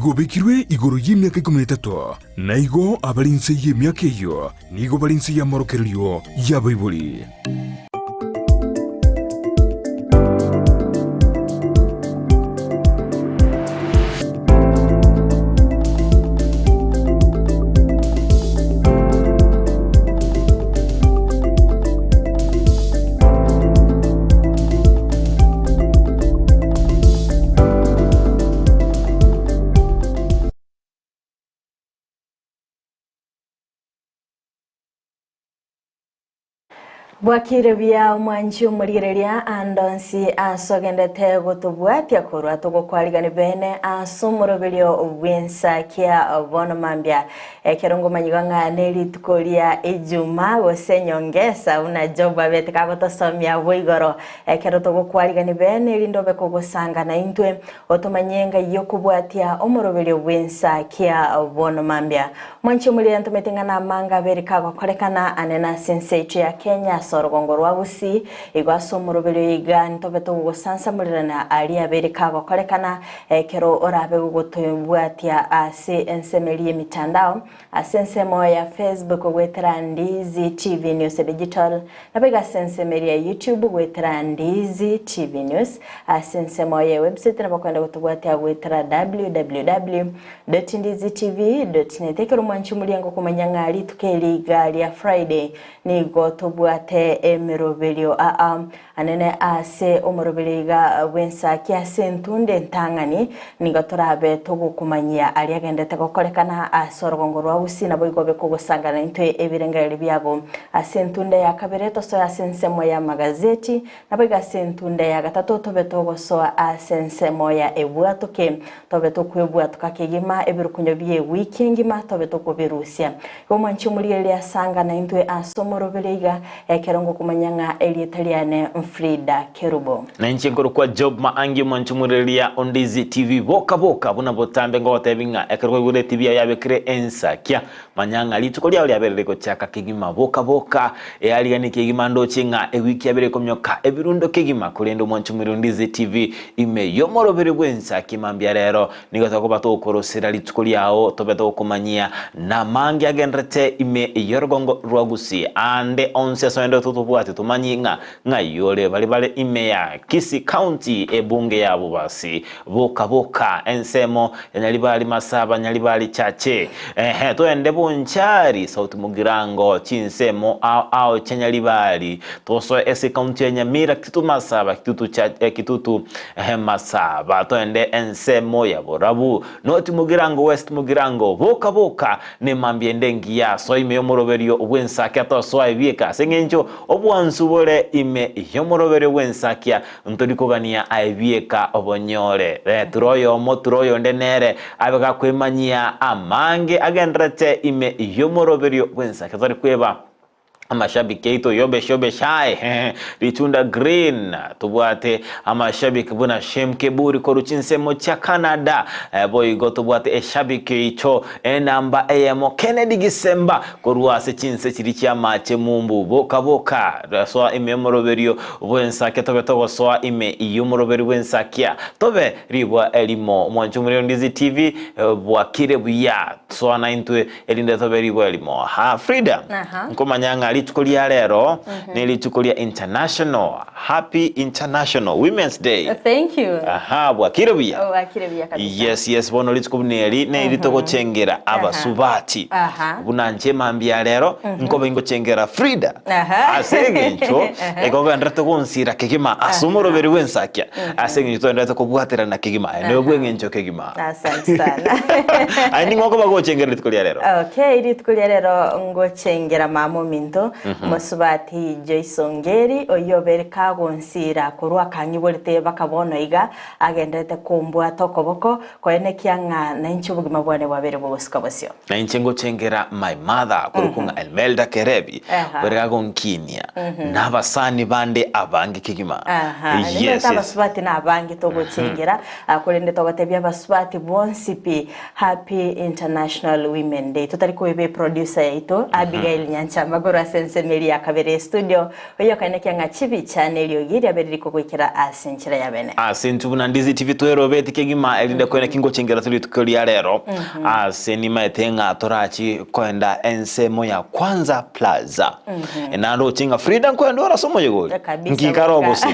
Nigo obekirwe igoro y'emiaka 13, na igo abare inse y'emiaka eyio nigo bare inse y'amorokererio y'abaibori. Bwakire buya omwanchi omorigereria ande onsi ase ogendete gotobwatia korwa togokwarigani bene ase omoroberio bw'ensakia bono mambia Ekero ngomanyigwa ng'a nerituko ria Ijuma gose enyongesa, buna Job abete kagotosomia abwo igoro, ekero togokwarigania bene erinde obe kogosanga naintwe, otomanyie engai y'okobwatia omoroberio bw'ensakia bono mambia. Mwanche omorire ntomete ng'a namanga abere kagokorekana ane nase ense yaito ya Kenya ase orogongo rwa Gusii, igo ase omoroberio oyo iga ntobe togogosansamorirana aria abere kagokorekana Ekero orabe gogotobwatia ase ensemo eria y'emitandao, ase ensemo ya Facebook goetera Ndizi TV News Digital, naboigo ase ensemo eria ya YouTube goetera Ndizi TV News, ase ensemo ye website nabo okogenda gotobwatia goetera www.ndizitv.net. Ekero omwanchi omoriango okomanya ng'a rituko eri iga ria Friday nigo tobwate emeroberio aa Anene ase omoroberi iga bw'ensaki ase entunda entang'ani, nigo torabe togokomanyia aria agendete gokorekana ase orogongo rwa Gusii, naboigo obe kogosangana intwe ebirengererio biago. Ase entunda ya kabere tosoe ase ensemo y'amagazeti, naboigo ase entunda ya gatato tobe togosoa ase ensemo ya ebwatoke, tobe tokwebwatoka kegima ebirukunyo bi'ewiki engima tobe tokobirusia. Igo omwanchi omorigereria asangana intwe ase omoroberi iga, Ekero ngokomanya ng'a erieta riane n'Frida Kerubo. Na inche nkorokwa Job Maangi omwanchi omorigereria o Ndizi TV boka boka buna botambe ngogotebi ng'a ekero kwaigure etibi yao yabekire ensakia manya ng'a rituko riao riaberire gochaka kegima boka boka eariganie kegima ndoche ng'a ewiki yabere komioka ebirundo kegima korende omwanchi omorigereria o Ndizi TV ime yomoroberi bw'ensakia mambia rero Nigo tokoba tokorosera rituko riao, tobe tokomanyia namange agenderete ime y'orogongo rwa Gusii. Aande onsi ase onde totobwate tomanyie ng'a ng'ai ore baria bare ime ya Kisii County ebunge ya Bobasi. Boka boka ensemo ya Nyaribari Masaba Nyaribari Chache ehe toende Bonchari South Mugirango chinsemo ao ao chia Nyaribari tosoe ase county ya Nyamira Kitutu Masaba Kitutu cha Kitutu Masaba toende ensemo ya borabu, North Mugirango, West Mugirango, boka boka nemambia ende engiya, soa ime y'omoroberio bw'ensakia tosoa ebieka, ase eng'encho obwansu bore ime y'omoroberio bw'ensakia ntori kogania aye bieka obonyore. Tura oyomo tura oyonde nere abe gakwemanyia amange agenderete ime y'omoroberio bw'ensakia tori kweba. Amashabiki aito yobesh yobesh aye Ritunda Green tobwate amashabiki buna Shem Keburi korwa chinsemo chia Canada boigo tobwate eshabiki oito enamba eyemo Kennedy Gisemba korwa ase chinse chiria chia amache mumbu boka boka soa ime yomoroberio bwensakia tobe togosoa ime yomoroberio bwensakia tobe ribwa erimo mwanche omorero Ndizi TV bwakire buya soa naintwe Erinde tobe ribwa erimo. Ha, Frida, Aha. nkomanya ng'a rituko ria rero ne rituko ria International, Happy International Women's Day. Thank you. Aha, bwakire buya. Bwakire buya kabisa. Yes, yes, bono rituko buna eri neri togochengera abasubati. Aha. Buna nche mambia rero nkobe ngochengera Frida. Aha. Ase eng'encho ekogenderete gonsira kegima ase omoroberi bw'ensakia. Ase eng'encho togenderete kobwaterana kegima. Aye nigo bw'eng'encho kegima. Asante sana. Aye ning'o okoba gochengera rituko ria rero? Okay, rituko ria rero ngochengera mama ominto mosubati Joyce Ongeri oyio obere kagonsira korwa akanyiborete baka bono iga agenderete kombwata okoboko koenekia ng'a nainche obogima bwane bwabere bogosika bosio. Na inche ngochengera my mother korokwa ng'a Elmelda Kerebi Aha. obere kagonkinia na abasani bande abange kegima. Aha, Yes, nimanyete yes. abasubati na abange togochengera Ah, korende togatebia abasubati bonsi pi Happy International Women Day. Totari koeba eproducer yaito Abigail Nyanchama korwa ase. ase ensemo eria ya kabere estudio, oyio okaenekia ng'a chibicha na eriogi riabeire rikogoikera ase enchera ya bene. Ase intwe buna Ndizi TV twerobeti kegima erinde koene ki ngochengera tore rituko ria rero ase nimaete ng'a torachi koenda ensemo ya Kwanza Plaza. Naroche ng'a Frida nkoenda ore ase omoyega oria. Kabisa Nkiikare goika. obosio.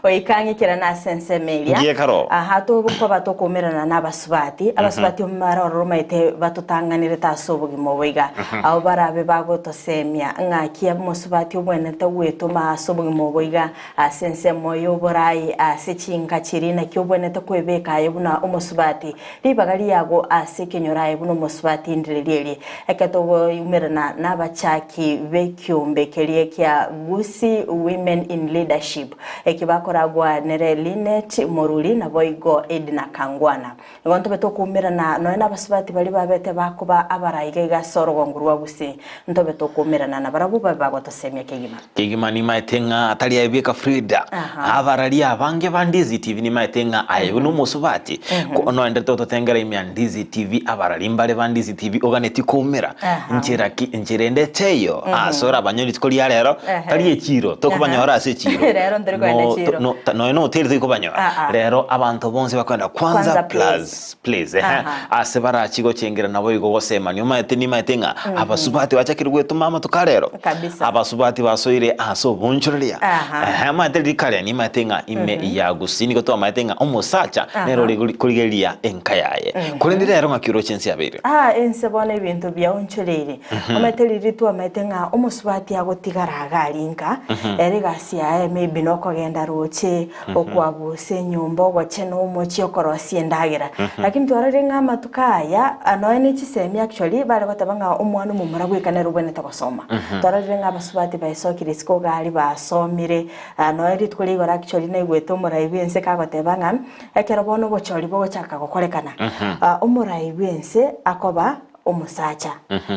Goika ng'ikera nase ensemo eria. Ngiekare oo. Aha tokoba tokoumerana nabasubati, abasubati omare ororo omanyete batotang'anerete ase obogima obo iga. Abwo barabe bagotosemia ng'aki omosubati obwenerete gwetoma ase obogima obo iga, ase ensemo y'oborai, ase chinka chiria naki obwenerete kwebeka aye buna omosubati, ribaga riago ase ekenyoro aye buna omosubati ndire erie. Ekero tokoimerana nabachaki b'ekiombe keria kia Gusii Women in Leadership, eki bakoragwa nere Linet Moruri naboigo Edna Kangwana. Igo ntobe tokoumerana nonya nabasubati baria babete bakoba abarai iga iga ase orogongo rwa Gusii, ntobe tokoumerana nabarabwo babe bagotosemia kegima. Kegima nimaete ng'a tari aye bweka Frida, Aha. abararia abange ba Ndizi TV nimaete ng'a aye buna omosubati, ko noenderete gototengera ime ya Ndizi TV, abarari mbare ba Ndizi TV oganetie koumera, Aha. nchera ki, nchera ende teiyo, ase orabanyore rituko ria rero, Ehe. tari echiro, tokobanyora ase echiro. Rero ntori kogenda No- echiro. no- ta- nonya noteri torikobanyora. Ah, ah. Rero abanto bonsi bakoenda Kwanza Kwanza Plus Place, ehe, Aha. ase barachi gochengera naboigo gosemania. Omanyete nimaete ng'a abasubati bachakire gwetoma amatuko a rero. Kabisa. Abasubati basoire ase obonchoreria. Aha. Ehe, omanyete riria kare nimaete ng'a ime ya Gusii nigo twamaete ng'a omosacha Aha. nere ore korigereria enka yaye. Korende rero ng'aki oroche ense yabeire? Aa ense bono ebinto biaonchoreire. Omanyete riria twamaete ng'a omosubati agotigara iga aria nka, ere egasi yaye maybe nokogenda roche, okwabusa enyomba, ogochena omochie, okorosia endagera. Lakini twarorire ng'a amatuko aya, nonya ne chisemi actually bare goteba ng'a omwana omomura bweka nere obwenerete gosoma. Twarorire ng'a abasubati baesokire isiko iga aria basomire, nonya rituko ria igoro actually naigwete omorai bwense kagoteba ng'a, ekero bono obochori bogochaka gokorekana, omorai bwense akoba omosacha,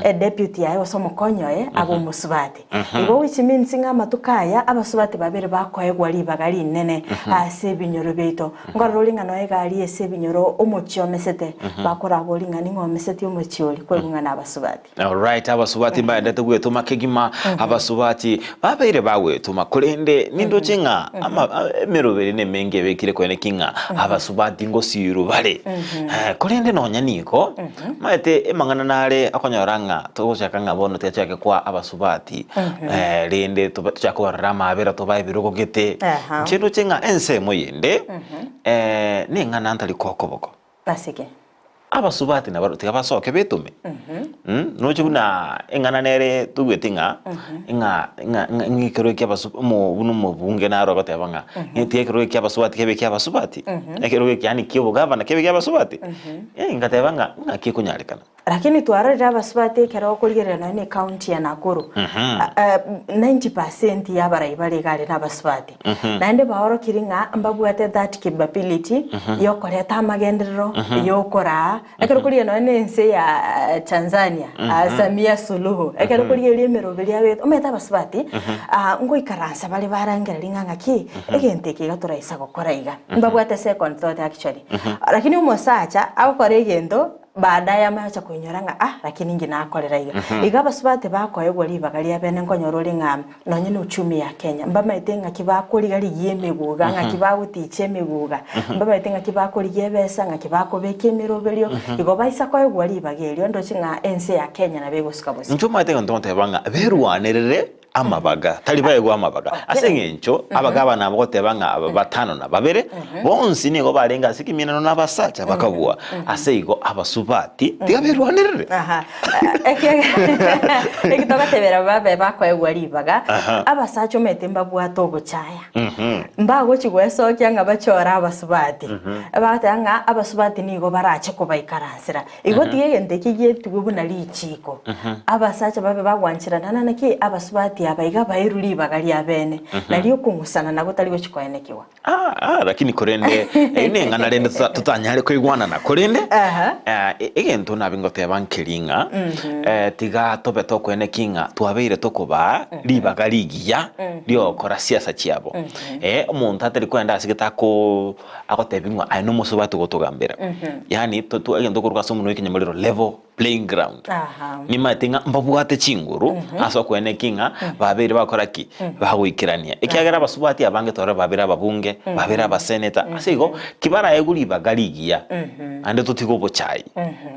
edeputy yaye gose omokonyi oye abe omosubati. Igo which means ng'a amatuko aya abasubati babere bakoegwa ribaga rinene ase ebinyoro biaito. Nkorora ore ng'a noe iga aria ase ebinyoro omochie omesete, bakorabori ng'a ning'o omesetie omochie oria, kwaigwa ng'a nabasubati. Alright, abasubati mbaendete gwetoma kegima, abasubati babeire bagwetoma, korende nindoche ng'a ama- a- emeroberi nemenge ebekire koene ki ng'a abasubati ngosiirwe bare. Eh, korende nonya nigo, maete amang'ana nare okonyora ng'a togochaka ng'a bono tiga kwa abasubati, eh, rende tobe tochake kobarora amabera tobae ebirogo gete. Aha. Inche ndoche ng'a ensemo yende, neng'ana ntari koa okoboko. Ase ki? Abasubati nabarobwo tiga basoke betome. Noche buna eng'ana nere togweti ng'a, ng'a ng'a ng'a ekero ekia abasu omo buna omobunge naro agoteba ng'a, tiga ekero ekia abasubati kebe ekia abasubati, ekero eke yaani kia obogavana kebe ekia abasubati, ngateba ng'a ng'aki ekonyarekana. Lakini twarorire abasubati ekero okorigereria nonya na ecounty ya Nakuru, 90% ya abarai bare iga are nabasubati. Naende baorokirie ng'a mbabwate that capability yokoreta amagenderero, yokoraa, ekero okorigereria nonya na ense ya Tanzania, Samia Suluhu, ekero okorigereria emeroberi abegete, omanyete abasubati, ngoikaransa bare barangereria ng'a ng'aki, egento eke iga toraisa gokora iga. Mbabwate second thought actually. Lakini omosacha agokora egento, Baadaye amache koinyora ng'a ah, lakini inki nakorera iga. Iga abasubati bakoegwa ribaga ria bene nkonyora ore ng'a nonye na uchumi ya Kenya, mbamaete ng'aki bakoriga rigia emiguga, ng'aki bagoticha emiguga, mbamaete ng'aki bakorigia ebesa, ng'aki bakobeka emeroberio, igo baisa koegwa ribaga erio ndoche ng'a ense ya Kenya nabo egosuka bosio. Inche omanyete egento ngoteba ng'a berwanerere amabaga, tari baegwe amabaga. Ase eng'encho abagabana aba goteba ng'a aba batano na babere, bonsi nigo barenge ase ekeminano na abasacha bakabua. Ase igo abasubati tiga berwanerere. Aha. Eki togatebera babe bakoegwa ribaga, abasacha omanyete mbabwate ogochaya. Mbagochi gwesokia ng'a bachore abasubati. Bagoteba ng'a abasubati nigo barache kobaikaransera. Igo tiga egento eke getigwe buna richiiko, abasacha babe bagwancherana na naki abasubati aba iga baerwe ribaga ri'abeene, nario okong'usana nabo tari gochia koenekigwa. Ah, ah, lakini korende eyio neng'ana rende tota- totanyare koigwanana korende Aha. eh, e- egento nabe ngoteba nkeri ng'a eh, tiga tobe tokoeneki ng'a twabeire tokobaa ribaga rigiya riogokora siasa chiabo. Eh, omonto atari koenda ase gete ako agotebi ng'a aye nomosubati ogotogambera. Yaani to- to egento okoruga ase omonwa ekenyamorero level. playing ground. Aha. Nimanyete ng'a mbabwate chinguru ase okweneki ng'a babeire bakora ki? Bagoikerania. Ekiagera abasubati abange twarora babeire ababunge, babeire abaseneta, ase igo kibaraegwe ribaga rigiya, naende totige obochai,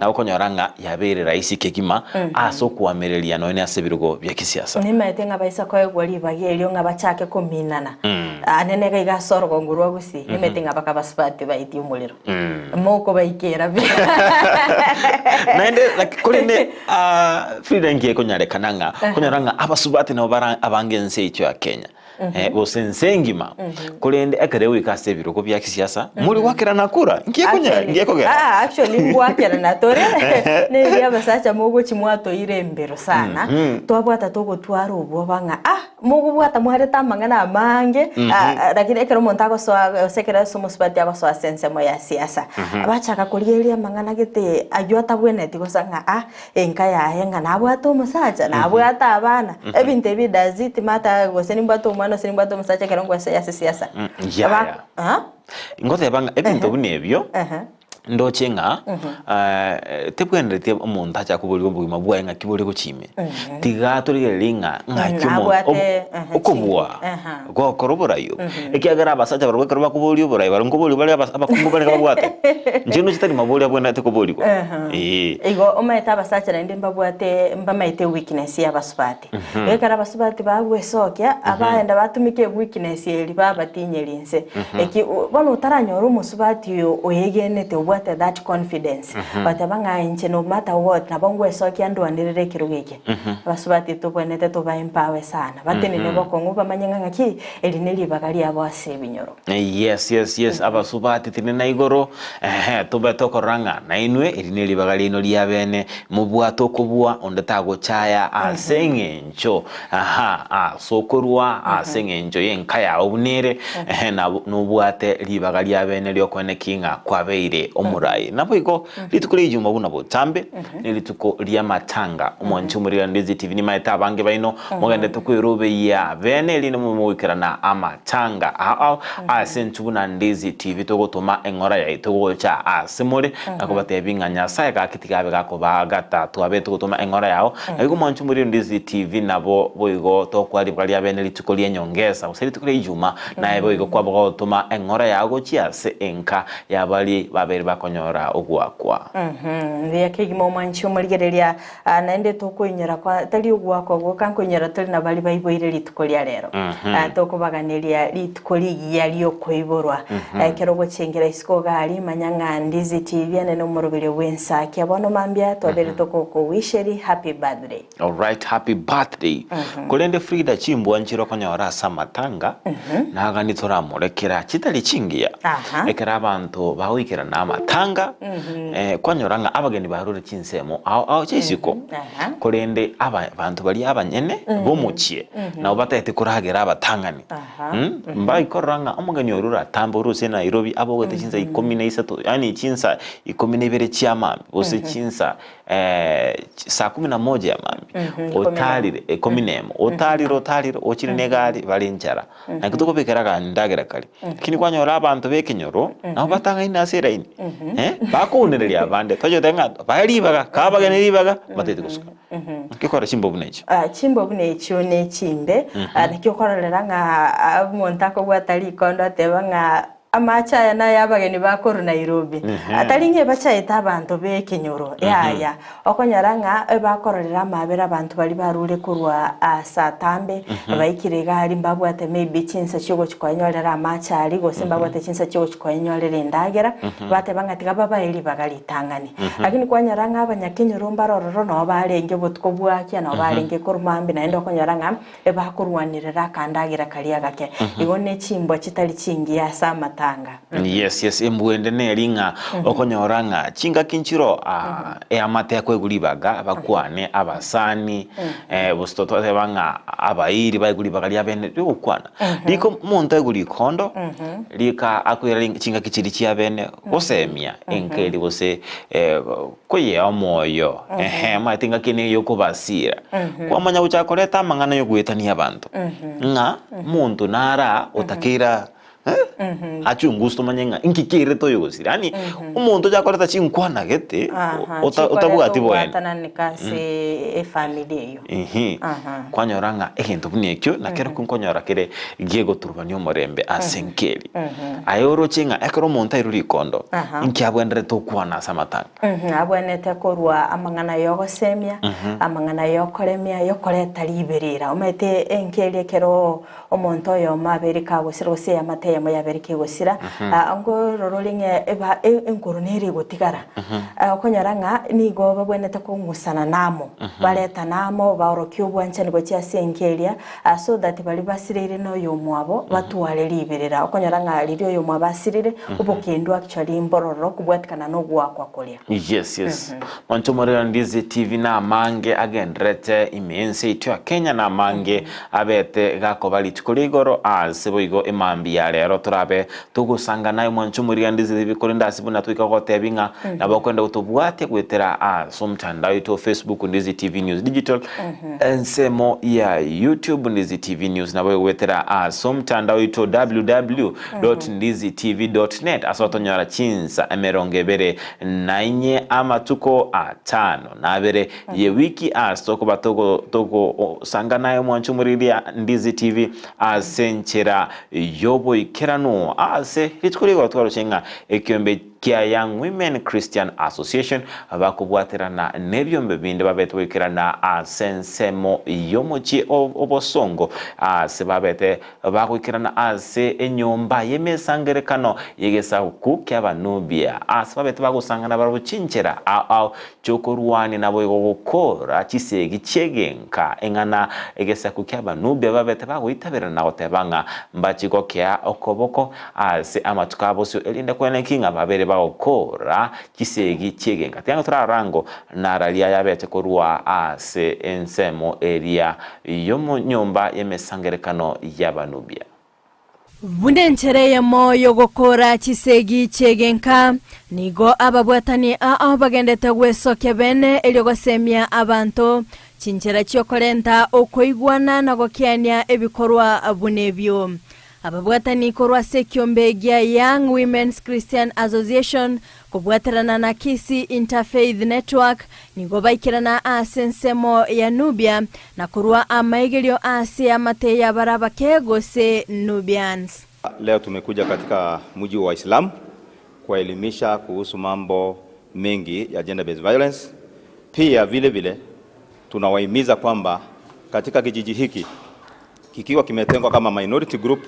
nabo okonyora ng'a yabeire rahisi kegima ase okoamereria nonya ase ebirogo bia kisiasa. Nimanyete ng'a baisa koegwa ribaga erio ng'a bachake kominana, ane niga iga ase orogongo rwa Gusii, nimanyete ng'a baka abasubati baitie omorero. Mokobaikera pi. Naende like korende ah, Frida nki ekonyarekana ng'a konyora ng'a abasubati nabo bara abange ense yaito ya Kenya eh, gose ense engima korende ekero egoika ase ebirogo bia kisiasa mori goakerana kura nki ekonya Actually, nki ekogera ah, actually ngwakerana tore neria abasacha mogochi mwatoire embero sana twabwata togotwara obwoba ng'a ah Mogobwata mwarete amang'ana amange, lakini ekero omonto agosoa gose ekero ase omosubati agosoa ase ensemo ya siasa, bachaka korigereria amang'ana gete aywo atabwenereti gose ng'a ah, enka yaye ng'a nabwate omosacha, nabwate abana, ebinto ebi does it matter gose nimbwate omwana gose nimbwate omosacha ekero ngosoa ase siasa? Yaya. Ba Ngoteba ng'a ebinto buna ebio. Ndoche ng'a tebwenereti omonto ache akoboria obogima bwaye ng'aki bore gochia ime. Tiga torigererie ng'a ng'aki omonto Nabwate, obo- ehe, okobua chinguru, aha. gokora oborai obo. Ekiagera abasacha barabwo ekero bakoboria oborai barabwo nkoboria bare abas abakungu barenge babwate. Inche ndoche tari maborio abwenerete koborigwa. Eeh. Igo omanyete abasacha naende mbabwate mbamaete eweakness ya abasubati. Ekero abasubati bagwesokia, abaenda batumeka eweakness eria babatinyeria inse. Eki bono otaranyora omosubati oyo oegenete obwate that confidence, goteba ng'a inche no matter what nabo ngwesokia ndwanerere ekerogo eke. Abasubati tobwenerete toba empower sana, batenene bokong'u bamanye ng'a ng'aki eri ne ribaga riabo ase ebinyoro. Yes, yes, yes, abasubati tinena igoro, ehe, tobe tokorora ng'a nainwe eri neribaga riaino riabene, mobwate okobua, onde tagochaya ase eng'encho, aha, ase okorua, ase eng'encho y'enka yao buna ere, ehe, nabo nobwate ribaga riabene riokoeneki ng'a kwabeire omorai. Naboigo rituko ria ijuma buna botambe, nerituko ri'amatanga, omonche omoriri Ndizi TV nimaete abange baino, Mogenderete kwerobeyia bene erinde mobe mogoikerana amatanga ao ase intwe buna Ndizi TV togotoma eng'ora yaito gocha ase more na kobatebia ng'a Nyasae gaki tiga abe gakobaa gatato abe togotoma eng'ora yao na igo mwanche more Ndizi TV nabo boigo tokwa ribaga ria bene rituko ri'enyongesa gose rituko ria ijuma naye boigo kwaba gogotoma eng'ora yao gochia ase enka ya baria babere bakonyora ogoakwa. Mbuya kegima omwanchi omorigereria Aa, naende tokoinyora kwa, tari ogoakwa gwoka nkoinyora tore na baria baiboire rituko ria rero. Aa, tokobaganeria rituko rigiya riokoiborwa. Ekero ogochengera isiko iga aria, manya ng'a Ndizi TV ane nomoroberio bw'ensakia. Bono mambia twabeire tokokowisheri happy birthday. Alright, happy birthday. Korende Frida chimbwa nchire okonyora ase amatanga, nagani toramorekera chitari chingiya. Aha. Ekero abanto bagoikerana amatanga, eh, kwanyora ng'a abageni barure chinsemo ao ao chia isiko, korende abanto baria abanyene b'omochie nabo batagete koragera abatang'ani. Mbaikorora ng'a omogeni oria oratambe orue ase Nairobi abogete chinsa ikomi na isato yaani chinsa ikomi na ibere chia mambia gose chinsa saa kumi na moja ya mambia, otarire ikomi na emo, otarire otarire ochire na egari bare nchara. Naki tokobekera akandagera karia. Lakini kwanyora abanto b'ekenyoro nabo batang'aine ase eraini, eh, bakounereria abande, tochete ng'a bae ribaga, kaa abageni ribaga, batagete gosuka. Naki okora chimbobe buna echio? Ah, chimbobe buna echio ne chimbe, ah, naki okororera ng'a ah, omonto akobwata rikondo ateba ng'a amache aya naye abageni bakorwa Nairobi. Ah, tari ng'a ebachaete abanto b'ekenyoro, yaya. Okonyora ng'a ebakororera amaabera abanto baria barure korwa ase atambe, baikire iga aria mbabwate maybe chinsa chiogochia koenyorera amache aria, gose mbabwate chinsa chiogochia koenyorera endagera, bateba ng'a tiga babae ribaga ritang'ani. Lakini kwanyora ng'a abanyakenyoro mbare ororo nabo barenge obotuko bwakia, nabo barenge korwa mambia, naende okonyora ng'a ebakorwanerera akandagera karia agake. Igo ne chimbwa chitari chingiya ase amatanga. Yes, yes, embwa ende neri ng'a okonyora ng'a chingaki nchiro ah, eamate ekoegwa ribaga bakwane abasani eh, gose toteba ng'a abairi baegwe ribaga ria bene rigokwana. Riko omonto aegwe rikondo rika akoira ring- chingaki chiria chia bene gosemia enka eria gose eh, koyea omoyo ehe omanyete engaki eye nigo yokobasira. Kwamanya gochaka koreta amang'ana yogoetania abanto ng'a omonto nara otakeira. Eh? Achunguse tomanye ng'a inki kiairete oyo gosira. Yaani omonto ocha koreta chinkwana gete Aha, otabwati chikoreta boene. ogwatananeka ase efamiri eyio. Ehe. Aha. Kwanyora ng'a egento buna ekio nakerokio nkonyora kere gegoturubania omorembe ase enkeri. Aye oroche ng'a ekero omonto airwe rikondo, Aha. inki abwenerete okwana ase amatanga? Abwenerete korwa amang'ana y'ogosemia, amang'ana y'okoremia, y'okoreta riberera. Omanyete enki eria ekero Omonto oyomo abeire kagosira, gose eamate eyemo yabeire kegosira, nkorora ore ng'a eba enkoro nere egotigara. Okonyora ng'a nigo babwenerete kong'usana na amo, baretane amo, baorokie obwanchani gochia ase enka eria, so that baria basireire na oyomwabo batware riberera. Okonyora ng'a riria oyomwabo asirire, obokendu actually mbororo kobwatikana na ogoakwa koria. Yes, yes. Monto omorero Ndizi TV namange agendererete ime y'ense yaito ya Kenya namange abete gakoba rituko ria igoro ase boigo emambia ya rero torabe togosanga naye mwanche omoriga Ndizi TV korende ase buna toika gogotebi ng'a nabo okoenda gotobwatia goetera ase omotandao oito o Facebook Ndizi TV News Digital ensemo ya YouTube Ndizi TV News nabo goetera ase omotandao oito www dot ndizi tv dot net ase otonyora chinsa 21 amatuko atano na abere ye wiki ase tokoba togosanga naye omwancho omoriria Ndizi TV ase enchera y'oboikeranu ase rituko rigoro twaroche ng'a ekiombe kia Young Women Christian Association bakobwaterana nebiombe binde babete goikerana ase ensemo y'omochie obosongo ase babete Bagoikerana ase enyomba y'emesangererekano y'egesaku ki'Abanubia, aase babete bagosangana barabwo chinchera ao ao chi'okorwania naboigo gokora chisegi chi'egenka eng'ana. Egesaku ki'Abanubia babete bagoitaberana na goteba ng'a mbachie gokea okoboko ase amatuko a bosio, erinde kweneki ng'a babere bagokora chisegi chi'egenka. Tiga torarango nararia yabete korwa ase ensemo eria y'nyomba y'emesangererekano y'Abanubia. Buna enchera eyemo y'ogokora chisegi chi'egenka, nigo ababwatani ao bagendete gwesokia bene erio gosemia abanto chinchera chi'okorenta okoigwana na gokiania ebikorwa buna ebio. Ababwatani korwa ase ekiombe gia Young Women's Christian Association kobwaterana na Kisii Interfaith Network nigo baikerana ase ensemo ya Nubia na korwa amaigerio ase eamate y'abarabake gose Nubians. Leo tumekuja katika mji wa Waislamu kuwaelimisha kuhusu mambo mengi ya gender based violence. Pia vile vile tunawahimiza kwamba katika kijiji hiki kikiwa kimetengwa kama minority group,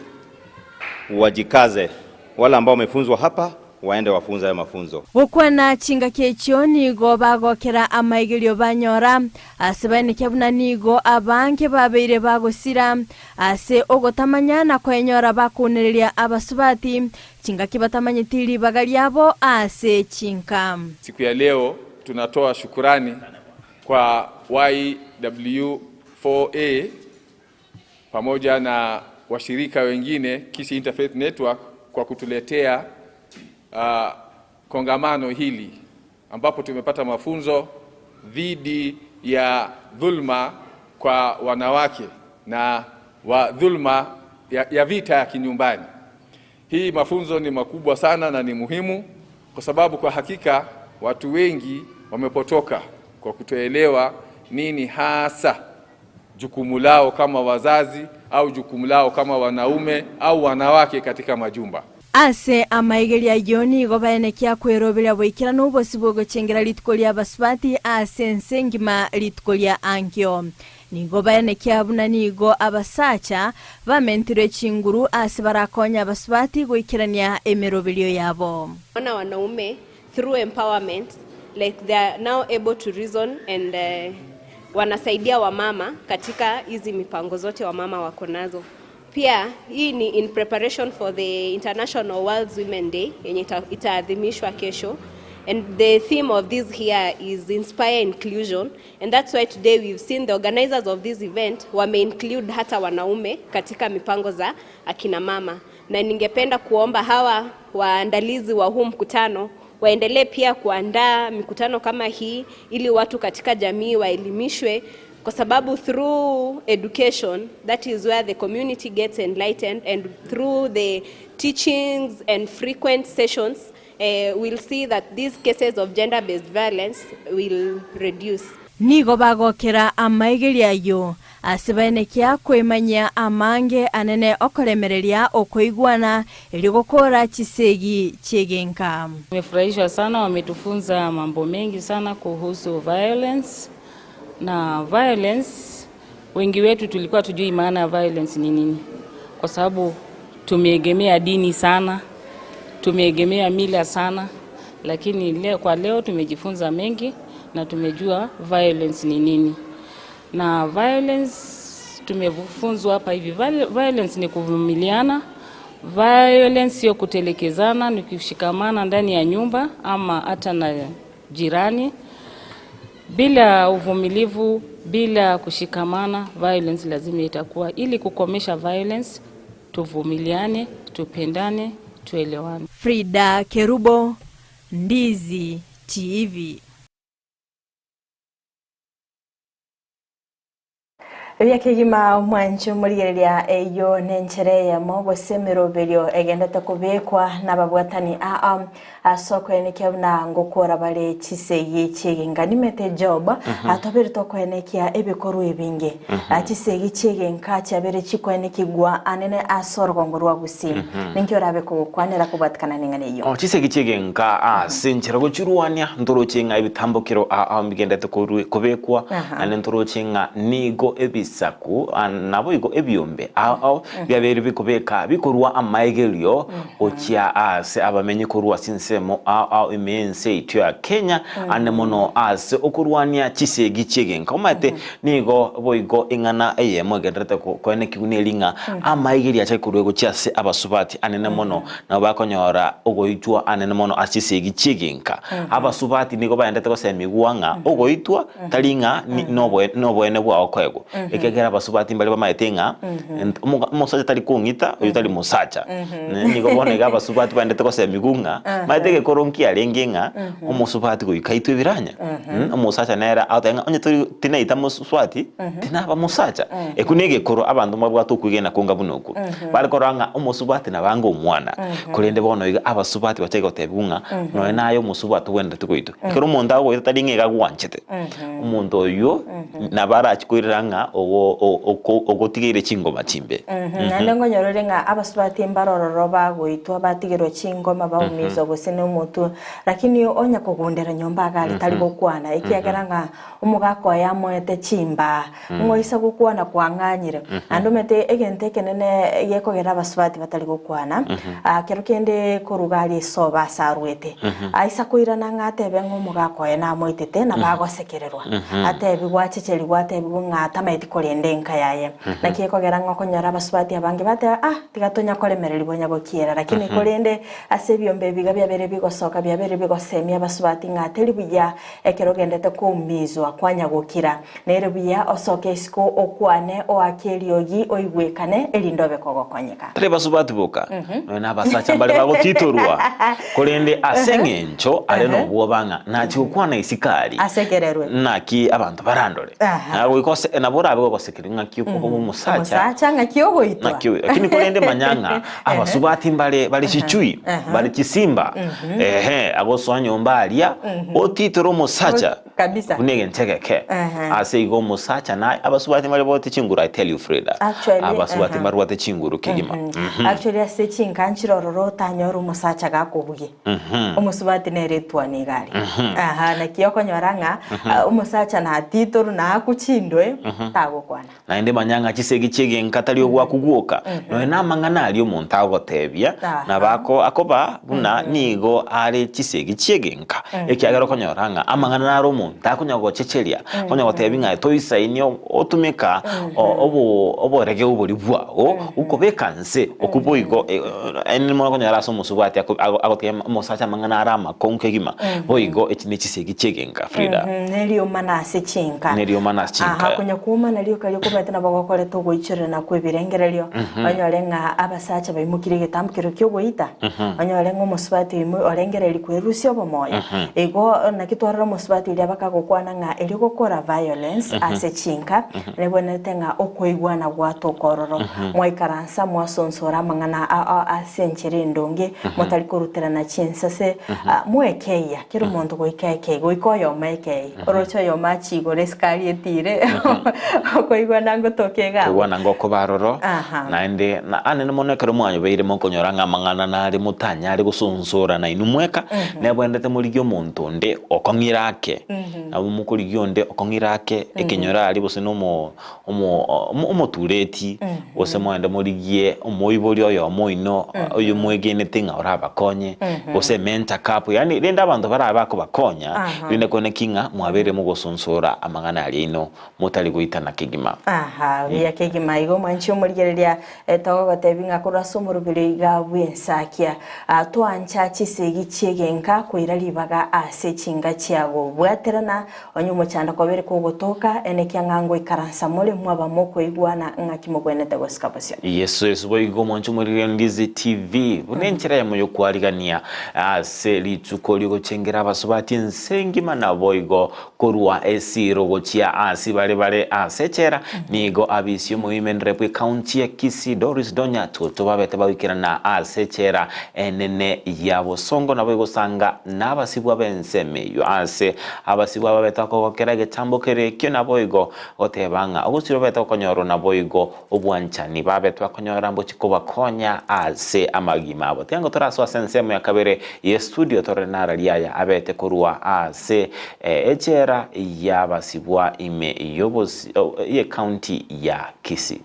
wajikaze, wale ambao wamefunzwa hapa waende wafunze hayo mafunzo. Gokwana chingaki echio nigo bagokera amaigerio banyora ase baenekia buna nigo abange babeire bagosira ase ogotamanya na koenyora bakounereria abasubati chingaki batamanyeti ribaga riabo ase chinka. Siku ya leo tunatoa shukurani kwa YW4A pamoja na washirika wengine Kisii Interfaith Network kwa kutuletea kongamano hili ambapo tumepata mafunzo dhidi ya dhulma kwa wanawake na wa dhulma ya vita ya kinyumbani. Hii mafunzo ni makubwa sana na ni muhimu kwa sababu kwa hakika watu wengi wamepotoka kwa kutoelewa nini hasa jukumu lao kama wazazi au jukumu lao kama wanaume au wanawake katika majumba. Ase amaigerio ayio nigo baenekia kweroberia boikeranu obosio bw'ogochengera rituko ri'abasubati ase ense engima rituko ria ankio. Nigo baenekia buna nigo abasacha bamentirwe chinguru ase barakonye abasubati goikerania emeroberio yabo. Ona wanaume through empowerment like they are now able to reason and wanasaidia wamama katika hizi mipango zote wamama wako nazo. Pia hii ni in preparation for the International World Women Day yenye itaadhimishwa kesho. And the theme of this year is inspire inclusion, and that's why today we've seen the organizers of this event wame include hata wanaume katika mipango za akina mama. Na ningependa kuomba hawa waandalizi wa huu mkutano waendelee pia kuandaa mikutano kama hii ili watu katika jamii waelimishwe Kwa sababu through education that is where the community gets enlightened and through the teachings and frequent sessions we'll see that these cases of gender based violence will reduce. Nigo bagokera amaigerio ayio ase baenekia koimanyia amange anene okoremereria okoigwana erio gokora chisegi chi'egenka. Nimefurahishwa sana, wametufunza mambo mengi sana kuhusu violence na violence, wengi wetu tulikuwa tujui maana ya violence ni nini, kwa sababu tumeegemea dini sana, tumeegemea mila sana, lakini leo, kwa leo tumejifunza mengi na tumejua violence ni nini. Na violence tumefunzwa hapa hivi, violence ni kuvumiliana, violence sio kutelekezana, ni kushikamana ndani ya nyumba ama hata na jirani. Bila uvumilivu, bila kushikamana, violence lazima itakuwa. Ili kukomesha violence, tuvumiliane, tupendane, tuelewane. Frida Kerubo, Ndizi TV. Ebuya kegima omwanche omorigereria eyio nenchera eyemo gose emeroberio egendete kobekwa nababwatani aa ase okoenekia buna ngokora bare chisegi chi'egenka. Nimete Job atobere tokoenekia ebikorwa ebinge. Chisegi chi'egenka chiabere chikoenekigwa anene ase orogongo rwa Gusii. Ninki orabe kogokwanera kobwatikana neng'ana eyio? Oh, chisegi chi'egenka ase enchera gochirwania ntoroche ng'a ebitambokero aa mbigendete korwe kobekwa Naende ntoroche ng'a nigo ebisaku naboigo ebiombe ao ao biabeire bikobeka bikorua amaegerio gochia aase abamenyi korwa chinsemo ao ao ime y'ense yaito ya Kenya, ande mono ase okorwania chisegi chi'egenka. Omanyete nigo boigo ing'ana eyemo egendererete koenekigwa neri ng'a amaegerio achake korua gochia ase abasubati anene mono nabo bakonyora ogoitwa anene mono ase chisegi chi'egenka. Abasubati nigo baendete gosemigwa ng'a ogoitwa Tari ng'a noboene bwao koegwa, ekiagera abasubati mbare bamaete ng'a omosacha tari kong'ita, oyio tari mosacha. Nigo bono iga abasubati baendete gosemigwa ng'a maete egekoro nkiarenge ng'a omosubati goika aitwe ebiranya, omosacha nere agoteba ng'a onye tori tinaita mosubati, tinaba mosacha. Ekio na egekoro abanto mbabwate okwegena konga buna okwo. Bare korora ng'a omosubati nabo ange omwana, korende bono iga abasubati bachake gotebigwa ng'a nonye naye omosubati ogwenerete goitwa. Ekero omonto agogoita tari ng'a iga agwanchete, omonto oyio nabo arachie koirera ng'a ogo- o- oko- ogotigeire chingoma chimbe. Naende nkonyora ore ng'a abasubati mbare ororo bagoitwa batigerwa chingoma baumizwa gose na omotwe, lakini onya kogundera nyomba iga aria tari gokwana ekiagera ng'a omogaka oye amoete chimbaa, ng'oisa gokwana kwang'anyire. Naende omanyete egento ekenene gekogera abasubati batari gokwana, kero kende koruga aria esoba ase arwete, aisa koirana ng'a atebe ng'a omogaka oye namoitete, nabo agosekererwa, atebigwe achecherigwe atebigwe ng'a tamaeti korenda enka yaye. Naki ekogera ng'a okonyora abasubati abange bateba ah, tiga tonya koremererigwa onya gokiera. Lakini korende ase ebiombe ebi iga biabeire bigosoka, biabeire bigosemia abasubati ng'a teri buya Ekero ogendete koumizwa kwanya gokira, nere buya osoke isiko okwane, oake eriogi, oigwekane, erinde obe kogokonyeka. Tari basubati boka, nonya nabasacha mbare bagotitorwa, korende ase engencho are nobwoba ng'a nachie gokwana isiko aria, Asekererwe. naki abanto barandore. Aha. Na goika ose nabo orabe gogosekerwa ng'aki okoba omosacha, Omosacha ng'aki ogoitwa. naki oyo. Lakini korende manya ng'a abasubati mbare bare chichui, bare chisimba, ehe, agosoa nyomba aria, otitore omosacha Kabisa. buna egento egeke. Ehe. Ase igo omosacha naye abasubati mbare bote chinguru I tell you Frida. Actually, Abasubati ehe. mbarwate chinguru kegima. Mhm. Actually ase chinkanchire ororo otanyore omosacha gakobugia. Omosubati nere etuoni iga aria. Aha, naki okonyora ng'a ah, omosacha natitorwe naakwe chindwe, tagokwana. Naende manya ng'a chisegi chi'egenka tari ogwaku gwoka, nonya namang'ana aria omonto agotebia, nabo ako akoba buna nigo are chisegi chi'egenka, ekiagera okonyora ng'a amang'ana naro omonto akonya gochecheria, akonya gotebia ng'a toisaini otumeka obo oboregeu boria bwao, okobeka nse, okwo boigo aye mono okonyora ase omosubati ako ago agotebia omosacha amang'ana are amakong'u kegima, boigo echi ne chisegi chi'egenka Frida. Neriomana ase chinka. Neriomana ase chinka. Aha, konya kwomana rioka riokomanyete nabo gokoreta ogoichorerana kw'ebirengererio, onyore ng'a abasacha baimokirie egetambo keria ki'ogoita, onyore ng'a omosubati oimo orengereiri kwerusia obomoyo. Igo naki twarora omosubati oria. bakagokwana ng'a erio gokora violence ase chinka nebwenerete ng'a okoigwana gwatoka ororo. Mwaikaransa mwasonsora amang'ana ao ase enchera endonge, motari koruterana chinsase, mwekeyia, kera omonto goika ekei, goika oyomo ekei. Oroche oyomo achie igoro esukari etire, okoigwana ngotoka iga abwo. Koigwana ngokoba aroro, Aha. naende na anene mono ekero mwanyobeire mokonyora ng'a amang'ana nare motanyare gosonsora nainwe mweka, nebwenerete morigie omonto onde okong'ira ake, nabo mokorigia onde okong'ira ake, ekenyoro aria gose na omo omo omotureti, gose moende morigie omoibori oyomo oino oyo mwegenete ng'a orabakonye, gose ementor cup, yaani rende abanto barabe bakobakonya, Aha. rende koeneki ng'a mwabeire mogosonsora amang'ana aria aino motari goitana kegima. Aha, buya kegima igo mwanche omorigereria togogotebia ng'a korwa ase omoroberi iga bw'ensakia twancha chisegi chi'egenka koira ribaga ase chinga chiagobwaterana Onye omochando kobere kogotoka, enekia ng'a ngoikaransa more mwaba mokoigwana ng'aki mogwenerete gosika bosio. Yeso Yeso boigo omwanche omorire Ndizi TV buna enchera eyemo yokwarigania ase rituko riogochengera abasubati ense engima naboigo korwa esiro gochia ase bare bare ase echela nigo abisi omoimenere bwe county ya Kisii Doris Donya Toto babete bagoikerana ase echela enene ya Bosongo naboigo sanga nabasibwa b'ensemo eyio ase Abasibwa babete bakogokera egetambo keria ekio naboigo goteba ng'a ogosira obete gokonyorwa naboigo obwanchani babete bakonyora mbochie kobakonya ase amagima abo. Tiga torasoe ase ensemo ya kabere ye studio torore narari aya abete korwa ase echela y'abasibwa ime y'obosi ye county ya Kisii.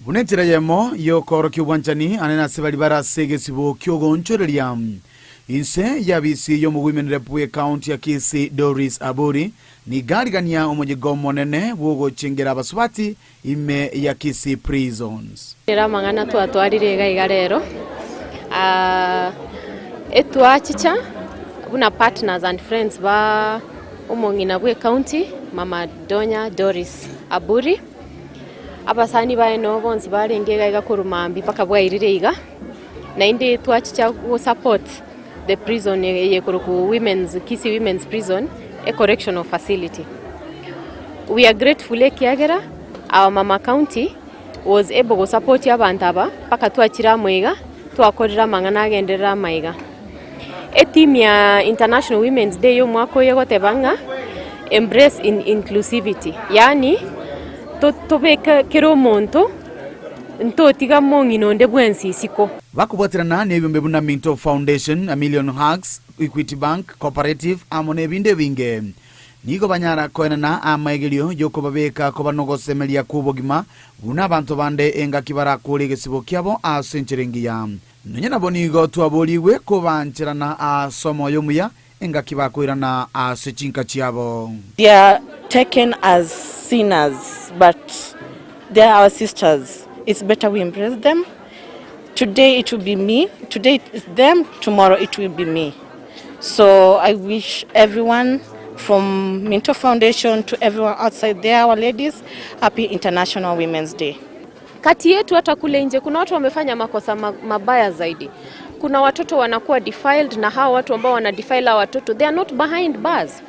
Buna enchera eyemo y'okoorokia obwanchani anene ase baria bare ase egesibo ki'ogoonchoreria. Inse y'abisi y'omogwimenere bw'ekaunti ya Kisii Doris Aburi nigo arigania omoyega omonene bw'ogochengera abasubati ime ya Kisii Prisons. Ere amang'ana twatwarire iga iga rero, etwachicha buna partners and friends ba omong'ina bwe county mama Donya Doris Aburi, abasani baye noo bonsi barenge iga iga korwa mambia mpaka bwairire iga, naende twachicha go support the prison eye ekorokwa women's Kisii women's prison e correctional facility. We are grateful ekiagera our mama county was able go support abanto aba mpaka twachire amo iga, twakorire amang'ana agenderere amaiga. Etheme ya International Women's Day ya omwaka oyo egoteba ng'a embrace in inclusivity yaani to tobeke kera omonto ntotiga mong'ina onde bwensi isiko. Bakobwaterana nebiombe buna Minto Foundation, A Million Hugs, Equity Bank, Cooperative amo nebinde ebinge. Nigo banyara koenana amaegerio y'okobabeka koba nogosemeria kw'obogima, buna abanto bande engaki barakore egesibo kiabo ase enchera engiya. Nonya nabo nigo twaborigwe kobancherana ase omoyo omuya engaki bakoirana ase chinka chiabo. They are taken as sinners but they are our sisters it's better we embrace them today it will be me today it's them tomorrow it will be me so I wish everyone from Minto Foundation to everyone outside there our ladies happy International Women's Day. Kati yetu hata kule nje kuna watu wamefanya makosa mabaya zaidi. Kuna watoto wanakuwa defiled na hawa watu ambao wana defile hawa watoto they are not behind bars.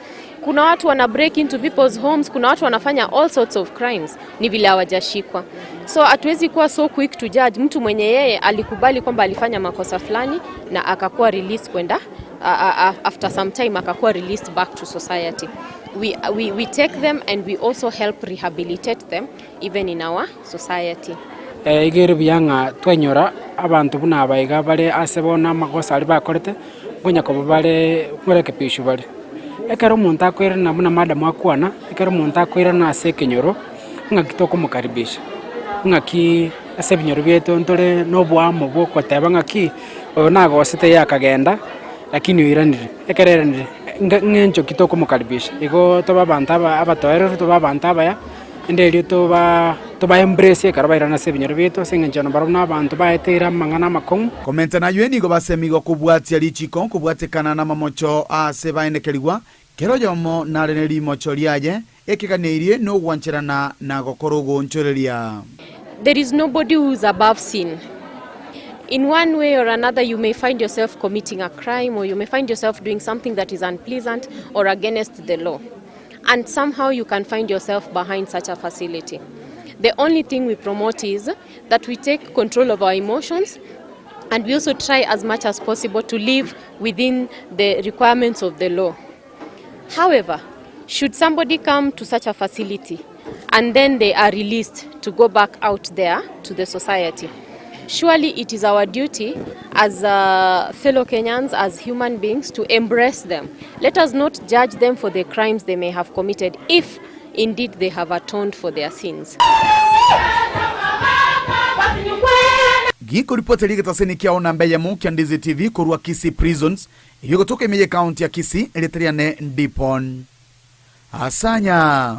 Kuna watu wana break into people's homes, kuna watu wanafanya all sorts of crimes, ni vile hawajashikwa. So hatuwezi kuwa so quick to judge mtu mwenye yeye alikubali kwamba alifanya makosa fulani na akakuwa released kwenda after some time akakuwa released back to society. We, we, we take them and we also help rehabilitate them even in our society. Iga ere buya ng'a twenyora abanto buna aba iga bare ase bono amagoso aria bakorete, nkonya koba bare nkorekebishwa bare. Ekero omonto akoirana buna madam akwana, ekero omonto akoirana ase ekenyoro, ng'aki tokomokaribisha? Ng'aki ase ebinyoro biaito ntore na oboamo bwa okoteba ng'aki, oyo nagosete eye akagenda, lakini oiranire, ekero airanire, ng'encho ki tokomokaribisha? Igo tobe abanto aba abatoereru, tobe abanto abaya. Ende erio toba toba embrace ekero bairana ase ebinyoro biaito, ase engencho nabarabwo nabanto baeteire amang'ana amakong'u. Komenta naywe nigo basemigwa kobwatia richiko, kobwatekana namamocho aase baenekerigwa, kera oyomo nare ne rimocho riaye, ekeganeirie nogwancherana na gokora ogoonchoreria. There is nobody who is above sin. In one way or another you may find yourself committing a crime or you may find yourself doing something that is unpleasant or against the law and somehow you can find yourself behind such a facility. The only thing we promote is that we take control of our emotions and we also try as much as possible to live within the requirements of the law. However, should somebody come to such a facility and then they are released to go back out there to the society, surely it is our duty as uh, fellow Kenyans, as human beings, to embrace them. Let us not judge them for the crimes they may have committed if indeed they have atoned for their sins. Gikoripoteri egetaseni kiao namba eyemo kia Ndizi TV korwa Kisii Prisons, eyio egotoka ime y'ecounty ya Kisii, erieta riane Ndipon Asanya.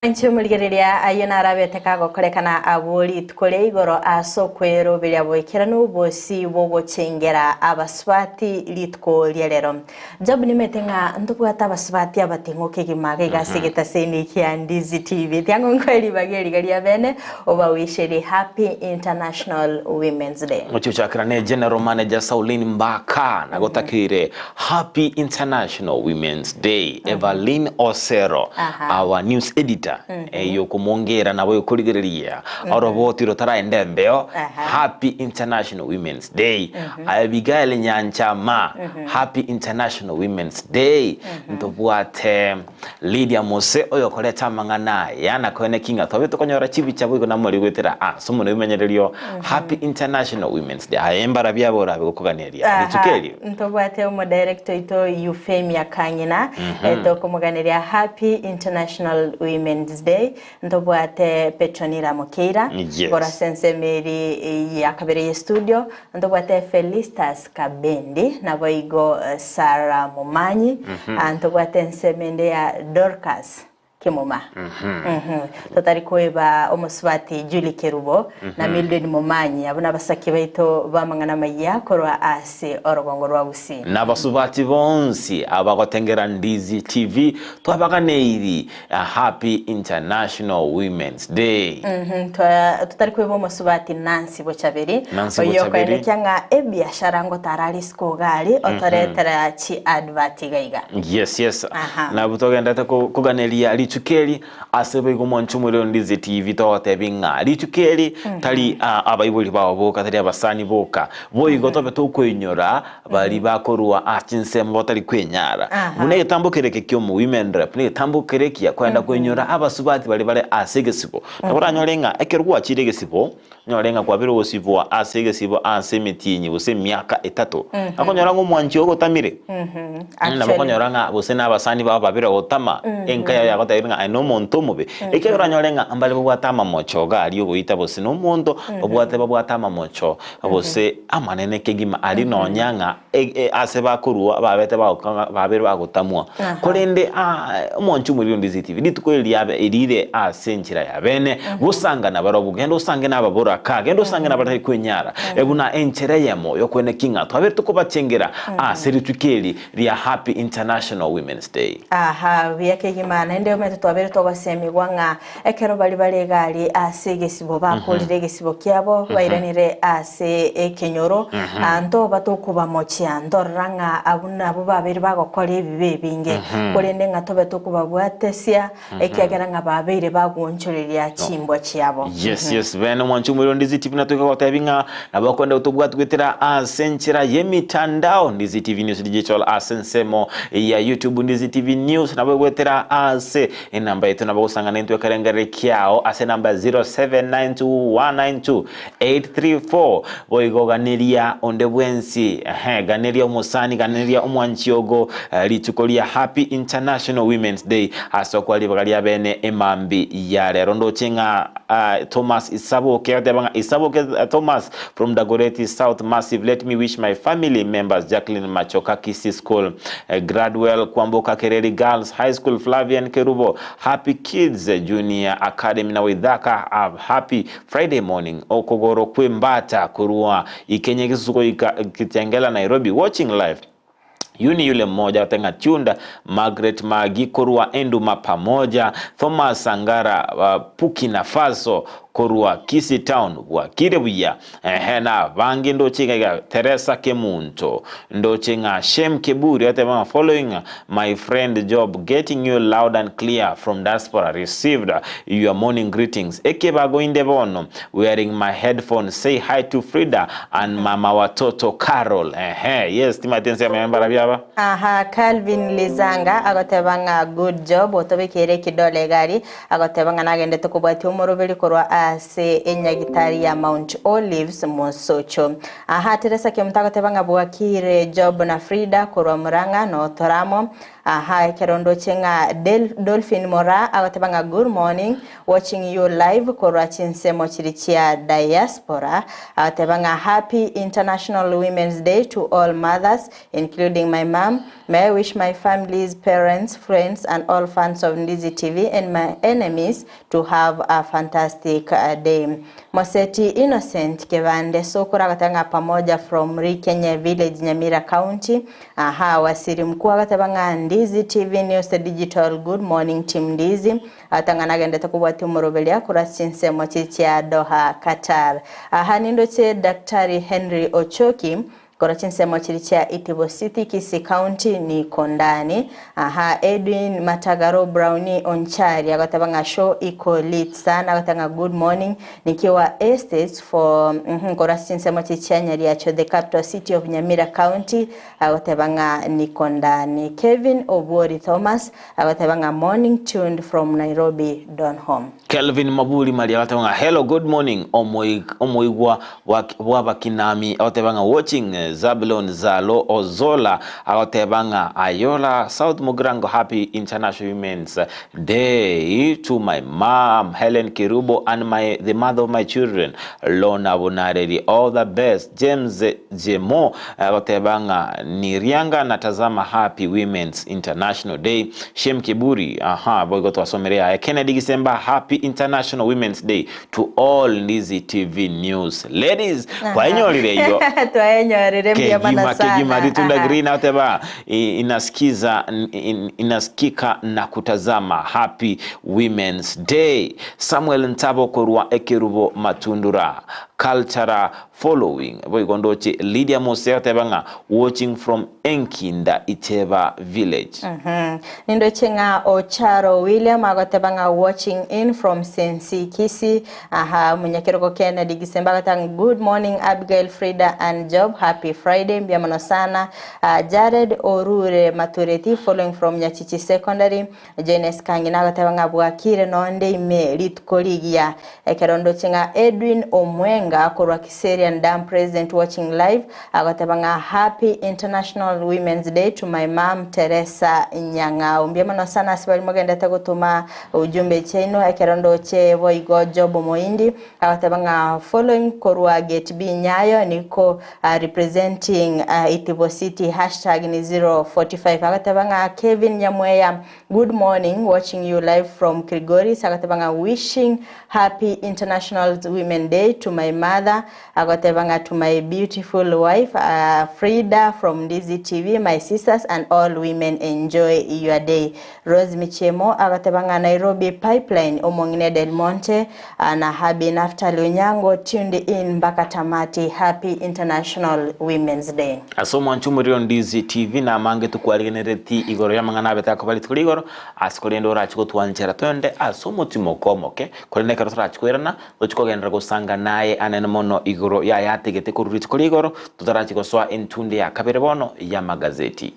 Inche omorigereria ayio narabete kagokorekana abwo rituko ria igoro ase okweroberia boikeranu obosi bw'ogochengera abasubati rituko ria rero. Job nimete ng'a ntobwate abasubati abating'u kegima iga ase egetaseni kia Ndizi TV. Tiang'o nkoe ribaga eriga ria bene obawisherie Happy International Women's Day. Gochiochakera ne General Manager Sauline Mbaka nagotakeire Happy International Women's Day Evaline Osero our news editor eyokomongera nabo yokorigereria oroboti rotaraende embeo Happy International Women's Day Abigail Nyanchama Happy International Women's Day ntobwate Lydia Mose oyokoreta amang'ana aya nakoene ki ng'a twabe tokonyora chibicha boigo namori goetera ase omonwe ebimenyererio Happy International Women's Day aye mbarabia abe orabe gokoganeria rituko erio. Ntobwate omodirector oito Euphemia Kang'ina tokomoganeria Happy International Women's Day Ntobwate Petronila Mokeira korwa ase ensemo eri ya kabere ye studio Ntobwate Felistus Kabendi naboigo Sarah Momanyi Ntobwate ensemo ende ya Dorcas Kimuma Totari koeba omosubati Julie Kerubo na Mildred Momanyi abwo nabasake baito b'amang'ana amayia korwa ase orogongo rwa Gusii. Nabasubati bonsi abagotengera Ndizi TV twabaganeiri Happy International Women's Day. Totari koeba omosubati Nancy Bochaberi Nancy oyio Bochaberi. okoenekia ng'a ebiashara ngotara are isiko iga aria otoretera chi advert iga iga. Yes yes Aha. Nabo togenderete ko- koganeria rituko eri ase boigo mwanche omorero Ndizi TV togotebi ng'a rituko eri tari ah, abaibori bao boka tari abasani boka boigo tobe tokoinyora baria bakorua ase chinsemo batari kwenyara. Buna egetambo kere eke ki'omo women rep negetambo kere ekiya kwenda koinyora abasubati baria bare ase egesibo. Nabo oranyore ng'a ekero gwachire egesibo, onyore ng'a kwabeire ogosibwa ase egesibo ase emetienyi gose emiaka etato, nakonyora ng'a omwanchi oo ogotamire. Nabo okonyora ng'a gose na abasani bao babere gotama, enka yao yagotebire ng'a aye nomonto omobe. Ekiagera oranyore ng'a mbare babwate amamocho iga aria ogoita gose nomonto, babwate babwate amamocho gose amanene kegima aria nonya ng'a ase bakorua babete bagokong'a babere bagotamwa. Korende omonche omoriri onde ase etibi, rituko eri riabe erire ase enchera ya bene, gosanga nabarobwo, genda osange nababoraka, genda osange nabatari kwenyara, buna enchera eyemo y'okoenekia ng'a twabere tokobachengera ase rituko eri ria Happy International Women's Day. Aha, buya kegima. Naende omanyete twabere togosemigwa ng'a Ekero baria bare egari ase egesibo bakoorire egesibo kiabo, bairanire ase ekenyoro, ntoba tokobamochia, ntorora ng'a abwo nabwo babeire bagokora ebibe ebinge, korende ng'a tobe tokobabwatesia, ekiagera ng'a babeire bagoonchoreria chimbwa chiabo. Yes, yes, bene omwanchi omorero Ndizi TV natoike gotebi ng'a nabo okwenda gotobwati goetera ase enchera y'emitandao Ndizi TV News Digital ase ensemo ya YouTube Ndizi TV News nabo egoetera ase Enamba yaito nabo ogosang'ana intwe ekerengererio kiao ase enamba ya 0792192834 boigo ganeria onde bwensi ehe ganeria omosani ganeria omwanchi ogo eh, rituko ria Happy International Women's Day ase okwa ribaga ria bene emambi ya rero ndoche ng'a ah, Thomas Isaboke agoteba ng'a Isaboke eh, Thomas from Dagoretti South Massive let me wish my family members Jacqueline Machoka Kisii School Gradwell Kwamboka Kereri Girls High School Flavian Kerubo Happy Kids Junior Academy na Waithaka Happy Friday morning Okogoro kw'embata korwa Ikenye Gisusu goika Kitengela Nairobi watching live Yuni yule mmoja agoteba ng'a Tunda Margaret Magi korwa Enduma Pamoja Thomas Sangara Pukina Faso. korwa Kisii Town bwakire buya ehe na abange ndoche iga iga Teresa Kemunto ndoche ng'a Shem Kiburi oteba ng'a following my friend Job getting you loud and clear from diaspora received your morning greetings ekebago inde bono wearing my headphones say hi to Frida and mama watoto Carol ehe yes timanyete ensemo yaye mbarabio aba. Aha Calvin Lizanga agoteba ng'a good job otobekeire ekidole egari Agoteba ng'a nagendete kobwatia omoroberi korwa ase enyagitari ya Mount Olives mosocho. Aha Teresa Kemunto agoteba ng'a bwakire Job na Frida korwa Murang'a notoramo. Aha ekero ndoche ng'a Del Dolphin Moraa agoteba ng'a good morning watching you live korwa chinsemo chiri chia diaspora. Agoteba ng'a happy international women's day to all mothers including my mum May I wish my families, parents, friends and all fans of Ndizi TV and my enemies to have a fantastic day. Moseti Innocent Kebande Sokoro agateba ng'a pamoja from Rikenye Village Nyamira County. Aha Wasiri Mkuu agateba ng'a Ndizi TV News Digital good morning team Ndizi. Agateba ng'a nagendete kobwatia omoroberio korwa ase chinsemo chiria chia Doha Qatar. Aha nindoche Daktari Henry Ochoki Korwa chinsemo chiria chia Itibo City, Kisii County, Nikondani. Aha, Edwin Matagaro Brownie Onchari agoteba ng'a show iko lit sana, agoteba ng'a good morning nikiwa estates for mhm korwa ase chinsemo chiria chia Nyariacho the capital city of Nyamira County, agoteba ng'a Nikondani. Kevin Obuori Thomas agoteba ng'a morning tuned from Nairobi Donholm. Kelvin Maburi Maria agoteba ng'a hello good morning omoigwa bw'abakinami agoteba ng'a watching Zabulon Zalo Ozola agoteba ng'a Ayola South Mugirango happy international women's day to my mom Helen Kerubo and my the mother of my children Lorna Bunareri all the best James Jemo agoteba ng'a Nirianga natazama happy women's international day Shem Kiburi aha boigo twasomire yaye Kennedy Gisemba happy international women's day to all Ndizi TV news ladies kwaenyorire igo Twaenyorire mbuya mana kegima sana. kegima ritunda Aha. green agoteba inasikiza inasikika na kutazama happy women's day Samuel Ntabo korwa ekerubo matundura cultural following boigo ndoche Lydia Mose agoteba ng'a watching from Enkinda Iteba village. Nindoche ng'a Ocharo William agoteba ng'a watching in from Sensi Kisii. Aha omonyakerogo Kennedy Gisemba agoteba ng'a good morning Abigail, Frida and Job happy Friday mbuya mono sana. Jared Orure Matureti following from Nyachichi Secondary. Jones Kang'ina agateba ng'a bwakire nonde ime rituko rigiya. Ekero ndoche ng'a Edwin Omwenga korwa Kiserian Dam President watching live agateba ng'a Happy International Women's Day to my mum Teresa Nyang'au. Mbuya mono sana ase baria mogendete gotoma ujumbe chiaino. Ekero ndoche boigo Job Moindi agateba ng'a following korwa Gate B Nyayo niko Representing Itibo City hashtag ni 045 agateba ng'a Kevin Nyamweya good morning watching you live from Kilgoris agateba ng'a wishing happy international women day to my mother agoteba ng'a to my beautiful wife Frida from Ndizi TV my sisters and all women enjoy your day Rose Michemo agateba ng'a Nairobi Pipeline omong'ina Del Monte na Habi Naftali Onyango tuned in mpaka tamati Happy International Women's Day. Ase omwancho omorero Ndizi TV namange tokwarigenereti igoro y'amang'ana abete akoba rituko rigoro ase korende orache gotwanchera twende ase omotimoko omoke korende ekero torache koirana tochi kogenderera gosanga naye anene mono igoro y'ayategete korwa rituko rigoro totarachi gosoa entunde ya kabere bono y'amagazeti.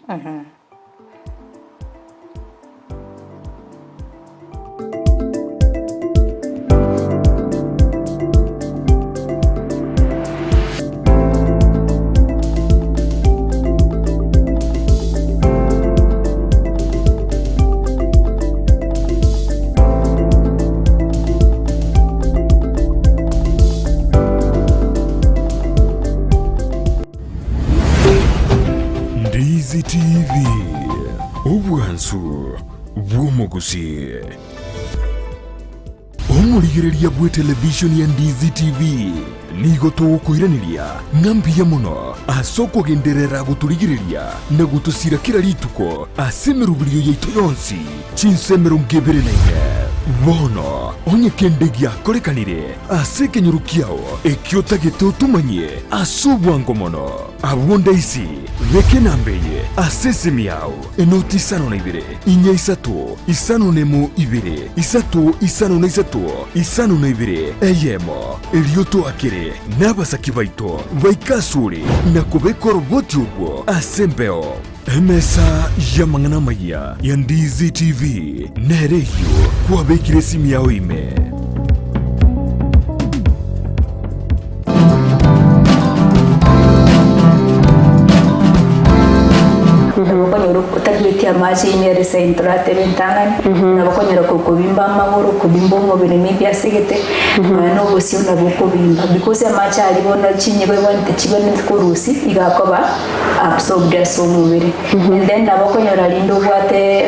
Ndizi TV, obwansu bw'omogusii. Omorigereria bw'etelevishoni ya Ndizi TV Nigo togokoiraneria ng'a mbuya mono ase okogenderera gotorigereria na gotosira kera rituko ase emeroberio yaito yonsi, chinsa 24. Bono onye kende giakorekanire ase ekenyoro kiao ekio otagete otomanyie ase obwango mono, abwo ndaisi beka enamba eye ase esimi yao, enoti isano na ibere, inya isato, isano nemo ibere, isato isano na isato, isano na ibere, eyemo. Erio toakere nabasaki baito baike asore na kobeka oroboti orwo ase embeo. Emesa y'amang'ana amayia ya Ndizi TV nere eyio kwabekire esimi yao ime. Nabo okonyora otarueti amache ime ere sign toratebe entang'ani, nabo okonyora kobimba amagoro, kobimba omobere maybe ase egete, nonya na obosio nabo okobimba because amache aria bono chinyigo ebwenerete chibwenerete korusia iga akoba absorbed ase omobere. And then nabo okonyora rinde obwate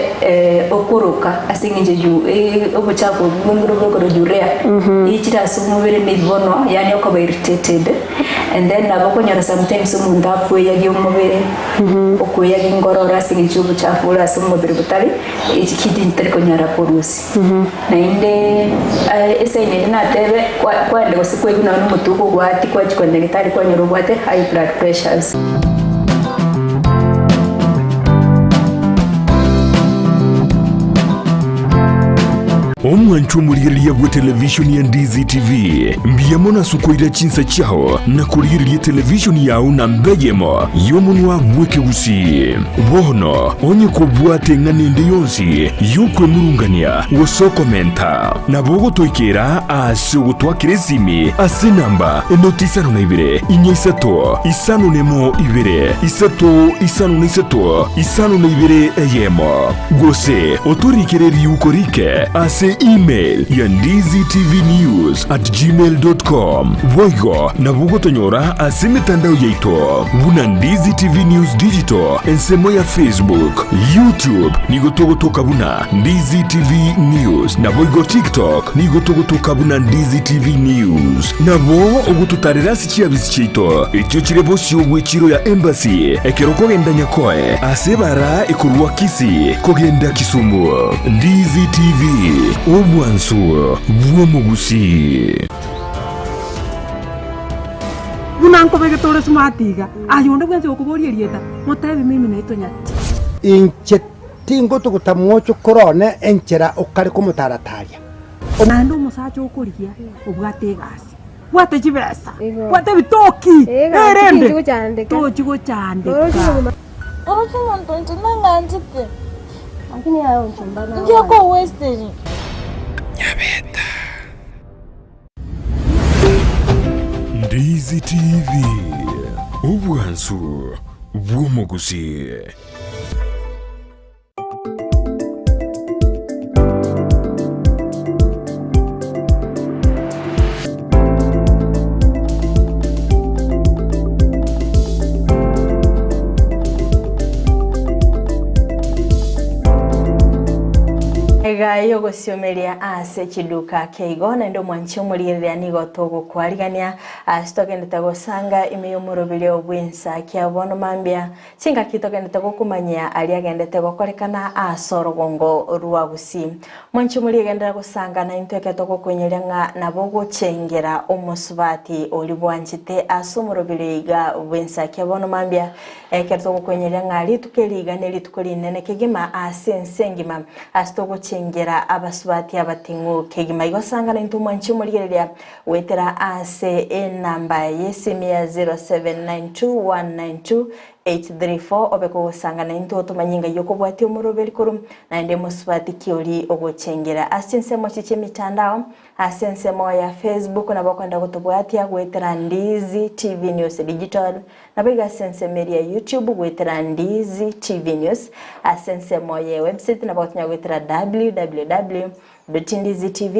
okoroka ase eng'encho yu obochafu obwo bwe bokoro urea, ichire ase omobere maybe bono yaani okoba irritated. And then nabo okonyora sometimes omonto akweyagia omobere, okweyagia ngororo ase eng'encho y'obochafu ore ase omobere botari ekidney tari konyara korusia. Naende esaini ende natebe kwaenda gose kwaigwa nonye na omotwe okogwatia kwachia kwa daktari kwanyora obwate high blood pressures. Omwanchwa omorigereria bwe televishoni ya Ndizi TV, mbuya mono ase okoira chinsa chiao na korigereria televishoni yao namba eyemo y'omonwa bw'ekegusii. Bono onye kobwate eng'ana ende yonsi y'okwemurungania gose okomenta, nabo ogotoikera ase ogotwakera esimi ase enamba enoti isano na ibere, inya isato, isano nemo ibere, isato isano na isato, isano na ibere eyemo. Gose otorikere riuko rike ase email ya ndizitvnews@gmail.com. Boigo nabo ogotonyora ase emetandao yaito buna Ndizi TV News Digital ensemo ya Facebook, YouTube nigo togotoka buna Ndizi TV News naboigo TikTok nigo togotoka buna Ndizi TV News. Nabo ogototarera ase chiabisi chiaito echio chire bosio bw'echiro ya Embassy ekero okogenda Nyakoe ase ebara ekorwa Kisii kogenda Kisumu. Ndizi TV, obwansu bw'omogusii. Buna nkobegete ore smart iga, aye onde bwensi okoboria erieta, motebi mimi naitwa Nyatichi. Inche tingotuguta mochokoro one enchera okare komotarataria. Naende omosacha okorigia obwate egasi, bwate chibesa, bwate ebitoki, erende tochi gochandeka. Oroche omonto inche nang'anchete, inki akowesteria? Ndizi TV, obwansu bw'omogusii. Iga yogosiomeria ase chiduka keigo naende omwanchi omorigereria nigo togokwarigania ase togendete gosanga ime y'omoroberio bw'ensa kia bono mambia Chingaki togendete gokumanyia aria agendete gokorekana ase orogongo rwa Gusii. Mwanche morigenderera gosanga naintwe ekero togokoinyoria ng'a nabo ogochengera omosubati oria bwanchete ase omoroberi iga bw'ensakia bono mambia ekero togokoinyoria ng'a rituko eri iga nerituko rinene kegima ase ense engima ase togochengera abasubati abating'u kegima. Igo sanga naintwe mwanche morigereria Goetera ase enamba y'esimi ya 0792192834 obe kogosanga naintwe otomanye ng'ai okobwatia omoroberi korwa naende mosubati ki oria ogochengera ase chinsemo echi chi'emitandao ase ensemo ya Facebook nabo okoenda gotobwatia goetera Ndizi TV News Digital naboigo ase ensemo eria ya YouTube goetera Ndizi TV News ase ensemo ye website nabo ogotonya goetera www. Ndizitv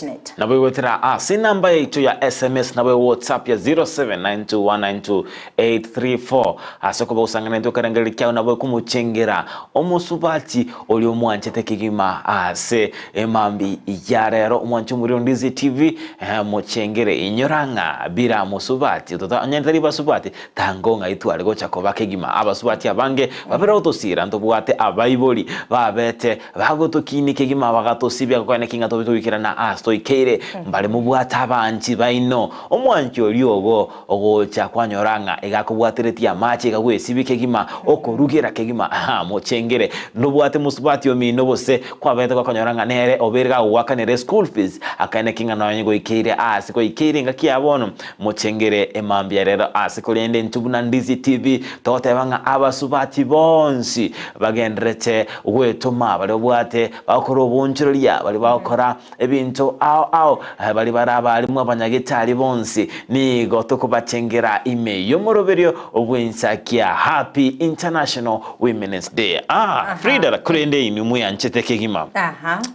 net. Naboigwetera ase enamba yaito ya sms nabo whatsapp ya 0792192834 ase okoba gosang'ana intwe ekerengererio kiao nabo ekomochengera omosubati oria omwanchete kegima ase emambi ya rero omwanche omorero Ndizi TV eh, mochengere inyora ng'a bira mosubati tota onye tari basubati tango ng'ai tware gocha koba kegima abasubati abange babere gotosira ntobwate abaibori babete Bagotokinia kegima bagatosibia gokwana ki ng'a tobe togoikerana aase toikeire, mbare mobwate abanchi baino. Omwanchi oria ogo ogocha kwanyora ng'a iga akobwateretie amache iga gwesibia kegima, okorugera kegima, aha, mochengere. Nobwate mosubati omino gose kwabete gokonyora ng'a nere obeire gagogoakanera eschool fees, akaene ki ng'a nonye goikeire aase goikeire engaki ya bono, mochengere emambia rero aase korende intwe buna Ndizi TV togoteba ng'a abasubati bonsi bagenderete gwetoma, baria babwate bagokora oboonchoreria, baria bagokora ebinto ao ao, baria bare abarimu, abanyagetari bonsi, nigo tokobachengera ime y'omoroberio bw'ensakia Happy International Women's Day. Ah, Frida, korende inwe mweanchete kegima.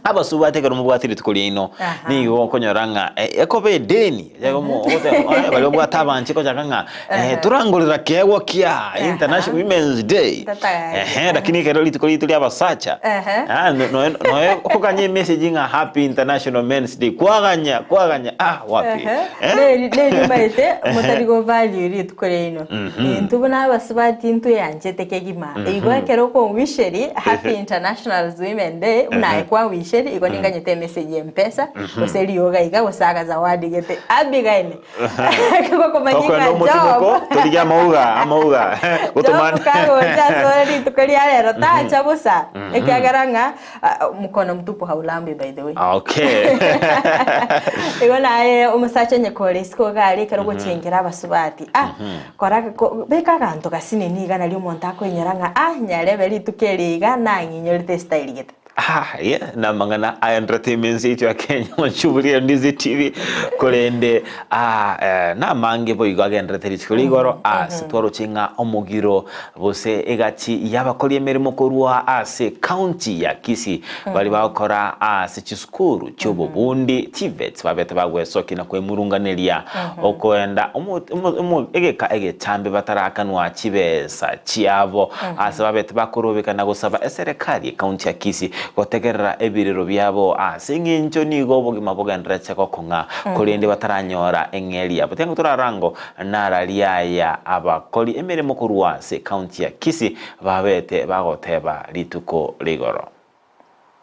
Abasubati ekero mobwate rituko riaino, nigo okonyora ng'a ekoba edeni, baria babwate abanche kochaka ng'a Eh, torangorera keegwa kia International Women's Day. Tatagaki. Ehe, lakini ekero rituko rito ria abasacha. Ehe. Ah, no- noe noe okoganya emessage ng'a Happy International Men's Day. Kwaganya, kwaganya. Ah, wapi. Eh? Neri neri maete motari go value rituko riaino. Intwe buna abasubati intwe yanchete kegima. Igo ekero okongwisheri Happy International Women Day buna aye kwangwisheri igo ninganyete emessage ya Mpesa gose rioga iga gose agazawadi gete. Abigail. Tokoenda omotimoko torigie amauga amauga gotomana kagocha asore rituko ria rero tacha bosa ekiagera ng'a ah, mkono mtupu haulambi by the way Okay. igo naye omosacha onye kore isiko iga aria ekero ogochengera abasubati ah kora ko- beka aganto gasinini iga nario omonto akoinyora ng'a ah nyarebe rituko eri iga nang'inyorete estyle gete. Ah, yeah, namang'ana a entertainment yaito ya Kenya ochuburie Ndizi TV korende ah, eh, namange boigo agenderete rituko rigoro ase twaroche ng'a omogiro gose egati y'abakori emeremo korwa ase county ya Kisii bari bagokora ase chisukuru chi'obobundi TVETs babete bagwesokia na kwemurunganeria okoenda omo, omo, omo, egeka egetambe batarakanwa chibesa chiabo ase babete bakorobeka na gosaba eserekari ekaunti ya Kisii gotegerera ebirero biabo ase eng'encho nigo obogima bogendererete gokong'a korende bataranyora eng'eria yabo. Tiga torarango nararia aya abakori emeremo korwa ase ekaunti ya Kisii babete bagoteba rituko rigoro.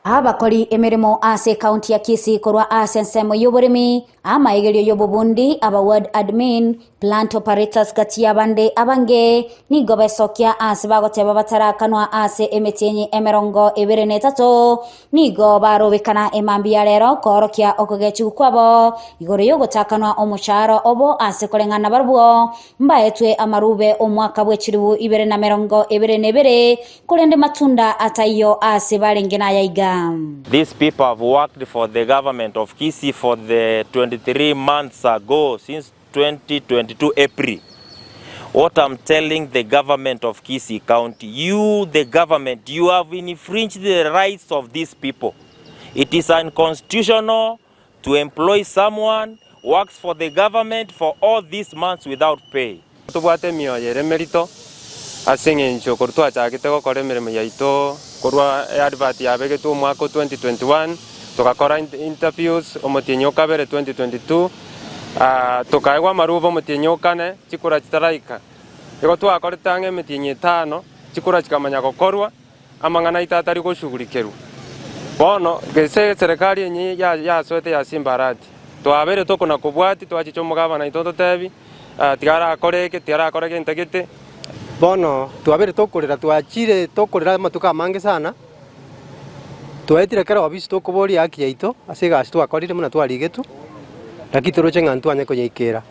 Abakori emeremo ase ekaunti ya Kisii korwa ase ensemo y'oboremi, amaegerio y'obobundi, aba ward admin, plant operators gati y'abande abange nigo besokia ase bagoteba batarakanwa ase emetienyi emerongo ebere na etato nigo barobekana emambia ya rero koorokia okogechigwa kwabo igoro y'ogotakanwa omoshahara obo ase koreng'ana barobwo mbaetwe amarube omwaka bwe chilifu ibere na merongo ebere na ebere Korende matunda ataiyo aase barenge naya iga. These people have worked for the government of Kisii for the 23 months ago since 2022 April. What I'm telling the government of Kisii County, you the government, you have infringed the rights of these people. It is unconstitutional to employ someone works for the government for all these months without pay. Tobwate emioyo ere emerito ase engencho korwa twachagete gokora emeremo yaito korwa eadvert yabegetwe omwaka o 2021 togakora interviews omotienyi o kabere 2022 tokaegwa amaruba omotienyi o kane chikura chitaraika. Igo twakorete ang'e emetienyi etano chikura chikamanya gokorwa amang'ana aito atari goshugurikerwa. Bono gese eserekari enye yasoete ya Simba Arati, twabeire tokona kobwatia twachicha omogabana oito ototebi, tiga arakore eke, tiga arakore gento gete. Bono twabeire tokorera, twachire tokorera amatuko amange sana, twaetire kera ofisi tokoboria haki yaito ase egasi twakorire buna twarigetwe, lakini toroche ng'a ntwanye konyeikera.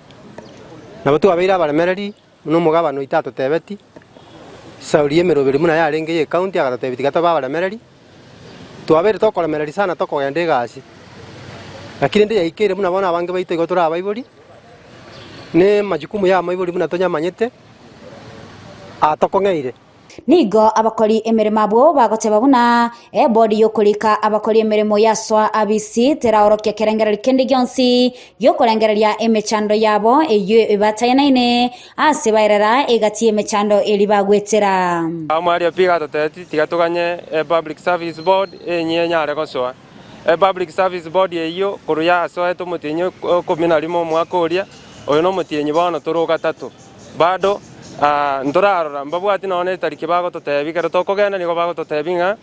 Nabo twabeire abaremereri Buna omogabana oito atotebeti, Sauli y'emeroberi buna yarenge y'ecounty agatotebia tiga tobe abaremereri, twabeire tokoremereria sana tokogenda egasi, lakini rende yaikeire buna bono abange baito igo tore abaibori, ne amajukumu ya amaibori buna tonyamanyete, atokong'eire. Nigo abakori emeremo abwo bagoteba buna ebodi y'okorika abakori emeremo yasoa abisi teraorokia kerengererio kende gionsi gi'okorengereria emechando yabo eyio ebatayenaine ase baerera egati y'emechando eria bagwetera. Omwaria pi gatotebeti tiga toganye Public Service Board enyia enyare gosoa. Public Service Board eyio korwa yasoete omotienyi o ikomi na rimo omwaka oria, oyo nomotienyi bono tore ogatato. Bado ntorarora mbabwati nonya ne etariki bagototebia ekero tokogenda nigo bagototebia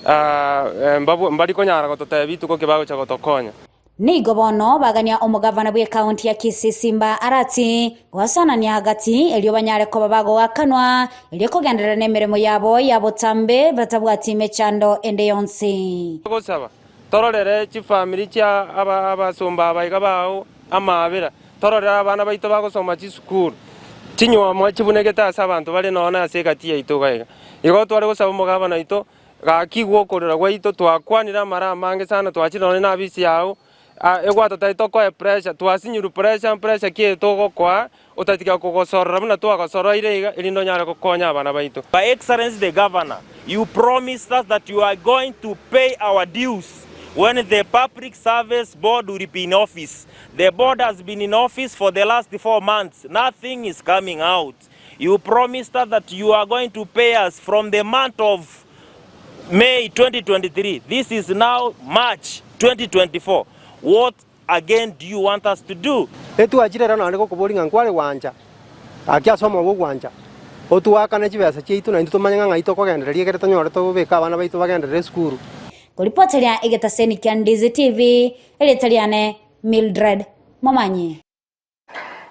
ng'a mbari konyara gototebia rituko ki bagocha gotokonya. Nigo bono bagania omogavana bw'ekaunti ya Kisii Simba Arati goasanania gati erio banyare koba bagoakanwa erio kogenderera nemeremo yabo ya botambe batabwati mechando ende yonsi. Gosaba, tororere chifamiri chia abasomba aba iga bao amaabera, tororere abana baito bagosoma chisukuru, chinyuomo chibunegete ase abanto bare nonya ase egati yaito iga iga. Igo tware gosaba omogabana oito Gaki gwokorera gwaito twakwanire amara amange sana twachire nonye na abisi yao egwatotebia tokoe pressure twasinyirwe pressure pressure ki eye togokoa otatiga kogosorora buna twagosoroire iga erinde onyare gokonya abana baito. Your Excellency the Governor, you promised us that you are going to pay our dues when the Public Service Board will be in office. The board has been in office for the last 4 months, nothing is coming out. You promised us that you are going to pay us from the month of May 2023. This is now March 2024. What again do you want us to do? Etwachire ero naende gokoboria ng'a nkware gwancha, gaki ase omoyo bw'ogwancha, otoakane chibesa chiaito naintwe tomanye ng'a ng'ai tokogendereria ekere tonyore tobeke abana baito bagenderere esukuru. Koripoteria egetaseni kia Ndizi TV, erieta riane Mildred Momanyi.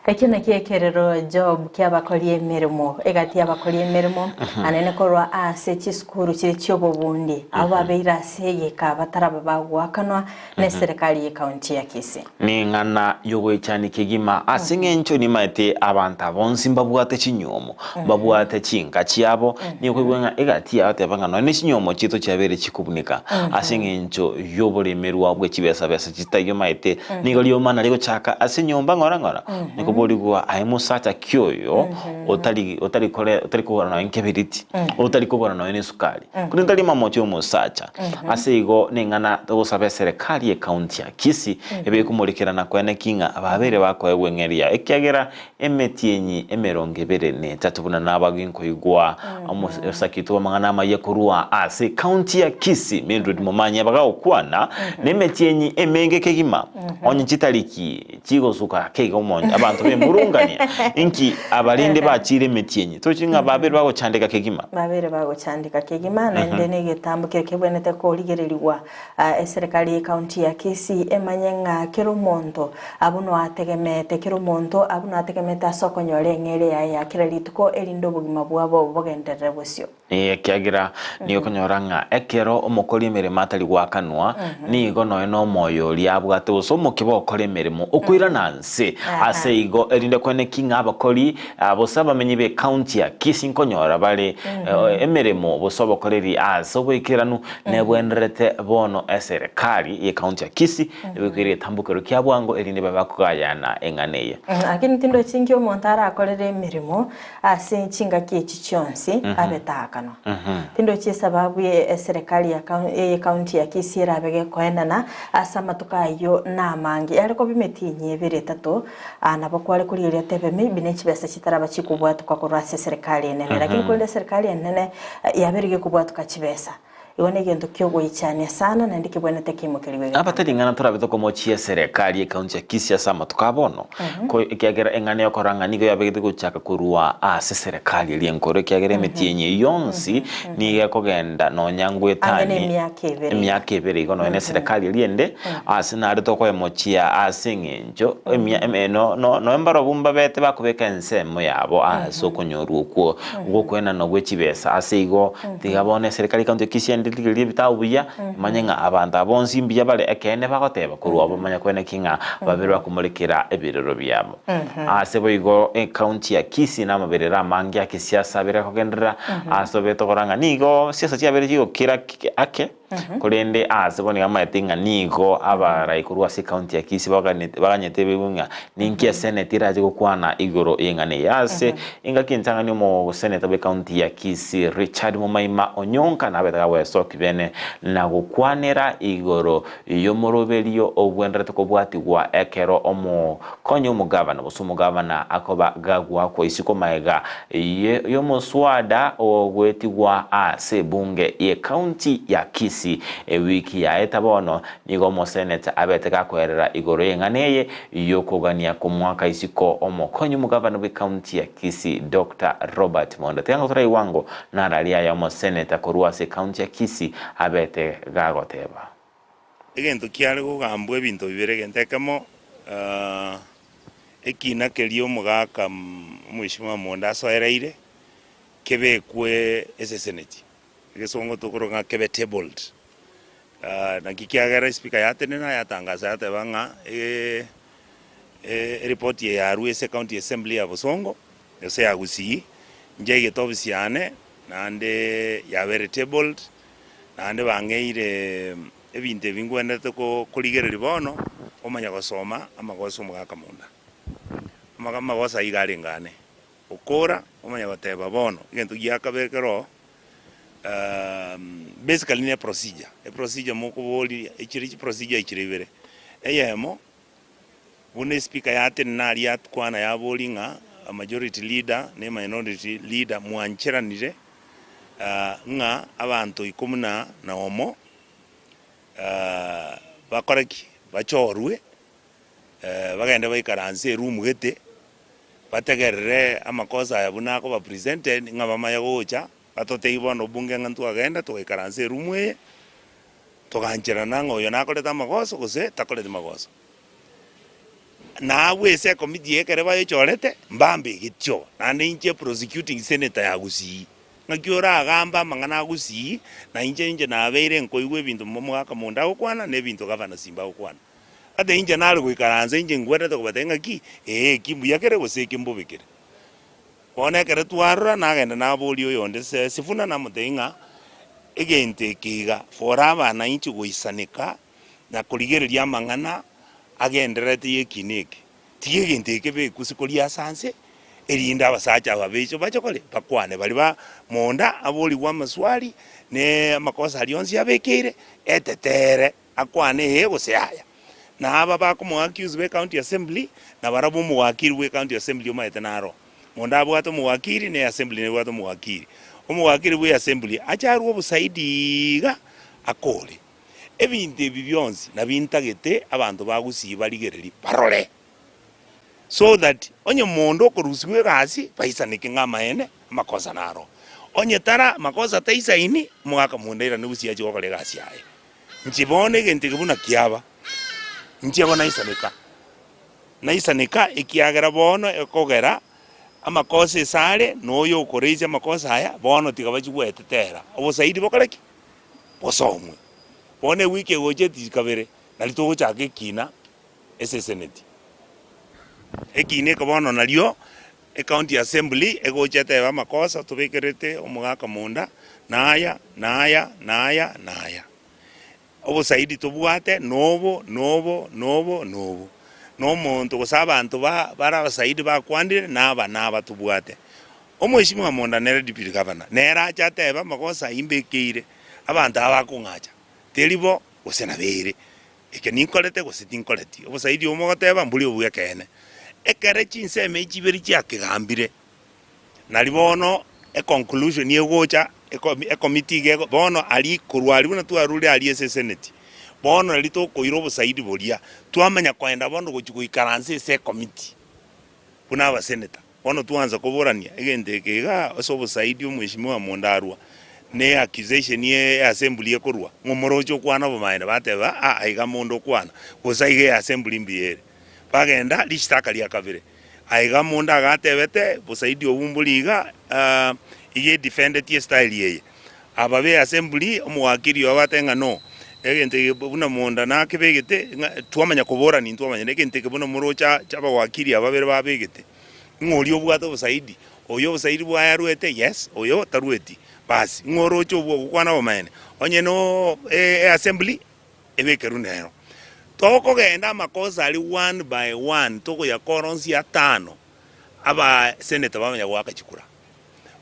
Ekio nakio ekerero Job ki'abakori emeremo, egati y'abakori emeremo, anene korwa ase chisukuru chire chi'obobundi, abwo babeire ase egeka bataraba bagoakanwa neserekari y'ecounty ya Kisii. Neng'ana y'ogoichania kegima, ase eng'encho nimaete abanto aba bonsi mbabwate chinywomo, mbabwate chinka chiabo, nigo koigwa ng'a egati yabo teba ng'a nonye ne chinywomo chiaito chiabeire chikobuneka ase eng'encho y'oboremerwa bwe chibesa besa chitaiyo omaete, nigo riomana rigochaka ase enyomba ng'ora ng'ora, nikoborigwa aye mosacha ki oyo otari otari kore otari kogora nonye nkeberiti, otari kogora nonye ne esukari, korende tari mamocho y'omosacha. Ase igo neng'ana togosaba eserekari y'ecounty ya Kisii ebe ekomorikera na koeneki ng'a babeire bakoegwa eng'eria ekiagera emetienyi emerongo ebere na etato buna nabagwi nkoigwa omosakito bw'amang'ana amaya korwa ase ecounty ya Kisii Mildred Momanyi abagagokwana nemetienyi emenge kegima onye chitariki chigosuka ake iga omonto abanto bemurungania inki abarende bachire emetienyi tochi ng'a babere bagochandeka kegima. Babere bagochandeka kegima naende negetambo keria kebwenerete korigererigwa Eserekari y'ecounty ya Kisii emanye ng'a kera omonto abwo noategemete kera omonto abwo noategemete ase okonyora eng'eria yaye ya kera rituko erinde obogima bwabo bogenderere bosio. Ekiagera nigo okonyora ng'a ekero omokori emeremo atari goakanwa, nigo nonya nomoyo oria abwate gose omokia bw'ogokora emeremo okoirana nse. Ase igo erinde kweneki ng'a abakori gose abamenyi b'ecounty ya Kisii nkonyora bare emeremo gose obokoreri ase oboikeranu Nebwenerete bono eserekari y'ecounty ya Kisii ebekoire egetambokero kia bwango erinde babe bakogayana eng'ana eye. Lakini tindochi inki omonto arakorere emeremo ase chingaki echi chionsi abe taakanwa. Tindochi esababu ye eserekari ya y'ecounty ya Kisii erabe gekoenana ase amatuko ayio namange. Yare koba emetienyi ebere etato nabo kware korigereria otebe maybe ne chibesa chitaraba chikobwatoka korwa ase eserekari enene. Lakini korende eserekari enene yabeire gekobwatoka chibesa. Igo negento kiogoichania sana naende kebwenerete keimokerigwe egetanda. Abatari ing'ana torabe tokomochia eserekari y'ecounty ya Kisii ase amatuko a bono, ko ekiagera eng'ana y'okorora ng'a nigo yabegete gochaka korwa ase eserekari eria enkoro ekiagera emetienyi eyio yonsi nigo ekogenda nonya Ang'e na ngwetani emiaka ebere. emiaka ebere igo nonya na eserekari eria ende ase nare tokoemochia ase eng'encho emia eme no no nonya mbarobwo mbabete bakobeka ensemo yabo ase okonyorwa okwo Ogokwenana gwe chibesa. Ase igo, tiga bono eserikari ekaunti ya Kisii ende rigererie ebitabu buya, emanye ng'a abanto aba bonsi mbuya bare ekeene bagoteba, korwa abwo bamanye koeneki ng'a babere bakomorekera ebirero biabo. Ase boigo ekaunti ya Kisii namaberero amange a kisiasa abere akogenderera, ase obete okora ng'a nigo siasa chiabere chigokira ake. Korende aase bono iga amaete ng'a nigo abarai korwa ase ecounty ya Kisii baganete baganyete beigwe ng'a ninki eseneti erache gokwana igoro y'eng'ana eye. Ase engaki entang'ani omoseneta bw'ecounty ya Kisii Richard Momaima Onyonka nabete gagwesokia bene na gokwanera igoro y'omoroberio ogwenderete kobwatigwa ekero omokonyi omogavana gose omogavana akoba gagwakwa isiko magega y'omoswada ogoetigwa ase ebunge y'ecounty ya Kisii ewiki yaeta bono nigo omoseneta abete gakoerera igoro y'eng'ana eye y'okogania komoaka isiko omokonyi omogavana bw'ecounty ya Kisii Doctor Robert Monda. Tiga ngotoraigwa nararia aya omoseneta korwa ase ecounty ya Kisii abete gagoteba. Egento kiare kogambwa ebinto bibere, egento ekemo, ekina keria omogaka omweshimiwa Monda asoereire, kebekwe eseseneti, egesongo tokoroka ng'a kebe tabled. Naki kiagera espika yatenena yatangasa yateba ng'a eripoti eye yarwa ase ecounty assembly ya Bosongo, gose ya Gusii, inche aigete ofisi yane, naende yabere tabled. Naende bang'eire ebinto ebi ngwenerete korigereria bono, omanye gosoma amagoso omogaka monda. Amagoso ayio iga arenge ane. Okora, omanye goteba bono, egento gia kabere kero oo, basically ne eprocedure, eprocedure mokoboria echire chiprocedure echire ibere, eyemo, buna espika yatenena aria yakwana yaboria ng'a majority leader ne minority leader mwancheranire ng'a abanto ikomi na omo bakore ki? Bachorwe bagende baikaranse eroom gete, bategerere amakosa aya buna akoba presented ng'a bamanye gocha, batotebie bono obunge ng'a ntwagenda togaikaransa eroom eye, togancherana ng'a oyo nakorete amagoso gose takoreti magoso. Na abwo ase ekomiti eye ekere bayechorete, mbambegetie oo, naende inche prosecuting senator ya Gusii. Ng'aki oragambe amang'ana a Gusii, na inche inche nabeire nkoigwa ebinto omogaka monda agokwana, na ebinto gavana Simba agokwana. Ata inche nare goikaransa inche ngwenerete kobatebia ng'aki, ee eki mbuya kere gose eki mbobe kere. Bono ekero twarora, nagenda naboria oyonde Sifuna, namotebia ng'a egento eke iga, fora abana inche goisaneka na korigereria amang'ana agendererete y'ekina eke. Tiga egento eke bekuse koria ase anse, erinde abasacha aba baicho bache kore bakwane. Baria ba monda aborigwe amaswali, ne amakosa aria onsi abekeire, etetere akwane ee gose yaya. Na aba bakomoaccuse be county assembly, na barabwo omowakiri bwe county assembly omanyete naro. Monda abwate omowakiri, ne assembly nebwate omowakiri. Omowakiri bwe assembly ache arwe obosaidi iga akore. Ebinto ebi bionsi nabio ntagete abanto ba Gusii barigererie barore, so that onye monto okorusigwa egasi baisaneke ng'a amaene amakosa naro. Onye tara makosa taisaini, omogaka monda airane Gusii achie gokora egasi yaye. Inche bono egento eke buna kiaba, inche bo naisaneka, naisaneka ekiagera bono ekogera amakosa ase are na oyo okoraisia amakosa aya, bono tiga bachie gwetetera, obosaidi bokore ki? Bosomwe. Bono ewiki egocha etiri kabere, nario togochaka ekina ase eseneti. Ekina eke bono nario ecounty assembly egocha etebe amakosa tobekerete omogaka monda, naya, naya, naya, naya. Obosaidi tobwate nobo, nobo, nobo, nobo. Na omonto gose abanto ba bare abasaidi bakwanire naba naba tobwate. Omweshimiwa monda nere deputy governor, nere ache atebe amagoso ayio mbekeire, abanto aba bakong'acha, teri bo gose nabeire, eke ninkorete gose tinkoreti. Obosaidi obo mogoteba mbori obw'ekeene. Ekere chinsemo echi chibere chiakegambire, nari bono econclusion egocha, ekomiti iga ego bono aria korwa aria buna twarure aria ase eseneti, bono nari tokoira obosaidi boria, twamanya koenda bono gochia goikaransa ase ekomiti buna abaseneta. Bono twansa koborania egento eke igaa ase obosaidi omweshimiwa Mondarwa ne accusation ye assembly ekorwa ng'a omoroche okwana obomaene bateba aa aiga monda okwana gose aiga e assembly mbuya ere. Bagenda rishtaka ria kabere aiga monda agatebete bosaidi obu mbori iga iga edefendeti estyle eye. Aba be assembly omowakili obo batebe ng'a no egento eke buna monda nakebegete ng'a twamanya koborania intwe abanyene egento eke buna moroche abawakili aba babere babegete. Ng'a oria obwate obosaidi, oyo obosaidi bwaye arwete, yes, oyo tarueti. Basi, ng'o oroche obwo ogokwana obomaene? Onye no eassembly, ebekerwe nero. Tokogenda amakosa aria one by one, tokoyakora onsi atano, aba senator bamanya goaka chikura.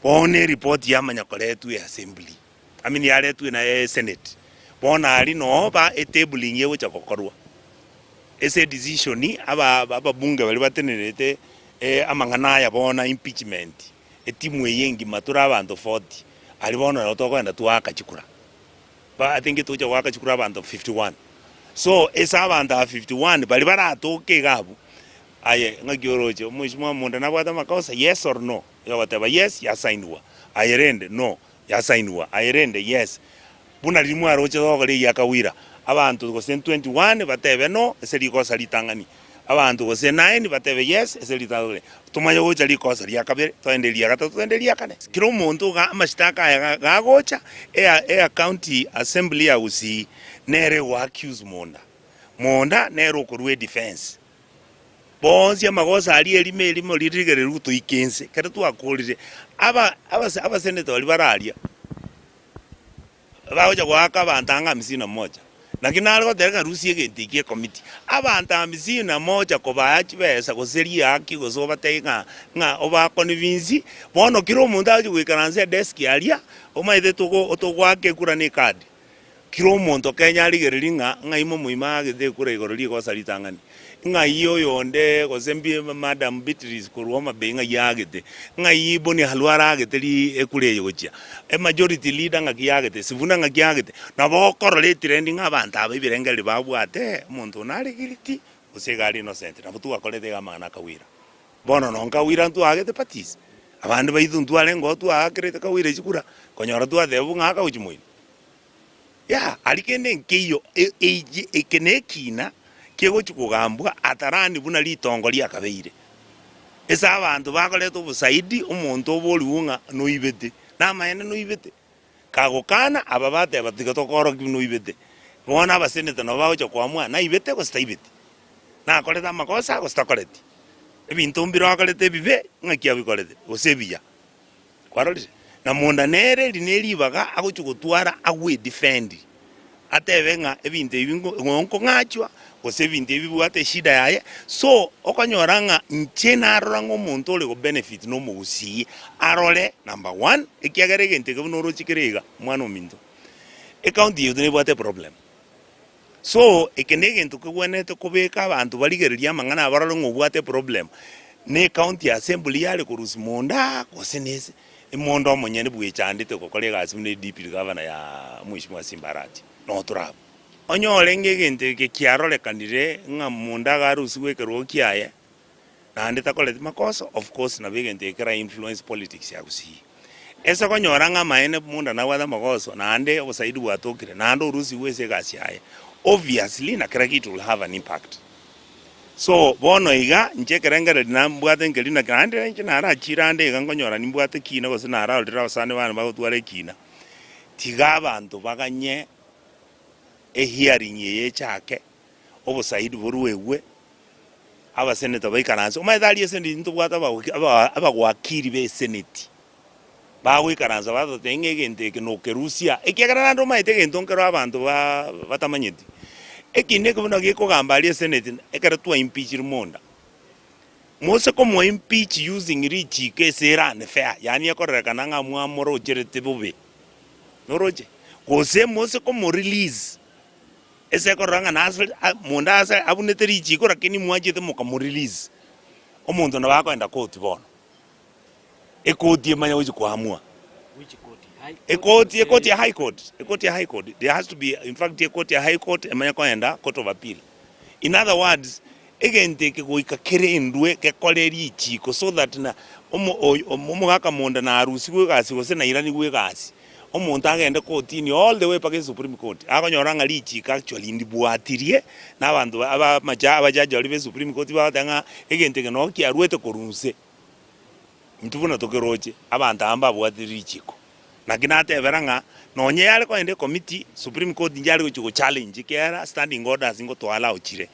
Bono eripoti yamanya koretwa eassembly, I mean yaretwe na esenate. Bono aria noo ba etabling egocha gokorwa. Ase edecision aba ababunge baria batenenerete amang'ana aya bono impeachment, etimu eye engima tore abanto 40, aria bono nabo tokogenda twaaka chikura. Ba I think togocha goaka chikura abanto 51. So ase abanto aba 51 baria baratoke iga abwo, aye ng'aki oroche omweshimiwa Munda nabwate amakosa yes or no? Oyogoteba yes yasainiwa, aye rende no yasainiwa, aye rende yes. Buna riria mwaroche gokora eyio akawira, abanto gose 21 batebe no ase rikosa ritang'ani, abanto gose 9 batebe yes ase ritang'ani, tomanye gocha rikosa ria kabere, toende ria gatato, toende ria kane. Kera omonto iga amashitaka aya gagocha, ea county assembly ya Gusii nere ego accuse Monda, Monda nere okorua edefence. Bonsi amagoso aria erimo erimo ririgererigwe toike inse. Ekero twakorire, aba abaseneta baria bare aria, bagocha goaka abanto ang'e hamsini na moja. Naki nare goteba ng'a rusia egento eke ekomiti. Abanto hamsini na moja kobaa chibesa gose riaki gose obatebie ng'a ng'a obaconvince, bono kera omonto agochia goikaransa edesk aria, omanyete togo togoaka ekura na ecard. Kera omonto kenya arigererie ng'a ng'ai momoima aagete ekura igoro rigosa ritang'ani, ng'ai oyonde gose mbi Madam Beatrice korwa Homa Bay ng'ai aagete, ng'ai Boni Khalwale aagete ri ekura eye gochia, emajority leader ng'aki yaagete, Sifuna ng'aki aagete. Nabo okorora etrend ng'a abanto aba ebirengererio babwate, omonto one are guilty gose iga are innocent, nabo twakorete iga amang'ana akagwira. Bono nonye Kawira ntwaagete parties, abande baito ntwarengeo twaakerete Kawira chikura, konyora twateba ng'a akagochia moino. Yea, aria kende nkeiyo, eye eke nekina kegochia kogambwa atarani buna ritongo riakabeire. Ase abanto bakoreta obosaidi, omonto oborigwe ng'a noibete, namaene noibete. Kagokana, aba bateba tiga tokoorokia buna oibete. Bono abaseneta nabo bagochia koamua naibete gose taibeti, nakorete amakosa gose takoreti, ebinto mbire akorete ebibe ng'aki abikorete gose ebiya. Kwarorire? Na monda nere eri ne ribaga agochia gotwara agwe-defend, atebe ng'a ebinto ebi nko ng'o nkong'achwa, gose ebinto ebi bibwate eshida yaye. So, okonyora ng'a inche narora ng'a omonto ore go benefit na omogusii, arore number one, ekiagera egento eke buna oroche kere iga, omwana ominto, ecounty yaito nebwate eproblem. So, eke negento kegwenerete kobeka abanto barigererie amang'ana aya barore ng'a obwate eproblem ne ecounty assembly yare korusia monda gose nese emonda omonyene bwechandete gokora egasi buna edepute governor ya mweshimiwa Simba Arati noo tore abwo. Onyore ng'a egento eke kiarorekanire ng'a monda iga arusigwe ekerogo kiaye naende takoreti makosa, of course nabo egento eke kera influence politics ya Gusii. Ase okonyora ng'a amaene monda nabwate amagoso naende obosaidi bwatokire naende orusigwe ase egasi yaye, obviously na kera gito will have an impact. So bono iga inche ekerengererio nambwate nkeri naki naende inche narachire ande iga nkonyora nimbwate ekina gose nararorire abasani bane bagotwara ekina, tiga abanto baganye ehearing eye echake, obosaidi boruegwe. Abaseneta baikaranse, omanyete aria eseneti ntobwate abawakili b'eseneti, bagoikaransa batotebia ng'a egento eke nokerusia, ekiagera naende omanyete egento nkero abanto batamanyeti. Ekina eke buna gekogamba aria eseneti ekero twa impeachire monda, mose komoa impeach using richiko ase ere unfair, yaani ekororekana ng'a mwamorocherete bobe, noroche? Gose mose komo release. Ase ekorora ng'a nase monto ase abunete richiiko lakini mwachete mokamo release, omonto nabo akoenda koti bono. Ekoti emanye gochia koamua. Ekoti ekoti ya high court, ekoti ya high court, there has to be in fact ekoti ya high court emanye koenda court of appeal. In other words, egento eke goika kerendwe gekore richiiko so that na omo oyo omogaka monda narusigwe egasi gose nairanigwe egasi. Omonto agende kotini all the way mpaka esupreme court, akonyora ng'a richiiko actually ndibwatirie na abanto aba amacha abajaji baria ba esupreme court bagoteba ng'a egento eke noo kiaruete korwa inse. Intwe buna tokeroche, abanto aba mbabwatire richiiko. Naki natebera ng'a nonye yare kogenda ekomiti, supreme court inche yare gochia go challenge ekiagera standing orders ngotoa allow chire.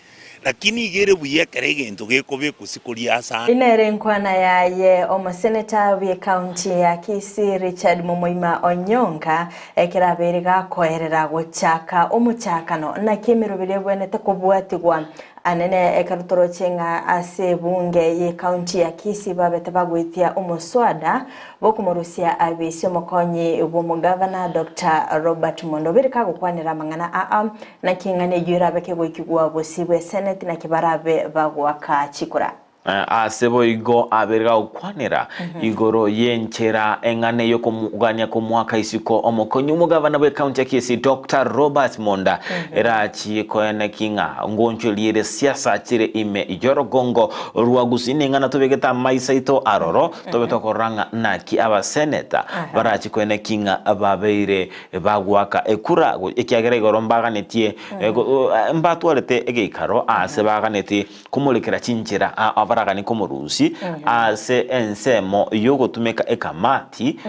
Lakini iga ere buya ekero egento gekobekwa isiko ria ase. Nere enkwana yaye omoseneta bw'ecounty ya Kisii Richard Momoima Onyonka ekero abeire gakoerera gochaka omochakano naki emeroberi ebwenerete kobwatigwa anene ekero toroche ng'a ase ebunge y'ecounty ya Kisii babete bagoetia omoswada bw'okomorusia abisi omokonyi bw'omogavana Doctor Robert Mondo obere kagokwanera amang'ana aa Naki ing'ana eyio erabe kegoikigwa bosio bw'eseneti, naki barabe bagoaka chikura. Ase boigo abeire gagokwanera igoro y'enchera eng'ana ey'okomogania komoaka isiko omokonyi omogavana bw'ecounty ya Kisii Doctor Robert Monda erachie koeneki ng'a ngonchweria ere siasa chire ime y'orogongo rwa Gusii neng'ana tobegete amaiso aito aroro tobe tokorora ng'a naki abaseneta barachie koeneki ng'a babeire Bagoaka ekura, ekiagera igoro mbaganetie, mbatwarete egeikaro aase baganetie komorekera chinchera abaraganie komorusia ase ensemo y'ogotumeka ekamati,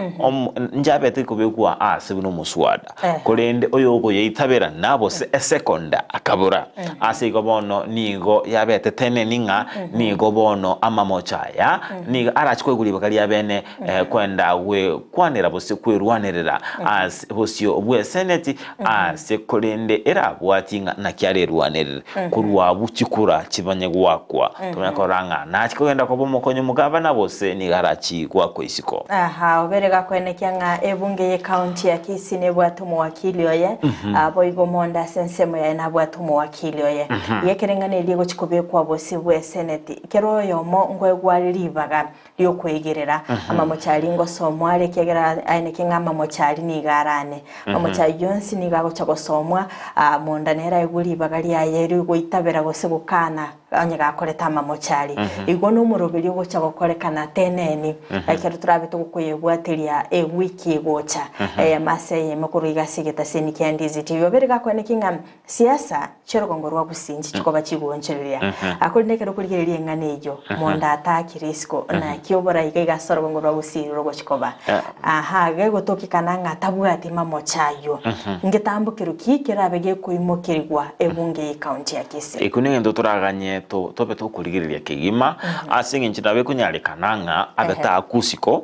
nchabete kobekwa aase buna omoswada. Korende oyokoyeitabera nabose esekonda akabora. Ase igo bono nigo yabete teneni ng'a nigo bono amamocho aya nigo arache koigwa ribaga riabene Kwenda gwekwanera gose kwerwanerera ase bosio bw'eseneti ase korende erabwatie ng'a naki arerwanerere korwa abwo chikura chibanye goakwa. Tomanye korora ng'a nachi kogenda koba omokonyi omogabana gose nigo arachi goakwa isiko. Aha, obere gakoenekia ng'a ebunge y'ecounty ya Kisii nebwate omowakili oye, boigo omonde ase ensemo yaye nabwate omowakili oye. Iga ekereng'ana eria egochi kobekwa bosio bw'eseneti, kera oyomo nkoegwa are ribaga ri'okweigerera amamochari ngosomwa are, ekiagera aye naki ng'a amamochari nigo arane. Amamochari yonsi nigo agocha gosomwa, monda nere aegwe ribaga riaye ri'ogoitabera gose gokana onye gakorete amamochari. Igo nomoroberio ogocha gokorekana teneni, ekero torabe togokoyebwateria ewiki egocha, eyemo ase eyemo korwa iga ase egetaseni kia Ndizi TV. Obere gakoenekia ng'a Siasa chi'orogongo rwa gusii nchichikoba chigoonchoreria. Korende ekero okorigereria eng'ana eyio, monda atakire isiko, naki oborai iga iga ase orogongo rwa gusii rogochi koba. Aha, gegotokekana ng'a tabwati mamocha ayio. Ngetambokero ki kerabe gekoimokerigwa ebunge y'ecounty ya Kisii? Ekio negento toraganye tobe tokorigereria kegima, ase eng'encho nabo ekonyarekana ng'a abe takusiko,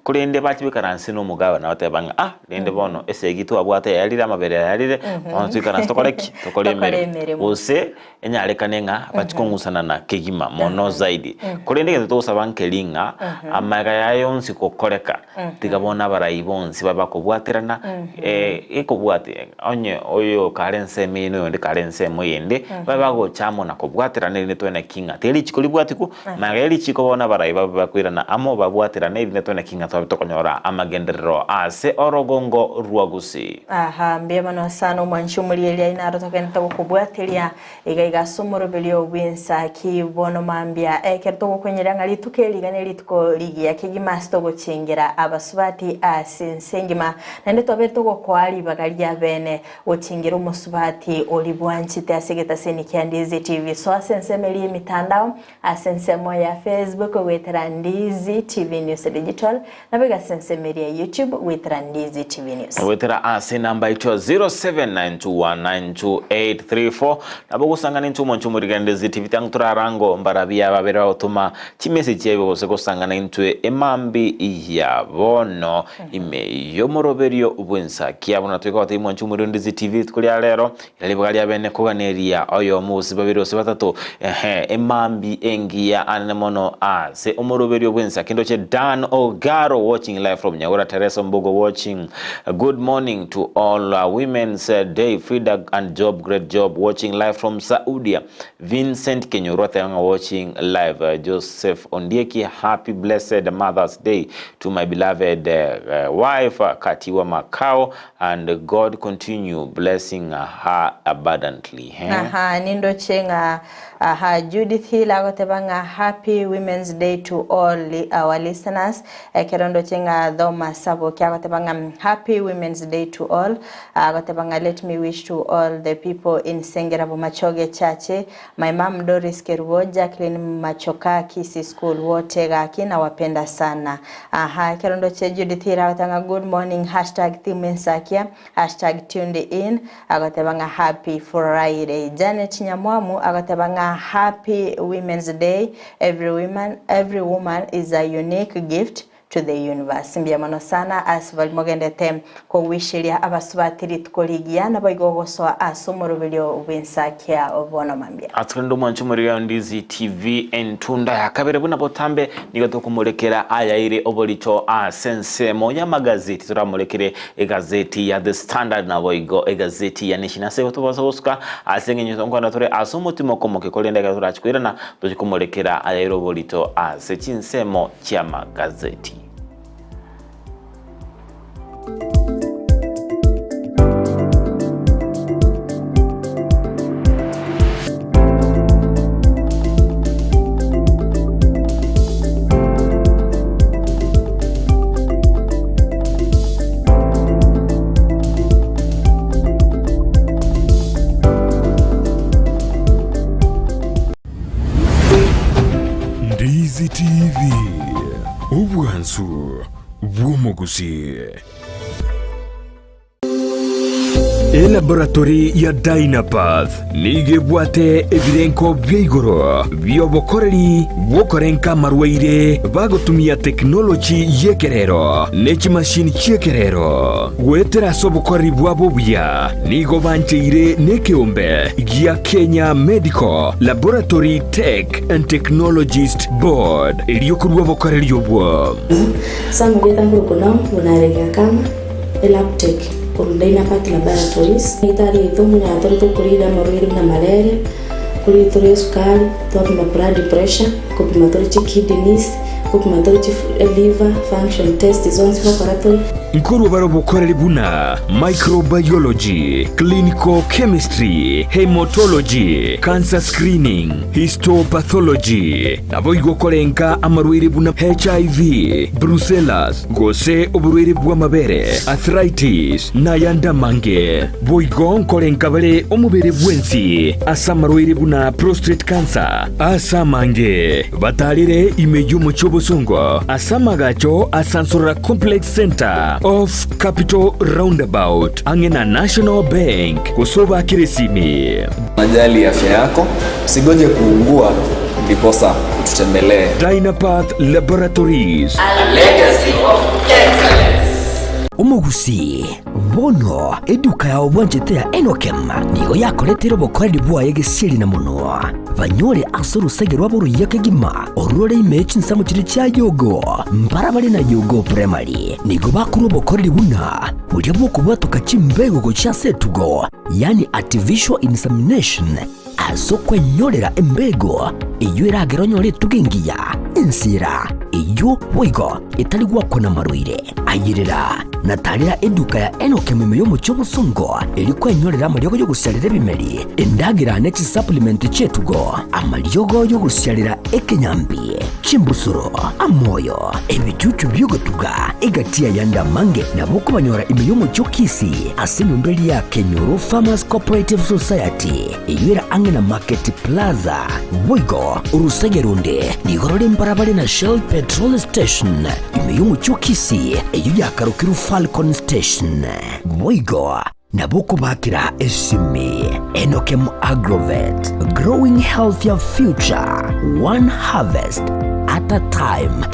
korende bache baikaranse nomogabana bateba ng'a ah, Rende bono esegi twabwate yayarire, amabere ayarire, bono toikaranse tokore ki? Tokore Tokore emeremo. emeremo. Gose enyarekane ng'a bachie kong'usanana kegima mono zaidi. Korende egento togosaba nkeri ng'a amaiga yaye yonsi gokoreka, tiga bono abarai bonsi babe bakobwaterana, ekobwati onye oyo kare ensemo eye na oyonde kare ensemo eyende, babe bagocha amo na kobwaterana erinde tobe naki ng'a tiga richiko ribwatigwe, Magega ye richiiko bono abarai babe bakoirana amo babwaterane erinde tone ki ng'a twabe tokonyora amagenderero ase orogongo rwa Gusii. Aha, mbuya mono sana omwanchi omorieria aye naro togenderete gokobwateria iga iga ase omoroberio bw'ensaki bono mambia ekero togokonyeria ng'a rituko eri iga nerituko rigiya kegima ase togochengera abasubati ase ense engima naende twabeire togokoa ribaga ria bene Gochingera omosubati oria bwanchete ase egetaseni kia Ndizi TV. Soa ase ensemo eria y'emitandao, ase ensemo ya Facebook goetera Ndizi TV News Digital, naboigo ase ensemo eria ya YouTube goetera Ndizi TV News. Goetera ase enamba yaito 0792192834 nabo ogosangana intwe omonche omorigani Ndizi TV tango torarango mbarabia babere bagotoma chimessage chiaibwe gose gosangana intwe emambi ya bono. Ime y'omoroberio bw'ensakia buna toika gotebia mwanche omorero Ndizi TV rituko ria rero, ira ribaga ria bene koganeria oyomo gose babere gose batato, ehe, emambi engiya anene mono ase omoroberio bw'ensakia ndoche Dan Ogaro watching live from Nyagura Teresa Mbogo watching good morning to all uh, women's day Frida and Job great job watching live from Saudia Vincent Kenyorwa ateba ng'a watching live Joseph Ondieki happy blessed Mother's Day to my beloved wife Katiwa Makau and God continue blessing her abundantly. Aha, nindoche ng'a Aha Judith Hill agoteba ng'a happy women's day to all our listeners. Ekero ndoche ng'a Thomas Saboki agoteba ng'a happy women's day to all. Agoteba ng'a let me wish to all the people in Sengera Bomachoge Church, my mum Doris Kerubo, Jacqueline Machoka Kisii School wote gaki nawapenda sana. Aha ekero ndoche Judith Hill agoteba ng'a good morning hashtag team Ensakia Hashtag tuned in agoteba ng'a happy Friday. Janet Nyamwamu agoteba ng'a happy women's day every woman, every woman is a unique gift to the universe. Mbuya mono sana ase baria mogendete kowisheria abasubati rituko rigiya naboigo ogosoa ase omoroberio bw'ensakia bono mambia. Ase rende omwancho omorero Ndizi TV entunda ya kabere buna botambe nigo tokomorekera ayaire oborito ase ensemo y'amagazeti toramorekere Egazeti ya The Standard naboigo egazeti ya Nation ase tobasa gosuka ase eng'encho nkwana tore ase omotima okomoke korende ekero torachi koirana tochi komorekera ayaire oborito ase chinsemo chi'amagazeti. Ndizi TV, obwansu bw'omogusii. Elaboratory ya Dynapath nigo ebwate ebirenko bia igoro bi'obokoreri bw'okorenka amarwaire bagotumia tekinoloji y'ekerero ne chimashini chi'ekerero. Goetera ase obokoreri bwabo obuya nigo bancheire nekeombe gia Kenya Medical Laboratory Tech and Technologist Board erio korua obokoreri obwo. Samugeta nkorokwa Naomi buna Kama. Elabtech, korwa Dynapath Laboratories. Egetari yaito omonyara tore tokorida amarwaire buna malaria, korida tore esukari, twapima blood pressure, kopima tore chikidneys, kopima tore chi liver function test zonsi gokora tore. Nkorwa bare obokoreri buna microbiology, clinical chemistry, haematology, cancer screening, histopathology, naboigo korenka amarwaire buna HIV, brucellas, gose oborwaire bw'amabere, arthritis, na ayande amange. Boigo nkorenka bare omobere bwensi ase amarwaire buna prostate cancer, ase amange. Batarire ime y'omochie obosongo ase amagacho a Sansorora Complex Centre off Capital Roundabout ang'e na National Bank gose obakere esimi. Unajali afya yako, usigoje kuugua ndiposa ututembelee. Dynapath Laboratories. A legacy of excellence. Omogusii, bono eduka yao bwanchete ya Enokem nigo yakoretire obokoreri bwaye gesieri na monwa. Banyore ase orosege rwabo oruya kegima, orore ime ye chinsemo chiria chia Yogo, mbarabare na Yogo Primary. Nigo bakorwa obokoreri buna boria bw'okobwatoka chimbego gochia ase etugo, yaani artificial insemination, Ase okwenyorera embego eyio eragere onyore etugo engiya, ensira eyio boigo etari gwakwa namarwaire. Ayerera na tarera eduka ya Enock ime y'omochie obosongo erio kwenyorera amariogo y'ogosiarera ebimeri, endagera ne chisupplement chi'etugo, amariogo y'ogosiarera ekenyambi, chimbusuro, amoyo, ebichuchu bi'ogotuga, egati y'ayande amange nabo okobanyora ime y'omochie o Kisii ase enyomba eria ya Kenyoro Farmers Cooperative Society. Eyio ere ang'e na Market Plaza. Boigo orosege ronde nigo rore mbarabare na Shell Petrol Station ime y'omochie o Kisii, eyio yakarokirwe Falcon Station. Boigo nabo okobakera esimi Enokem Agrovet, growing healthier future, one harvest at a time.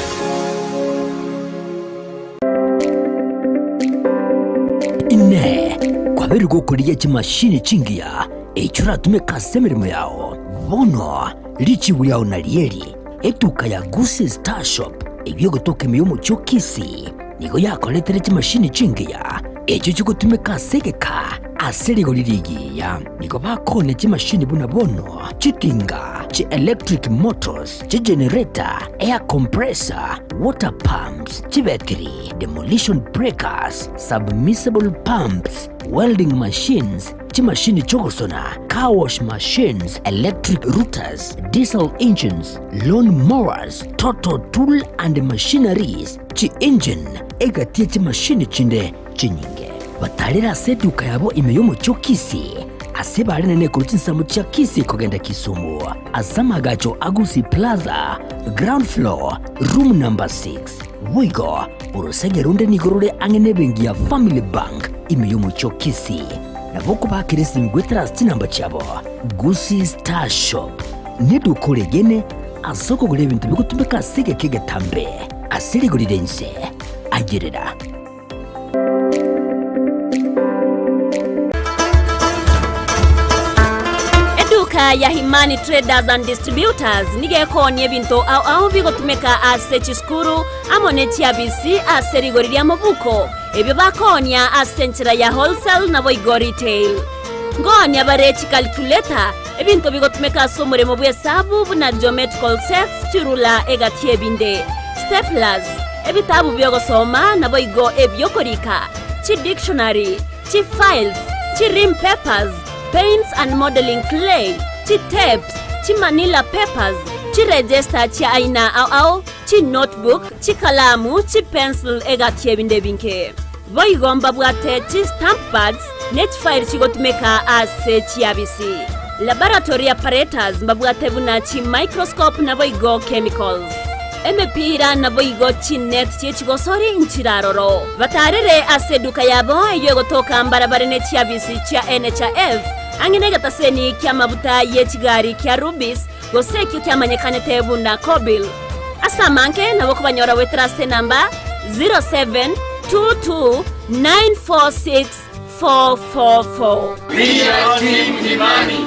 Inee! Kwabeire gokorigia chimashini chingiya echio oratumeke ase emeremo yao? Bono richibu riao narieri, Etuka ya Gusii Star Shop eyio egotoka ime y'omochie o Kisii nigo yakoretire chimashini chingiya echio chigotumeka ase egeka ase rigori rigiya. Nigo bakoonia chimashini buna bono chitinga, chi electric motors, chigenerator, air compressor, water pumps, chibetiri, demolition breakers, submersible pumps, welding machines, Chimashini chi'ogosona, car wash machines, electric routers, diesel engines, lawn mowers, total tool and machineries, chi-engine, egati ye chimashini chinde chinyinge. Batarire ase eduka yabo ime y'omochie o Kisii, ase barenene korwa chinsemo chia Kisii kogenda Kisumu, ase amagacho a Gusii Plaza, ground floor, room number 6. Boigo, orosege ronde nigo rore ang'e nebenki ya Family Bank ime y'omochie o Kisii. Nabo okobaakera esimi goetera ase chinamba chiabo. Gusii Star Shop neduka oregene ase okogora ebinto bigotumeka ase egeka egetambe ase rigori ria inse. Ayerera. Eduka ya Himani Traders and Distributors nigo ekoonia ebinto ao ao bigotumeka ase chisukuru amo ne chiabisi ase rigori ria mobuko, ebio bakoonia ase enchera ya wholesale naboigo retail. Nkoonia bare chicalculator, ebinto bigotumeka ase omoremo bw'esabu buna geometrical sets, chirula egati y'ebinde, staplers, Ebitabu bi'ogosoma naboigo ebi'okorika, chidictionary, chifiles, chirim papers, paints and modelling clay, chitapes, chimanila papers, chiregister chia aina ao ao, chinotebook, chikalamu, chipencil egati y'ebinto ebinge. Boigo mbabwate chistamp pads ne chifairi chigotumeka ase chiabisi. Laboratory apparatus mbabwate buna chimicroscope naboigo chemicals. Emepira naboigo chinet chi'echigosori nchiraroro. Batarere ase eduka yabo eyio egotoka mbarabare ne chiabisi chia NHIF, ang'e negetaseni ki'amabuta ye chigari kia Rubis, gose ekio kiamanyekanete buna Kobil. Ase amange nabo okobanyora goetera ase enamba 0722946444. We are Team Imani.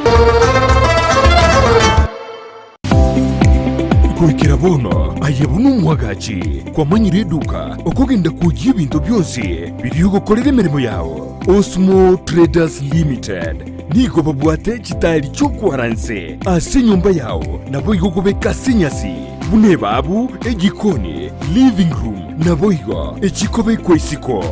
Goikera bono aye buna omwagachi kwamanyire eduka okogenda kwoyia ebinto bionsi biria ogokorera emeremo yao. Osmo Traders Limited nigo babwate chitaeri chi'okwara inse ase enyomba yao naboigo okobeka ase enyasi buna ebabu, ejikoni, living room naboigo echikobekwa isiko.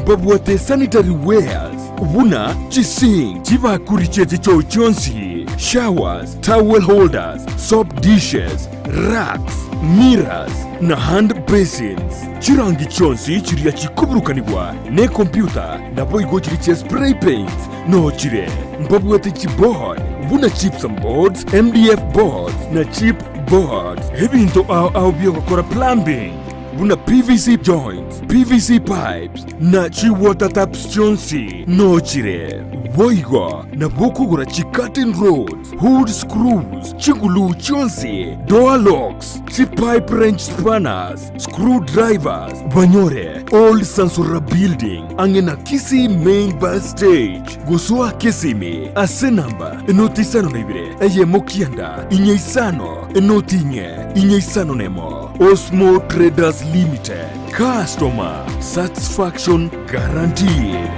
Mbabwate sanitary wares buna chisink, chibakuri chie chichoo chionsi, showers, towel holders, soap dishes, racks, mirrors na hand basins. Chirangi chionsi chiria chikoburukanigwa nekompyuta naboigo chiria chia spray paints noo chire. Mbabwate chiboard buna gypsum boards, MDF boards na chip boards. Ebinto ao ao biogokora plumbing buna PVC joints, PVC pipes na chiwater taps chionsi noo chire. Boigo nabo okogora chicurtain rods, hood screws, chiguluu chionsi, door locks, chipipe wrench spanners, screw drivers, banyore Old Sansora Building ang'e na Kisii Main Bus Stage. Gosoa Kisimi ase namba enoti isano na ibere eyemo kianda inye isano enoti inye inye isano nemo. Osmo Traders Limited, customer satisfaction guaranteed.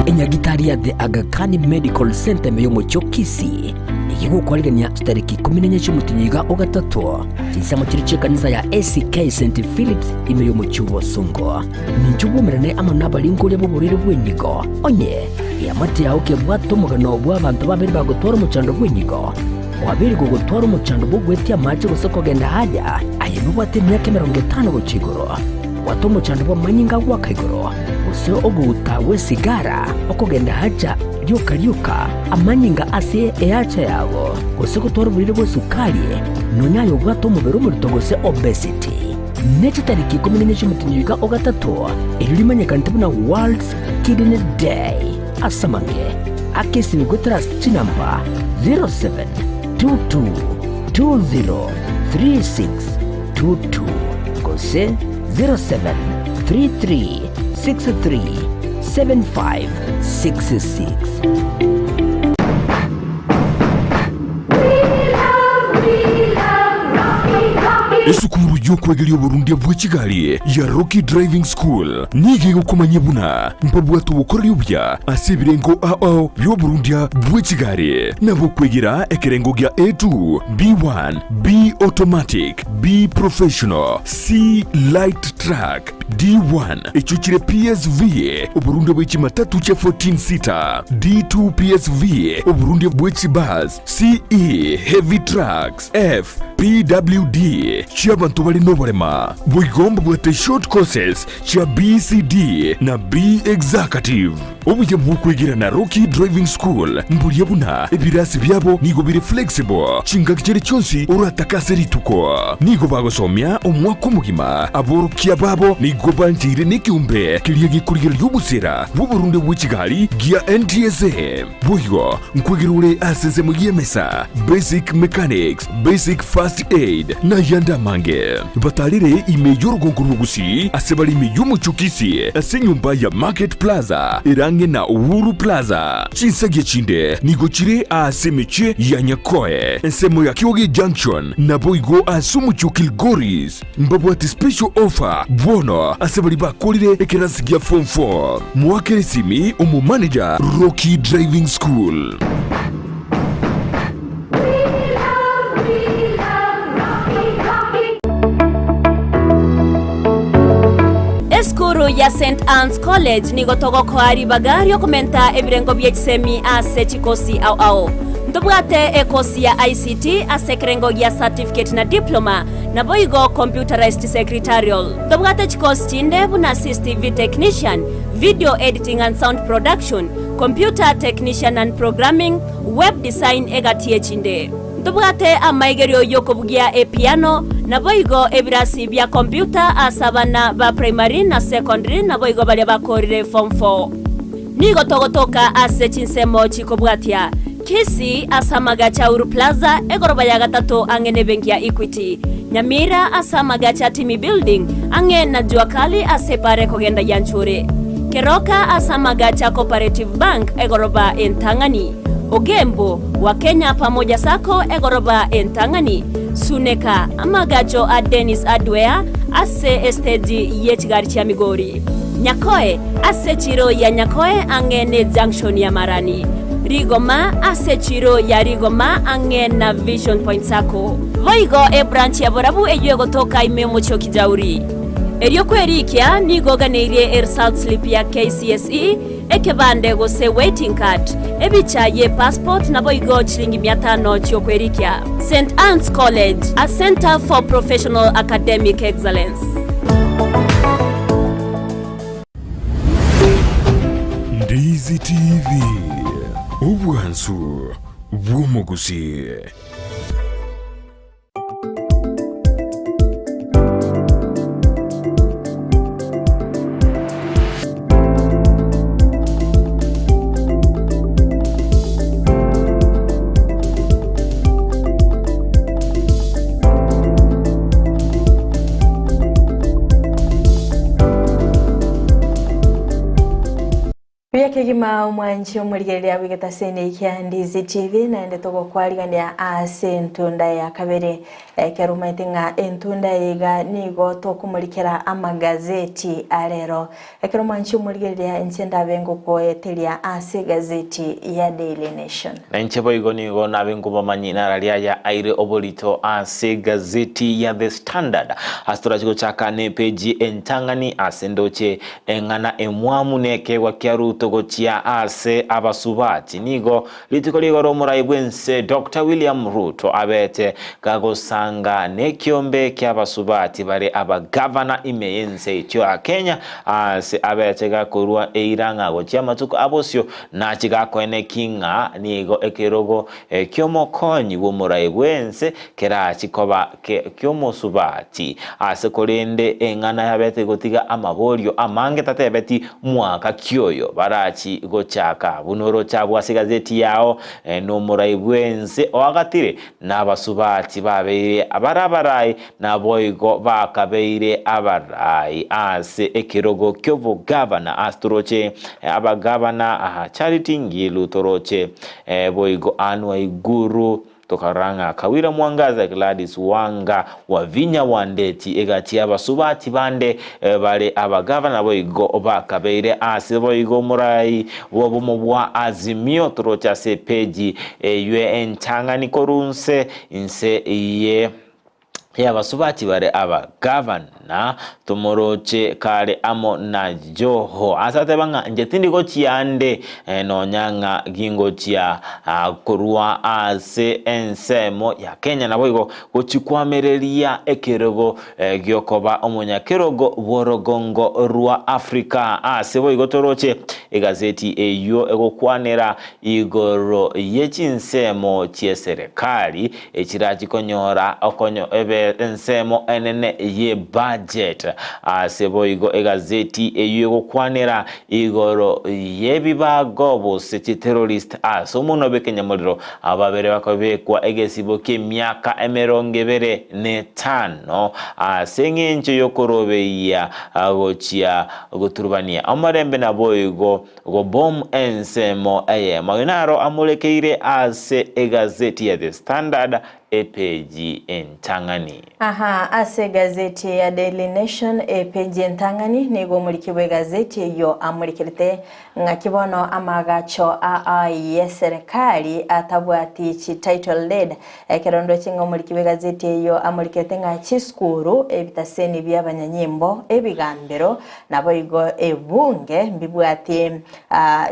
Enyagitari ya The Aga Khan Medical Centre ime y'omochie o Kisii nigo egokwarigania chitariki ikomi na enye chi'omotienyi iga o gatato chinsemo chiria chi'ekanisa ya ACK St Philips ime y'omochie o Bosongo. Ninche obwomerane amo nabaringoria b'oborwaire bw'enyigo, onye eamate yao kebwate omogano bw'abanto babere bagotwara omochando bw'enyigo, kwabeire gogotwara omochando bw'ogwetia amache gose kogenda aaya, aye nobwate emiaka emerongo etano gochia igoro. Bwata omochando bw'amanyinga agoaka igoro, gose ogouta gw'esigara okogenda hacha rioka rioka, amanyinga ase eacha yago, gose gotwara oborwaire bw'esukari, nonya aye obwate omobere omorito gose obesity. Ne chitariki ikomi na inye chi'omotienyi oika o gatato, erio rimanyekanete buna World's Kidney Day. Ase amange, aka esimi goetera ase chinamba 0722203622 gose 0733637566. Esukuru y'okwegeria oborundia bwe chigari ya Rocky Driving School nigo egokomanyia buna mbabwate obokoreri obuya ase ebirengo ao ao bi'oborundia bwe chigari, nabo okwegera ekerengo gia A2, B1, B Automatic, B Professional, C Light Truck, D1 echio chire PSV, oborundia bwe chimatatu chia 14 seater, D2 PSV, oborundia bwe chibus, CE Heavy Trucks, F PWD chi'abanto bare noborema. Boigo mbabwate short courses chia BCD na B Executive. Obuya bw'okwegera na Rocky Driving School mboria buna ebirasi biabo nigo bire flexible chingaki chiria chionsi oratake ase rituko. Nigo bagosomia omwaka omogima. Aborokia babo nigo bancheire nekeombe keria gekorigereria obosera bw'oborunde bwe chigari gia NTSA. Boigo nkwegera ore ase ensemo y'emesa, basic mechanics, basic first aid, na ayande amange. Batarere ime y'orogongo rw'Ogusii ase bare ime y'omochie o Kisii ase enyomba ya Market Plaza ere ang'e na Uhuru Plaza. Chinsagia chinde nigo chire aase emechie ya Nyakoe, ensemo ya Kioge Junction, naboigo ase omochie o Kilgoris. Mbabwate special offer bono ase baria bakorire ekerasi gia form 4. Moakere esimi omomanager Rocky Driving School. Esukuru ya St Anne's College nigo togokoa ribaga riokomenta ebirengo bie chisemi ase chikosi ao ao. Ntobwate ekosi ya ICT ase ekerengo gia certificate na diploma, naboigo computerized secretarial. Ntobwate chikosi chinde buna CCTV technician, video editing and sound production, computer technician and programming, web design egati echinde. Ntobwate amaigerio y'okobugia epiano, naboigo ebirasi bia computer ase abana ba primary na secondary naboigo baria bakorire form 4. Nigo togotoka ase chinsemo chikobwatia, Kisii ase amagacho a Uhuru Plaza, egoroba ya gatato ang'e nebenki ya Equity, Nyamira ase amagacho a Timi Building, ang'e na Jua Kali ase epara ekogenda Yanchuri, Keroka ase amagacho a Cooperative Bank, egoroba entang'ani, Ogembo, Wakenya Pamoja Sacco, egoroba entang'ani, Suneka, amagacho a Dennis Hardware ase esteji ye chigari chia Migori. Nyakoe, ase echiro ya Nyakoe ang'e ne junction ya Marani. Rigoma, ase echiro ya Rigoma ang'e na Vision Point Sacco. Boigo ebranch ya Borabu eyio egotoka ime y'omochie o Kijauri. Erio kwerikia nigo oganeirie eresult slip ya KCSE, ekebande gose waiting card, ebicha ye passport naboigo chilingi mia tano chiokwerikia. St Anne's College, a centre for professional academic excellence. Ndizi TV, obwansu bw'omogusii. Buya kegima omwanchi omorigereria bw'egetaseni kia Ndizi TV naende togokwarigania ase entunda ya kabere ekero omaete ng'a entunda eye iga nigo tokomorikera amagazeti arero Ekero mwanchia omorigereria inche ndabe ngokoeteria ase egazeti ya Daily Nation. Na inche boigo nigo nabe nkobamanyi nararia aya aire oborito ase egazeti ya The Standard. Ase torachi gochaka nepeji entang'ani ase ndoche eng'ana emwamu nekeegwa kia Ruto gochia ase abasubati. Nigo Rituko rigoro omorai bw'ense Doctor William Ruto abete gagosanga nekiombe ki'abasubati bare abagavana ime y'ense yaito ya Kenya ase abete gakorua eira ng'a gochia amatuko abosio nachi gakoeneki ng'a nigo ekerogo ki'omokonyi bw'omorai bw'ense kerachi koba ki'omosubati ase korende eng'ana yabete gotiga amaborio amange tatebeti Mwaka ki oyo barachi gochaka buna orochabwo ase egazeti yao, nomorai bw'ense oagatire, na abasubati babeire abarabarai, naboigo bakabeire abarai ase ekerogo ki'obogavana. Ase toroche abagavana, Charity Ngilu toroche boigo Anne Waiguru. Tokarora ng'a Kawira Mwangaza, Gladys Wanga, Wavinya Wandeti, egati y'abasubati bande bare abagavana naboigo bakabeire ase boigo omorai bw'obomo bwa Azimio toroche ase epeji eywe entang'ani korwa nse inse ye y'abasubati bare abagavana, tomoroche kare amo na Joho. Ase ateba ng'a inche tindi gochia ande, nonya ng'a gingochia korwa ase ensemo ya Kenya, naboigo gochia koamereria ekerogo giokoba omonyakerogo bw'orogongo rwa Africa. Ase boigo toroche egazeti eyio egokwanera igoro ye chinsemo chi'eserekari echirachi konyora okonyo ebe ensemo enene ye budget. Ase boigo egazeti eyio egokwanera igoro y'ebibago bose chiterrorist ase omonwa bw'ekenyamorero ababere bakabekwa egesibo ki'emiaka emerongo ebere netano ase eng'encho y'okorobeyia gochia goturubania omorembe naboigo Gobom ensemo eyemo. Ayio naro amorekeire ase egazeti ya The Standard epeji entang'ani. Aha, ase egazeti ya Daily Nation epeji entang'ani nigo omoriki bw'egazeti eyio amorekerete ng'aki bono amaagacho aa y'eserekari atabwati chi title deed. Ekero ndoche ng'a omoriki bw'egazeti eyio amorekerete ng'a chisukuru, ebitaseni bi'abanyanyimbo, ebigambero, Naboigo ebunge mbibwati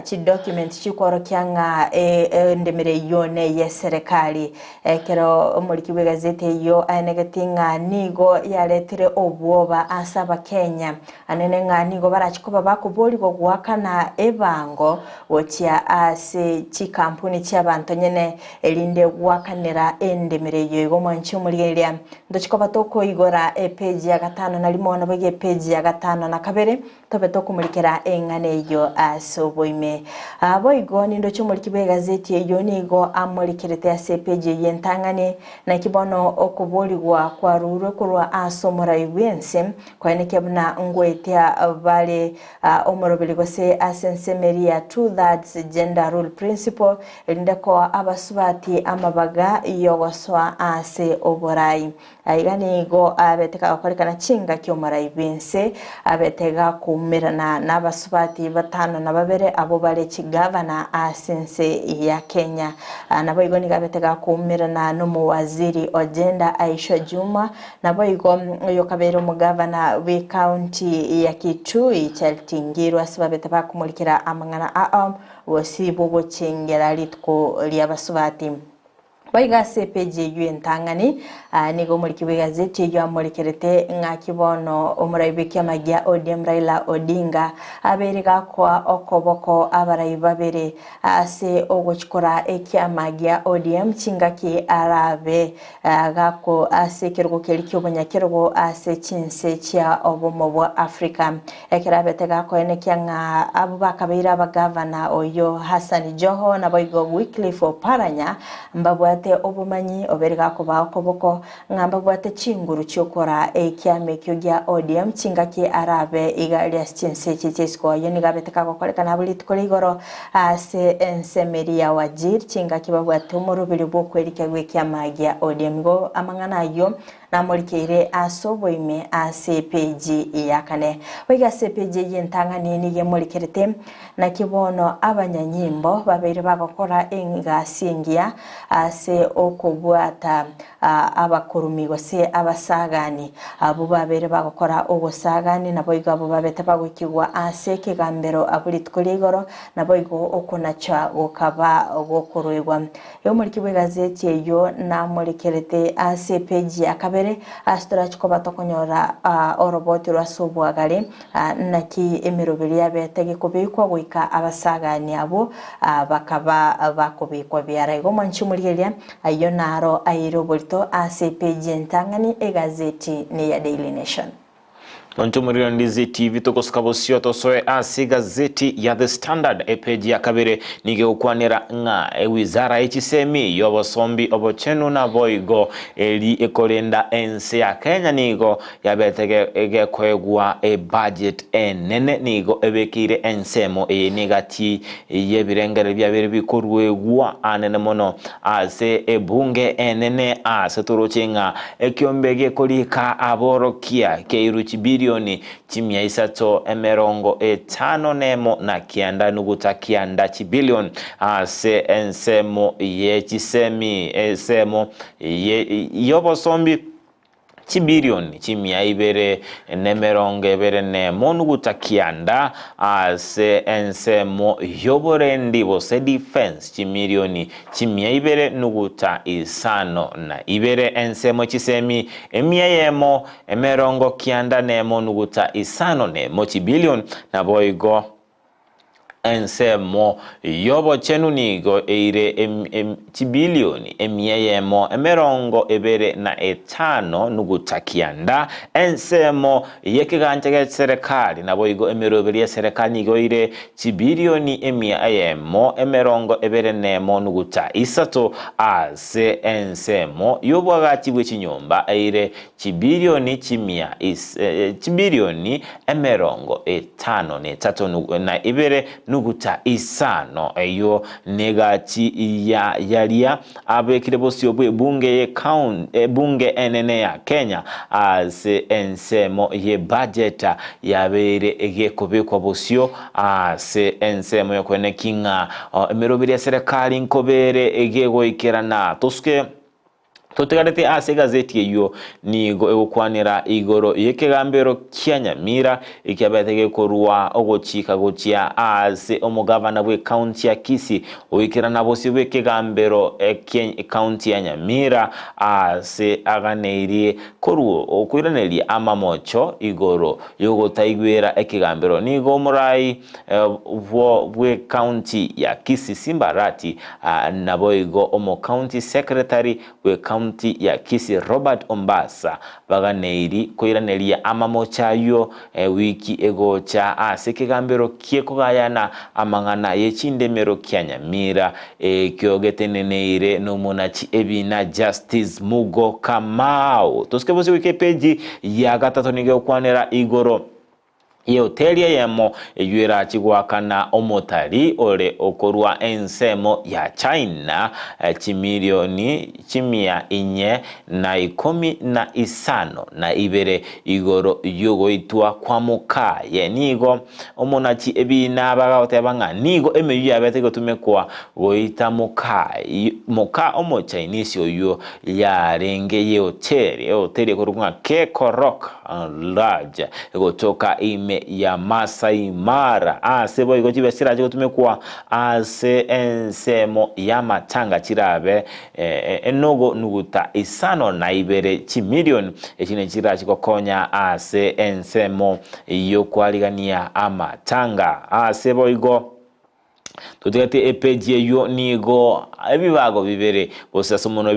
chidocument chikworokia ng'a endemero eyio neyeserekari. Ekero omoriki bw'egazeti eyio aenegeti ng'a nigo yaretire obwoba ase abakenya, anene ng'a nigo barachi koba bakoborigwa goakana ebango gochia ase chikampuni chi'abanto nyene erinde goakanera endemero eyio. Igo mwanche omorigereria Ntochi koba tokoigora epeji ya gatano na rimo naboigo epeji ya gatano na kabere, tobe tokomorikera eng'ana eyio ase oboime. Boigo nindoche omoriki bw'egazeti eyio nigo amorikerete ase epeji eyio entang'ani, naki bono okoborigwa kwarurwe korwa ase omorai bw'ense, koenekia buna ngoetia bare omoroberi gose ase ensemo eria ya two thirds gender rule principle, erinde koa abasubati amabaga y'ogosoa ase oborai. Aiga nigo abete kagokorekana chingaki omorai bw'ense abete gakoumerana nabasubati batano na babere abwo bare chigavana ase ense ya Kenya. Naboigo nigo abete gakoumerana nomowaziri o Gender Aisha Jumwa, naboigo oyokabeire omogavana bw'ecounty ya Kitui Charity Ngilu ase babete bakomorikera amang'ana ao. Gose bogochengera rituko ri'abasubati. Boigo ase epeji eyio entang'ani, nigo omoriki bw'egazeti eyio amorekerete ng'aki bono omorai bw'ekiama gia ODM Raila Odinga abeire gakoa okoboko abarai babere ase ogochikora ekiama gia ODM chingaki arabe gako ase ekerogo keria ki'obonyakerogo ase chinse chia obomo bwa Africa. Ekero abete gakoenekia ng'a abwo bakabeire abagavana oyio Hassan Joho naboigo Wycliffe Oparanya mbabwate obomanyi obeire gakobaa okoboko ng'a mbabwate chinguru chi'okoraa ekiama ekio gia ODM chingaki arabe iga ria chinse echi chi'isiko ayio nigo abete kagokorekana abwo rituko ria igoro ase ensemo eria ya Wajir chingaki babwate omoroberi bw'okwerikia gw'ekiama gia ODM igo amang'ana ayio Namorikeire ase oboime ase epeji ya kane. Boigo ase epeji eyio entang'ani nigo emorikerete, Naki bono abanyanyimbo babeire bagokora egasi engiya ase okobwata abakorumi gose abasagani, abwo babeire bagokora ogosagani, naboigo abwo babete bagoikigwa ase ekegambero abwo rituko ria igoro, naboigo okonacha gokaba gokoruegwa. Omoriki bw'egazeti eyio namorekerete ase epeji ya kabere, ase torache koba tokonyora oroboti rwa ase obwagare, naki emeroberi yabete gekobekwa goika abasagani abwo bakaba bakobekwa biara. Igo mwanche omorigereria, ayio naro aire oborito ase epeji entang'ani egazeti neya Daily Nation. Monto omorero Ndizi TV togosuka bosio tosoe ase egazeti ya The Standard epeji ya kabere nigo egokwanera ng'a ewizara ye chisemi y'obosombi obochenu naboigo eri ekorenda ense ya Kenya nigo yabete egekoegwa ebudget enene nigo ebekeire ensemo eye negati y'ebirengererio biabere bikoruegwa anene mono ase ebunge enene ase toroche ng'a Ekiombe gekorika aborokia keiru chibilioni chimia isato emerongo etano nemo na kianda nuguta kianda chibilioni ase ensemo ye chisemi ensemo y'obosombi chibilioni chimia ibere nemerongo ebere nemo nuguta kianda ase ensemo y'oborendi gose defence chimilioni Chimia ibere nuguta isano na ibere ensemo chisemi emia eyemo emerongo kianda nemo nuguta isano nemo chibilion, naboigo ensemo y'obochenu nigo eire chibilioni emia eyemo emerongo ebere na etano nuguta kianda, ensemo y'ekegancha gia serekari, naboigo emeroberi ya serekari nigo eire Chibilioni emia eyemo emerongo ebere nemo nuguta isato ase ensemo y'oboagachi bwe chinyomba eire chibilioni chimia chibilioni emerongo etano na etato na ibere nuguta isano. Eyio negachi ya yaria abekire bosio bw'ebunge ye ebunge enene ya Kenya ase ensemo ye budget yabeire egekobekwa bosio ase ensemo y'okweneki ng'a emeroberi ya serekari nkobere egegoikerana. Tosuke totigarete ase egazeti eyio nigo egokwanera igoro y'ekegambero kia Nyamira ekiabete gekorua ogochika gochia ase omogavana bw'ecounty ya Kisii goikerana bosio bw'ekegambero ki'ecounty ya Nyamira ase aganeirie korwa okoiraneria amamocho igoro y'ogotaigwera ekegambero. Nigo omorai bw'ecounty ya Kisii Simba Arati naboigo omocounty secretary bw'ecounty ya Kisii Robert Ombasa baganeiri koiraneria amamocho ayio ewiki egocha ase ekegambero ki'ekogayana amang'ana ye chindemero kia Nyamira ekio geteneneire nomonachi ebina Justice Mugo Kamau. Tosike bosio goika epeji ya gatato nigo egokwanera igoro y'ehoteli eyemo eyio erache goakana omotari ore okorwa ensemo ya China chimilioni chimia inye na ikomi na isano na ibere igoro y'ogoitwa kwa mokaye. Nigo omonachi ebiina bagoteba ng'a nigo emeyio yabete gotumekwa goita moka omochainisi oyio yarenge y'ehoteli, ehoteli ekorokwa ng'a Kekorok Lodge egotoka ime ya Masai Mara. Ase boigo chibesa chirache gotumekwa ase ensemo y'amatanga chirabe enogo nuguta isano na ibere chimilion, echi nechirache gokonya ase ensemo y'okwarigania amatanga. Ase boigo totigati epeji eyio nigo ebibago bibere gose ase omonwa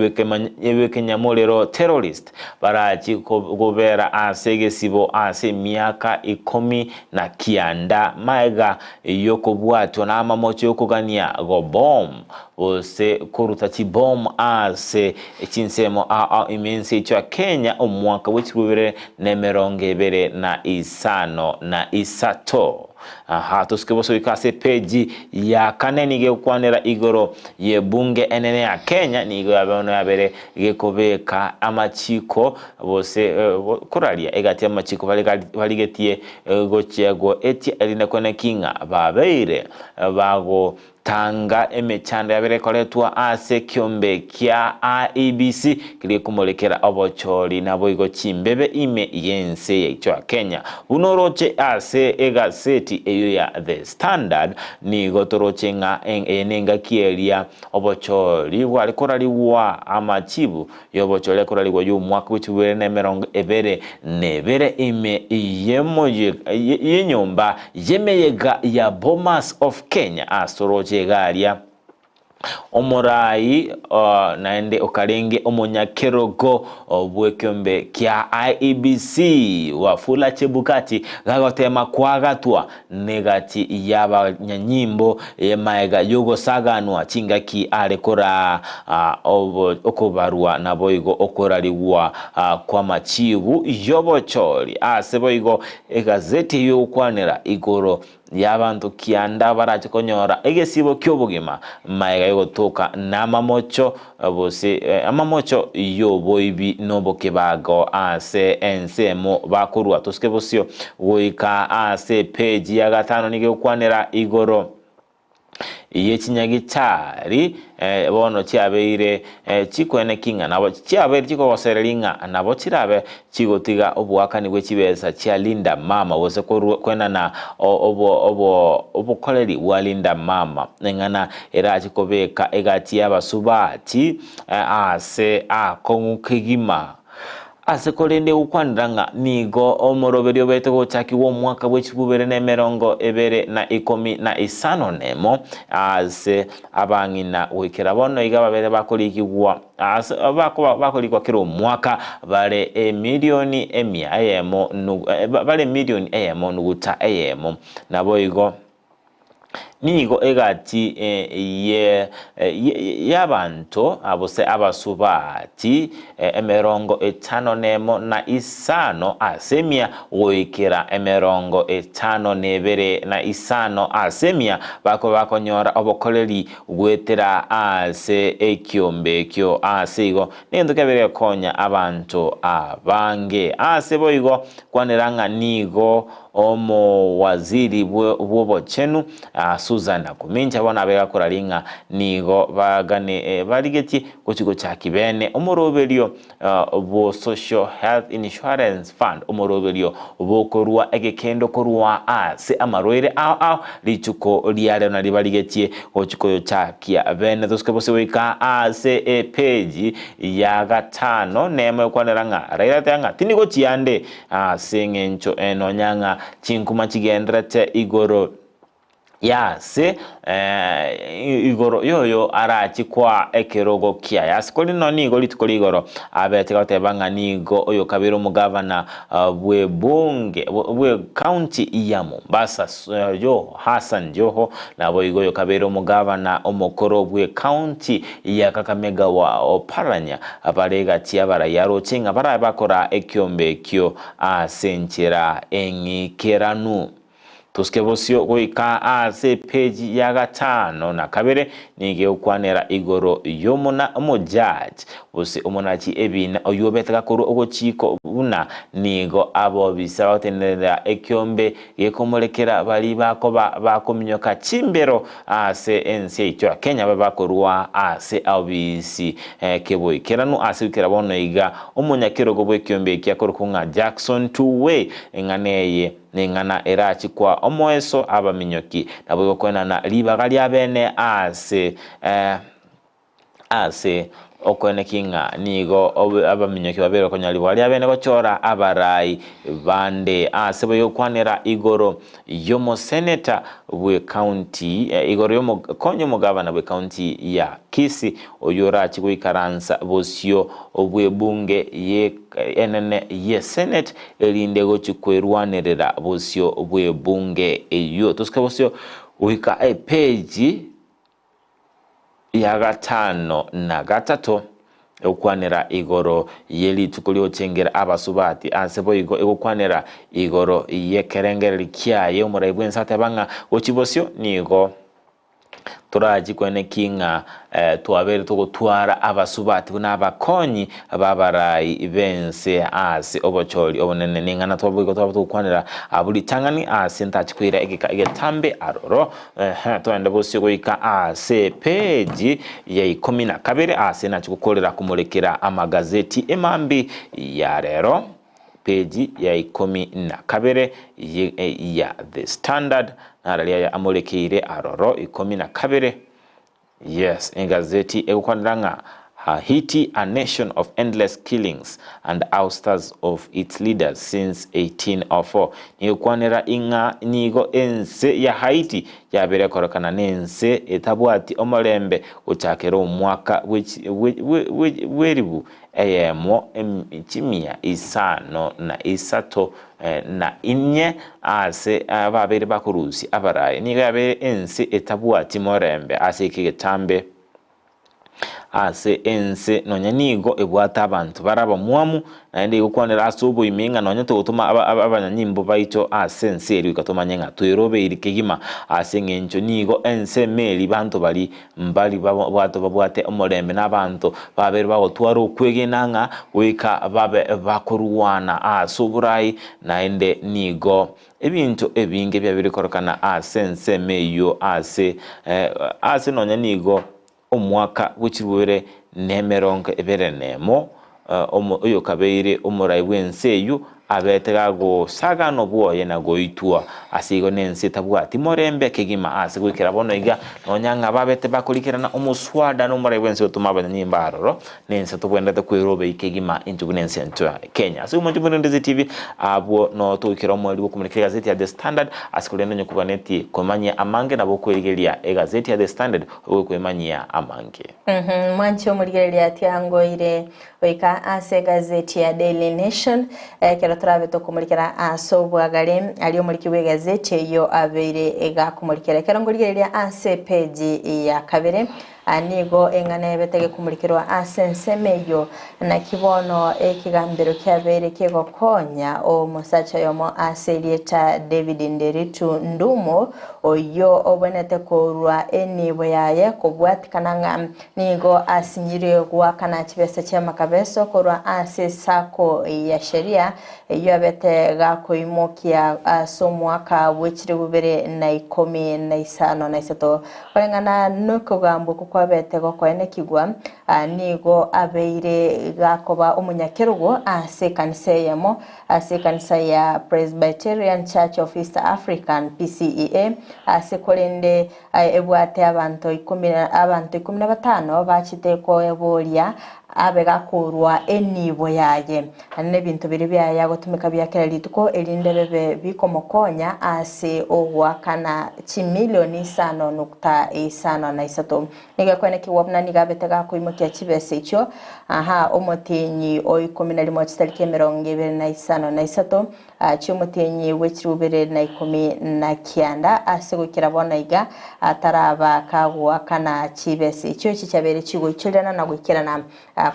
ebekenyamorero terrorist barachi kobera ase egesibo ase emiaka ikomi na kianda maega y'okobwatwa namamocho y'okogania gobom gose koruta chibomu ase chinsemo ao ao ime ense yaito ya Kenya omwaka bwe chilifu bibere na emerongo ebere na isano na isato. Aha, tosuke bosa goika ase epeji ya kane nigo egokwanera igoro y'ebunge enene ya Kenya nigo yabe bono yabere gekobeka amachiko gose koraria egati y'amachiko barigetie gochia goetia erinde kweneki ng'a babeire bago Tanga emechando yabere ekoretwa ase ekiombe kia IEBC keria gekomorekera obochori naboigo chimbebe ime y'ense yaito ya Kenya. Buna oroche ase egaseti eyio ya The Standard nigo toroche ng'a eye nengaki eria obochori bware korarigwa amachibu y'obochori akorarigwa y'omwaka bwe chibere na emerongo ebere na ebere ime y'enyomba y'emeyega ya Bomas of Kenya ase orooche iga aria. Omorai naende okarenge omonyakerogo bw'ekeombe kia IEBC Wafula Chebukati gagotema koagatwa negati y'abanyanyimbo maega y'ogosaganwa chingaki are koraa okobarwa naboigo okorarigwa kw'amachibu y'obochori. Ase boigo egazeti eyio egokwanera igoro y'abanto kianda barache konyora egesibo ki'obogima magega y'ogotoka namamocho gose amamocho y'oboibi nobokebago ase ensemo bakorua. Tosike bosio goika ase epeji ya gatano nigo egokwanera igoro ye chinyagitari bono chiabeire chikweneki ng'a nabo chiabeire chikogosereria ng'a nabo chirabe chigotiga oboakani bwe chibesa chia Linda Mama gose kwenana obokoreri bwa Linda Mama, eng'ana erache kobeka egati y'abasubati ase akong'u kegima. Ase korende gokwanera ng'a nigo omoroberio obeete gochakigwa omwaka bwe chibubere na emerongo ebere na ikomi na isano nemo, ase abang'ina goikera bono iga babere bakorigigwa ase bakoba bakorigwa kera omwaka bare emilioni emia eyemo bare emilioni eyemo nuguta eyemo. Naboigo. Nigo egati y'abanto gose abasubati emerongo etano nemo na isano ase emia goikera emerongo etano nebere na isano ase emia bakoba bakonyora obokoreri goetera ase ekiombe ekio. Ase igo negento kiabeire gekonya abanto abange. Ase boigo kwanera ng'a nigo Omowaziri bw'obochenu Susan Nakumincha bono abe gakora ring'a nigo bagane barigetie gochi gochaki bene omoroberio bwo Social Health Insurance Fund omoroberio bokorua egekendo korwa ase amarwaire ao ao rituko ria rero nario barigetie gochi koyochakia bene tosuke bose goika ase epeji ya gatano nemo ekwanera ng'a Raila ateba ng'a tindi gochia ande Ase engencho nonya ng'a chinkuma chigenderete igoro y'aase igoro y'oyo arache koa ekerogo kiaye. Ase korende nonya nigo rituko rigoro abete goteba ng'a nigo oyokabere omogavana bw'ebunge bw'ecounty ya Mombasa Joho Hassan Joho naboigo oyokabere omogavana omokoro bw'ecounty ya Kakamega wa Oparanya Bare egati y'abarai aroche ng'a barabe bakora ekiombe ekio ase enchera eng'ikeranu. Tosike bosio goika ase epeji ya gatano na kabere nigo egokwanera igoro y'omona omojaji gose omonachi ebiina oyio obete gakorwa ogochiko buna nigo abobisa bagotenenera ekiombe gekomorekera baria bakoba bakominyoka chimbero Ase ense yaito ya Kenya babe bakorua ase obisi keboikeranu ase goikera bono iga omonyakerogo bw'ekiombe eki akorokwa ng'a Jackson Tuwei. Eng'ana eye neng'ana erachi koa omoeso abaminyoki naboigo koenana ribaga riabene ase Ase okoeneki ng'a nigo abaminyoki babere konyora riboga riabene gochora abarai bande ase boyokwanera igoro y'omoseneta bw'ecounty igoro y'omokonyi omogabana bw'ecounty ya Kisii oyio orache goikaransa bosio bw'ebunge ye enene ye senate erinde gochi kwerwanerera bosio bw'ebunge eyio. Tosike bosio goika epeji ya gatano na gatato, egokwanera igoro ye rituko ri'ogochengera abasubati, ase boigo egokwanera igoro y'ekerengererio kiaye omorai bw'ense ateba ng'a gochia bosio nigo torachi kweneki ng'a twabeire togotwara abasubati buna abakonyi b'abarai b'ense ase obochori obonene. Ning'ana twaboigo twaba togokwanera abwo ritang'ani ase ntachi koira egeka egetambe aroro. Ehe, toende bosio goika ase epeji ya ikomi na kabere ase nachi gokorera komorekera amagazeti emambi ya rero. Peji ya ikomi na kabere ya The Standard nararia aya amorekeire aroro ikomi na kabere. Yes, egazeti egokwanera ng'a Haiti, a nation of endless killings and ousters of its leaders since 1804. Nigo ekwanera ing'a nigo ense ya Haiti yabeire ekorekana nense etabwati omorembe gochakera omwaka bw'eribu eyemo chimia isano na isato na inye ase ababeire bakorusia abarai. Nigo yabeire ense etabwati morembe ase eke getambe. Ase ense nonya nigo ebwate abanto bare abamwamu, naende egokwanera ase oboime ng'a nonya togotoma abanyanyimbo baito ase ense eria goika tomanye ng'a twerobeiri kegima, ase engencho nigo ensemo eria banto baria mbari babwate babwate omorembe na abanto babeire bagotwara okwegena ng'a goika babe bakorwana ase oborai, naende nigo ebinto ebinge biabeire korokana ase ensemo eyio ase ase nonya nigo omwaka bw'echirwere nemerongo ebere nemo, oyokabeire omorai bw'ense eyio abete gagosagana obwoye na goitwa. Ase igo nense etabwati morembe kegima ase goikera bono iga, nonya ng'a babete bakorikerana omoswada nomorai bw'ense gotoma abanyanyimbo aroro, nense tobwenerete kwerobei kegima intwe buna ense ento ya Kenya. Ase omonche buna Ndezi TV, abwo no togoikera omoerio bw'okomurekera egazeti ya The Standard, ase korende onye koganetie komanyia amange nabo okwerigeria egazeti ya The Standard obe kwemanyia amange. Mwanche omorigereria atiangoire goika ase egazeti ya Daily Nation ekero torabe tokomorikera ase obwagare aria omoriki bw'egazeti eyio abeire egakomorikera. Ekero nkorigereria ase epeji ya kabere nigo eng'ana ebete gekomorikerwa ase ensemo eyio naki bono ekegambero kiabeire kegokonya omosacha oyomo ase erieta David Nderitu Ndumo Oyio obwenerete korua enibo yaye kobwatikana ng'a nigo asinyirwe goakana chibesa chi'amakabeso korwa ase esako ya sheria eyio abete gakoimokia ase omwaka bw'echilifu bibere na ikomi na isano na isato. Koreng'ana nokogambwa okwo kwabete gokoenekigwa, nigo abeire gakoba omonyakerogo ase ekanisa eyemo Ase ekanisa ya Presbyterian Church of East African, PCEA, ase korende ebwate abanto ikomi abanto ikomi na batano bachete koeboria abe gakorwa enibo yaye na ebinto biria biaye agotumeka bia kera rituko erinde bebe bikomokonya ase ogoakana chimilioni isano nukta isano na isato. Nigo ekwenekigwa buna nigo abete gakoimokia chibesa echio, aha, omotienyi o ikomi na rimo chitariki emerongo ebere na isano na isato, chi'omotienyi bw'echiribu bibere na ikomi na kianda, ase goikera bono iga ataraba kagoakana chibesa echio, echi chiabeire chigoichorerana na goikerana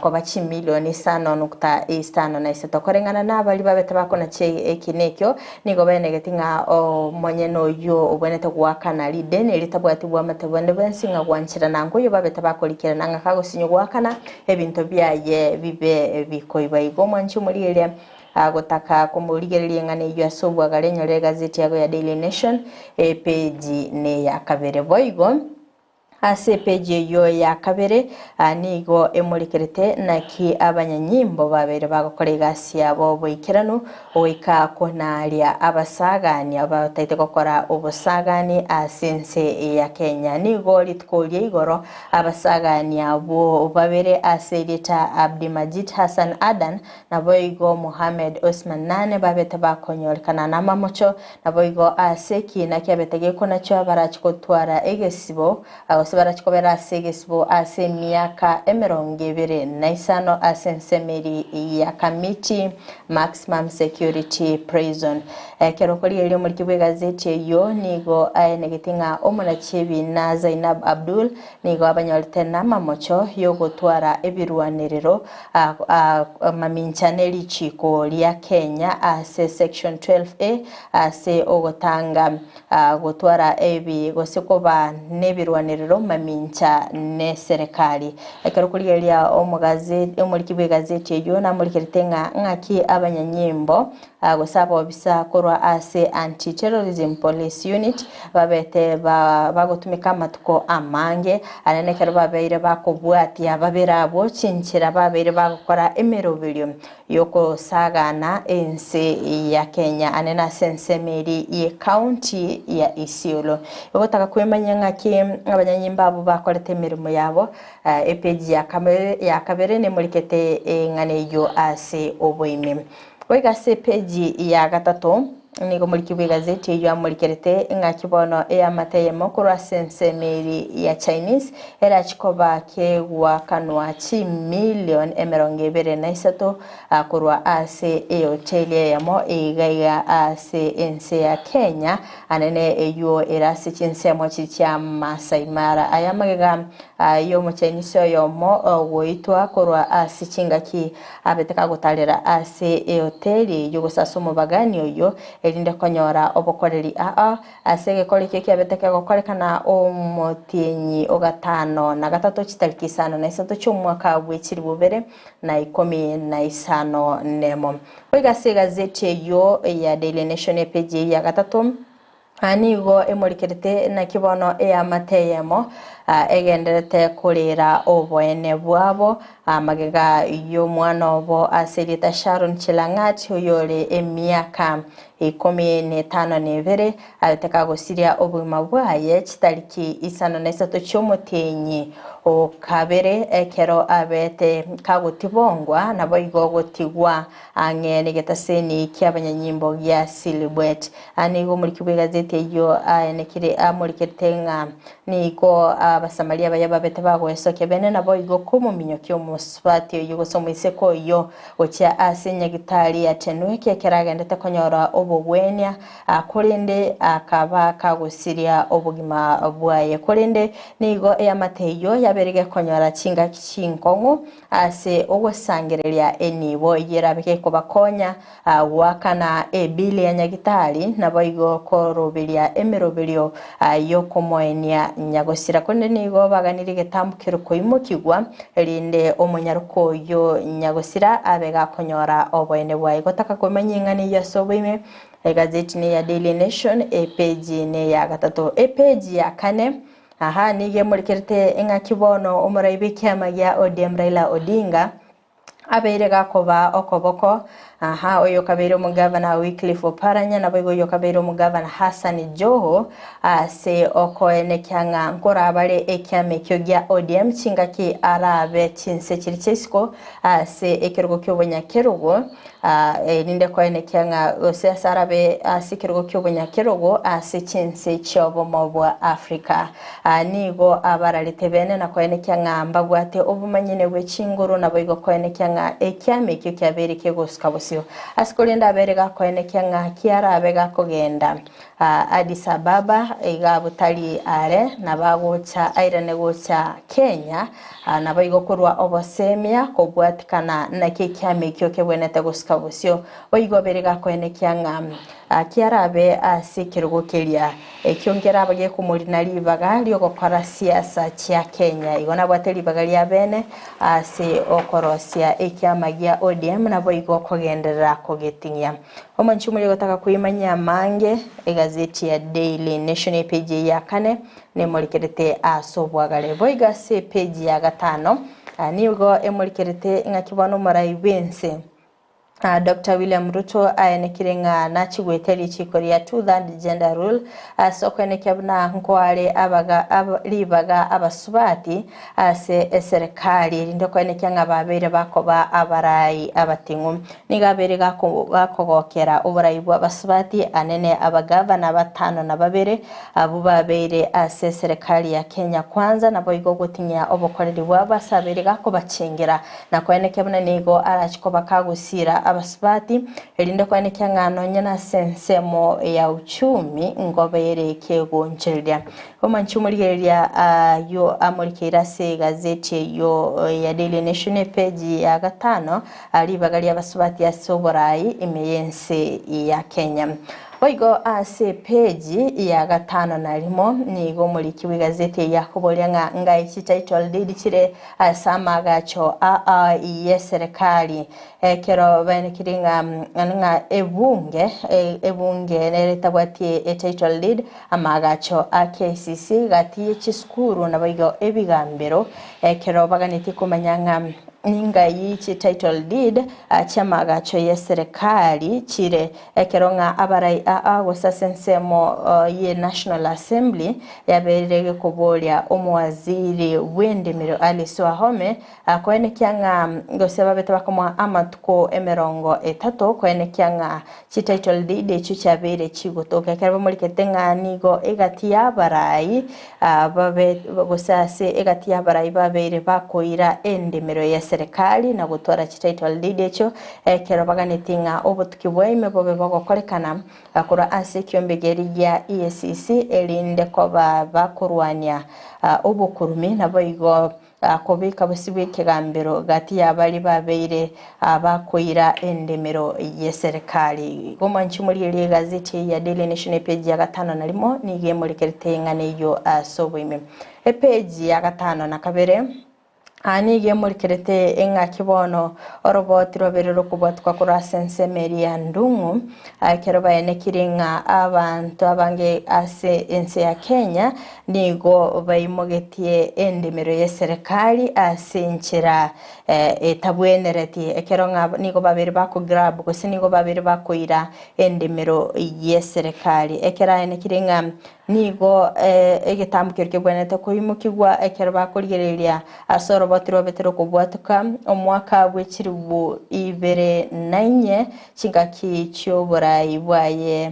koba chimilioni isano nukta isano na isato. Koreng'ana nabaria babete bakonacha ekina ekio, nigo baenegeti ng'a omonyene oyio obwenerete goakana rideni ritabwati bwamate bonde bwensi ng'a gwancherana nkoyio babete bakorikerana ng'a kagosinywa goakana ebinto biaye bibe bikoiba. Igo omwanchi omorigereria agotaka komorigereria eng'ana eyio ase obwagare enyore egazeti yago ya Daily Nation epeji neya kabere. Boigo Ase epeji eyio ya kabere nigo emorekerete naki abanyanyimbo babeire bagokora egasi yabo boikeranu goika konaria abasagani abataete gokora obosagani ase ense ya Kenya. Nigo rituko ria igoro abasagani abwo babere ase erieta Abdimajid Hassan Adan naboigo Mohamed Osman Nane babete bakonyorekana namamocho Naboigo ase ekiina kiabete gekonachwa barache gotwara egesibo, gose barache kobera ase egesibo ase emiaka emerongo ebere na isano ase ensemo eria ya Kamiti Maximum Security Prison. Ekero okorigereria omoriki bw'egazeti eyio nigo aenegete ng'a omonachi ebiina Zainab Abdul nigo abanyorete namamocho y'ogotwara ebirwanerero mamincha ne richiiko ria Kenya ase section 12A ase ogotanga gotwara ebi gose koba nebirwanerero mamincha ne serekari. Ekero okorigereria omoriki bw'egazeti eyio namorikerete ng'a ng'aki abanyanyimbo gose abobisa korwa ase Anti-Terrorism Police Unit babete bagotumeka amatuko amange aria nekero babeire bakobwatia babere abwo chinchera babeire bagokora emeroberio yokosagana ense ya Kenya ane nase ensemo eria ye county ya Isiolo. Ogotaka kwemanyia ng'aki abanyanyimbo. Abanyanyimbo abwo bakorete emeremo yabo. Epeji ya kabere ya kabere nemorikete eng'ana eyio ase oboime. Goika ase epeji ya gatato nigo omoriki bw'egazeti eyio amorikerete ng'aki bono eamate eyemo korwa ase ensemo eri ya Chinese erachi koba kegoakanwa chimilion 23 korwa ase ehoteli eyemo iga iga ase ense ya Kenya anene eyio ere ase chinsemo chi chia Maasai Mara. Aya amagega y'omochinese oyomo goitwa korwa ase chingaki abete kagotarera ase ehoteli eyio gose ase omobagani oyio erinde konyora obokoreri aa ase egekora ekio kiabete kegokorekana omotienyi ogatano na gatato chitariki isano na isato chi'omwaka bwe chilifu ibere na ikomi na isano nemo. Goika ase egazeti eyio ya Daily Nation epeji ya gatato, nigo emorikerete naki bono eamate eyemo egenderete korera oboene bwabo magega y'omwana obo ase erieta Sharon Chelangat oyore emiaka 52 abete kagosiria obogima bwaye chitariki 53 chi'omotienyi o kabere ekero abete kagotibongwa naboigo gotigwa ang'e negetaseni ki'abanyanyimbo gia Silibwet. Nigo omoriki bw'egazeti eyio aenekire amorikerete ng'a nigo Abasamaria baye babete bagoesokia bene naboigo komominyokia omosubati oyio gose omoiseke oyio gochia ase nyagitari ya Tenwek ekero agendete konyora obogwenia korende akaba kagosiria obogima bwaye. Korende nigo eamate eyio yabeire gekonyora chingaki chinkong'u ase ogosangereria enibo eyio erabe gekobakonya goakana ebili ya nyagitari, naboigo koroberia emeroberio y'okomoenia nyagosira. Korende nigo baganirie egetambo keria koimokigwa, erinde omonyaroka oyio nyagosira abe gakonyora oboene bwaye. Gotaka komanya ing'ana eyio ase oboime, egazeti neya Daily Nation, epeji neya gatato. Epeji ya kane, aha nigo emorekerete eng'aki bono omorai bw'ekiama gia ODM Raila Odinga, Abeire gakoba okoboko, aha, oyo okabeire omogavana Wycliffe Oparanya, naboigo oyo okabeire omogavana Hassan Joho, ase okoenekia ng'a nkorabare ekiama ekio gia ODM chingaki arabe chinse chiria chia isiko ase ekerogo ki'obonyakerogo, erinde koenekia ng'a gose ase arabe ase ekerogo ki'obonyakerogo ase chinse chi'obomo bwa Africa. Nigo abararete bene na koenekia ng'a mbabwate obomanyene bwe chinguru, naboigo koenekia ng'a ekiama ekio kiabeire kegosuka bosio. Ase korende abeire gakoenekia ng'a kiarabe gakogenda Addis Ababa iga botari are, nabo agocha airane gocha Kenya, naboigo korwa obosemia kobwatikana naki ekiama ekio kebwenerete gosuka bosio. Boigo abeire gakoenekia ng'a kiarabe ase ekerogo keria Ekio nkerabe gekomorina ribaga ri'ogokora siasa chia Kenya. Igo nabwate ribaga ria bene ase okorosia ekiama gia ODM naboigo kogenderera kogeting'ia. Omonchi omoria gotaka koimanyia amange, egazeti ya Daily Nation epeji eye ya kane nemorikerete ase obwagare. Boigo ase epeji ya gatano nigo emorikerete ng'aki bono omorai bw'ense Doctor William Ruto aenekire ng'a nachigwete richiiko ria Two Third Gender Rule ase okoenekia buna nkoare abaga ribaga abasubati ase eserekari erinde koenekia ng'a babeire bakoba abarai abating'u. Nigo abeire gakogokera oborai bwa abasubati anene abagavana batano na babere abwo babeire ase eserekari ya Kenya Kwanza naboigo goting'ia obokoreri bwabo ase abeire gakobachengera Na koenekia buna nigo arache koba kagosiira abasubati, erinde koenekia ng'a nonya nase ensemo ya uchumi ngobeere kegonchereria. Omanche omorigereria ayio amorikeire ase egazeti eyio ya Daily Nation epeji ya gatano, ribaga ri'abasubati ase oborai ime y'ense ya Kenya. Boigo ase epeji ya gatano na rimo nigo omoriki bw'egazeti eyio akoboria ng'a ngai chititle deed chire Ase amaagacho aa y'eserekari, ekero baenekirie ng'a ng'a ebunge ebunge nere etabwati etitle deed, amaagacho a KCC gati ye chisukuru naboigo ebigambero, ekero baganetie komanya ng'a. Ningai chi title deed chi'amaagacho y'eserekari chire ekero ng'a abarai aa gose ase ensemo ye National Assembly yabeire gekoboria omowaziri bw'endemero Alice Wahome koenekia ng'a gose babete bakomoa amatuko emerongo etato koenekia ng'a chi title deed echio chiabeire chigotoka ekero bamorikete ng'a nigo egati y'abarai babe gose ase egati y'abarai babeire bakoira endemero y'eserekari na gotwara chititle deed echio ekero baganetie ng'a obotuki bwaime bobe bogokorekana korwa ase ekiombe keria gia EACC erinde koba bakorwania obokurumi naboigo Akobeka bosio bw'ekegambero gati y'abaria babeire abakoira endemero y'eserekari. Igo mwanche morigererie egazeti eye ya Daily Nation epeji ya gatano na rimo nigo emorekerete eng'ana eyio ase oboime. Epeji ya gatano na kabere aa nigo emorekerete eng'aki bono oroboti rwabeire rokobwatokwa korwa ase ensemo eria ya Ndung'u Ekero baenekirie ng'a abanto abange ase ense ya Kenya nigo baimogetie endemero y'eserekari ase enchera etabwenereti, ekero ng'a nigo babeire bako grab gose nigo babeire bakoira endemero y'eserekari. Ekero aenekirie ng'a nigo egetambo keria kebwenerete koimokigwa ekero bakorigereria ase oroboti rwabete rokobwatoka omwaka bwe chilifu ibere na inye Chingaki chi'oborai bwaye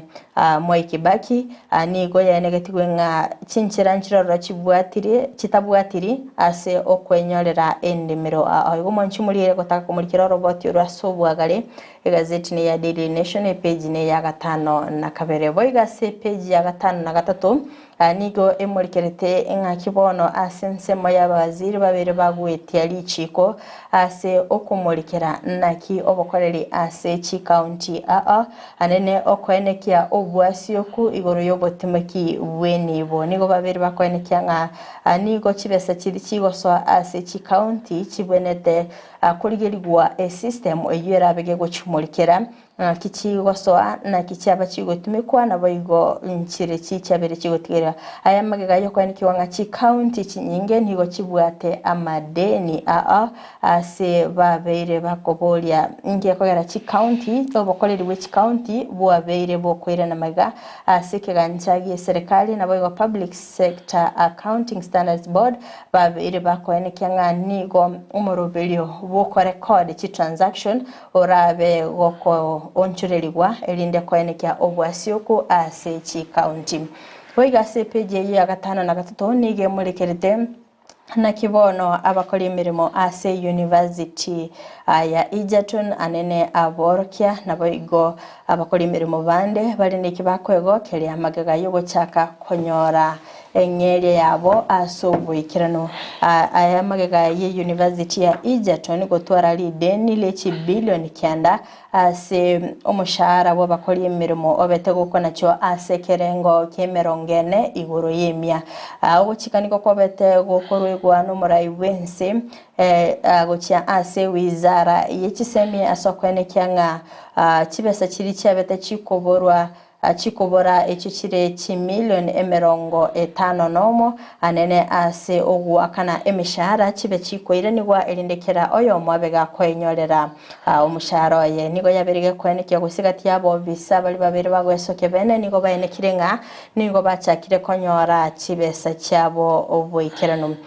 Mwai Kibaki nigo yaenegetigwe ng'a chinchera nchirororo chibwatirie chitabwatiri ase okwenyorera endemero. Igo omwanchi omoriere gotaka komorikera oroboti orwo ase obwagare, egazeti neya Daily Nation epeji neya gatano na kabere. Boigo ase epeji ya gatano na gatato Nigo emorikerete eng'aki bono ase ensemo y'abawaziri babere bagwetia richiiko ase okomorikera naki obokoreri ase chikaunti aa anene okoenekia obwasioku igoro y'obotimeki bw'enibo. Nigo babere bakoenekia ng'a nigo chibesa chiria chigosoa ase chikaunti chibwenete korigerigwa esystem eyio erabe gegochimorikera Naki chigosoa, naki chiaba chigotumekwa, naboigo nchire chichabere chigotigerera. Aya amagega y'okoenekiwa ng'a chikaunti chinyinge nigo chibwate amadeni ao ase babeire bakoboria ngekogera chikaunti obokoreri bwe chikaunti bwabeire bokoirana magega ase ekegancha gi'eserekari naboigo Public Sector Accounting Standards Board babeire bakoenekia ng'a nigo omoroberio bw'okorecord chitransaction Orabe gokoonchorerigwa, erinde koenekia obwasioku ase chikaunti. Boigo ase epeji eyio ya gatano na gatato nigo emorekerete naki bono abakori emeremo ase University ya Egerton anene aborokia naboigo abakori emeremo bande bare neki bakoegokeria magega yogochaka konyora Eng'eria yabo ase oboikeranu. Aya magega ye University ya Egerton gotwara rideni rie chibilioni kianda ase omoshahara bw'abakori emeremo obete gokonachwa ase ekerengo ki'emerongo ene igoro y'emia. Ogochika nigo kwabete gokorwegwa nomorai bw'ense gochia ase wizara ye chisemi ase okoenekia ng'a chibesa chiria chiabete chikoborwa Chikobora echio chire chimilioni emerongo etano nomo, anene ase ogoakana emeshahara chibe chikoiranigwa, erinde kera oyomo abe gakoenyorera omoshahara oye. Nigo yabeire gekoenekia gose gati y'abobisa baria babere bagoesokia bene nigo baenekire ng'a nigo bachakire konyora chibesa chiabo oboikeranu.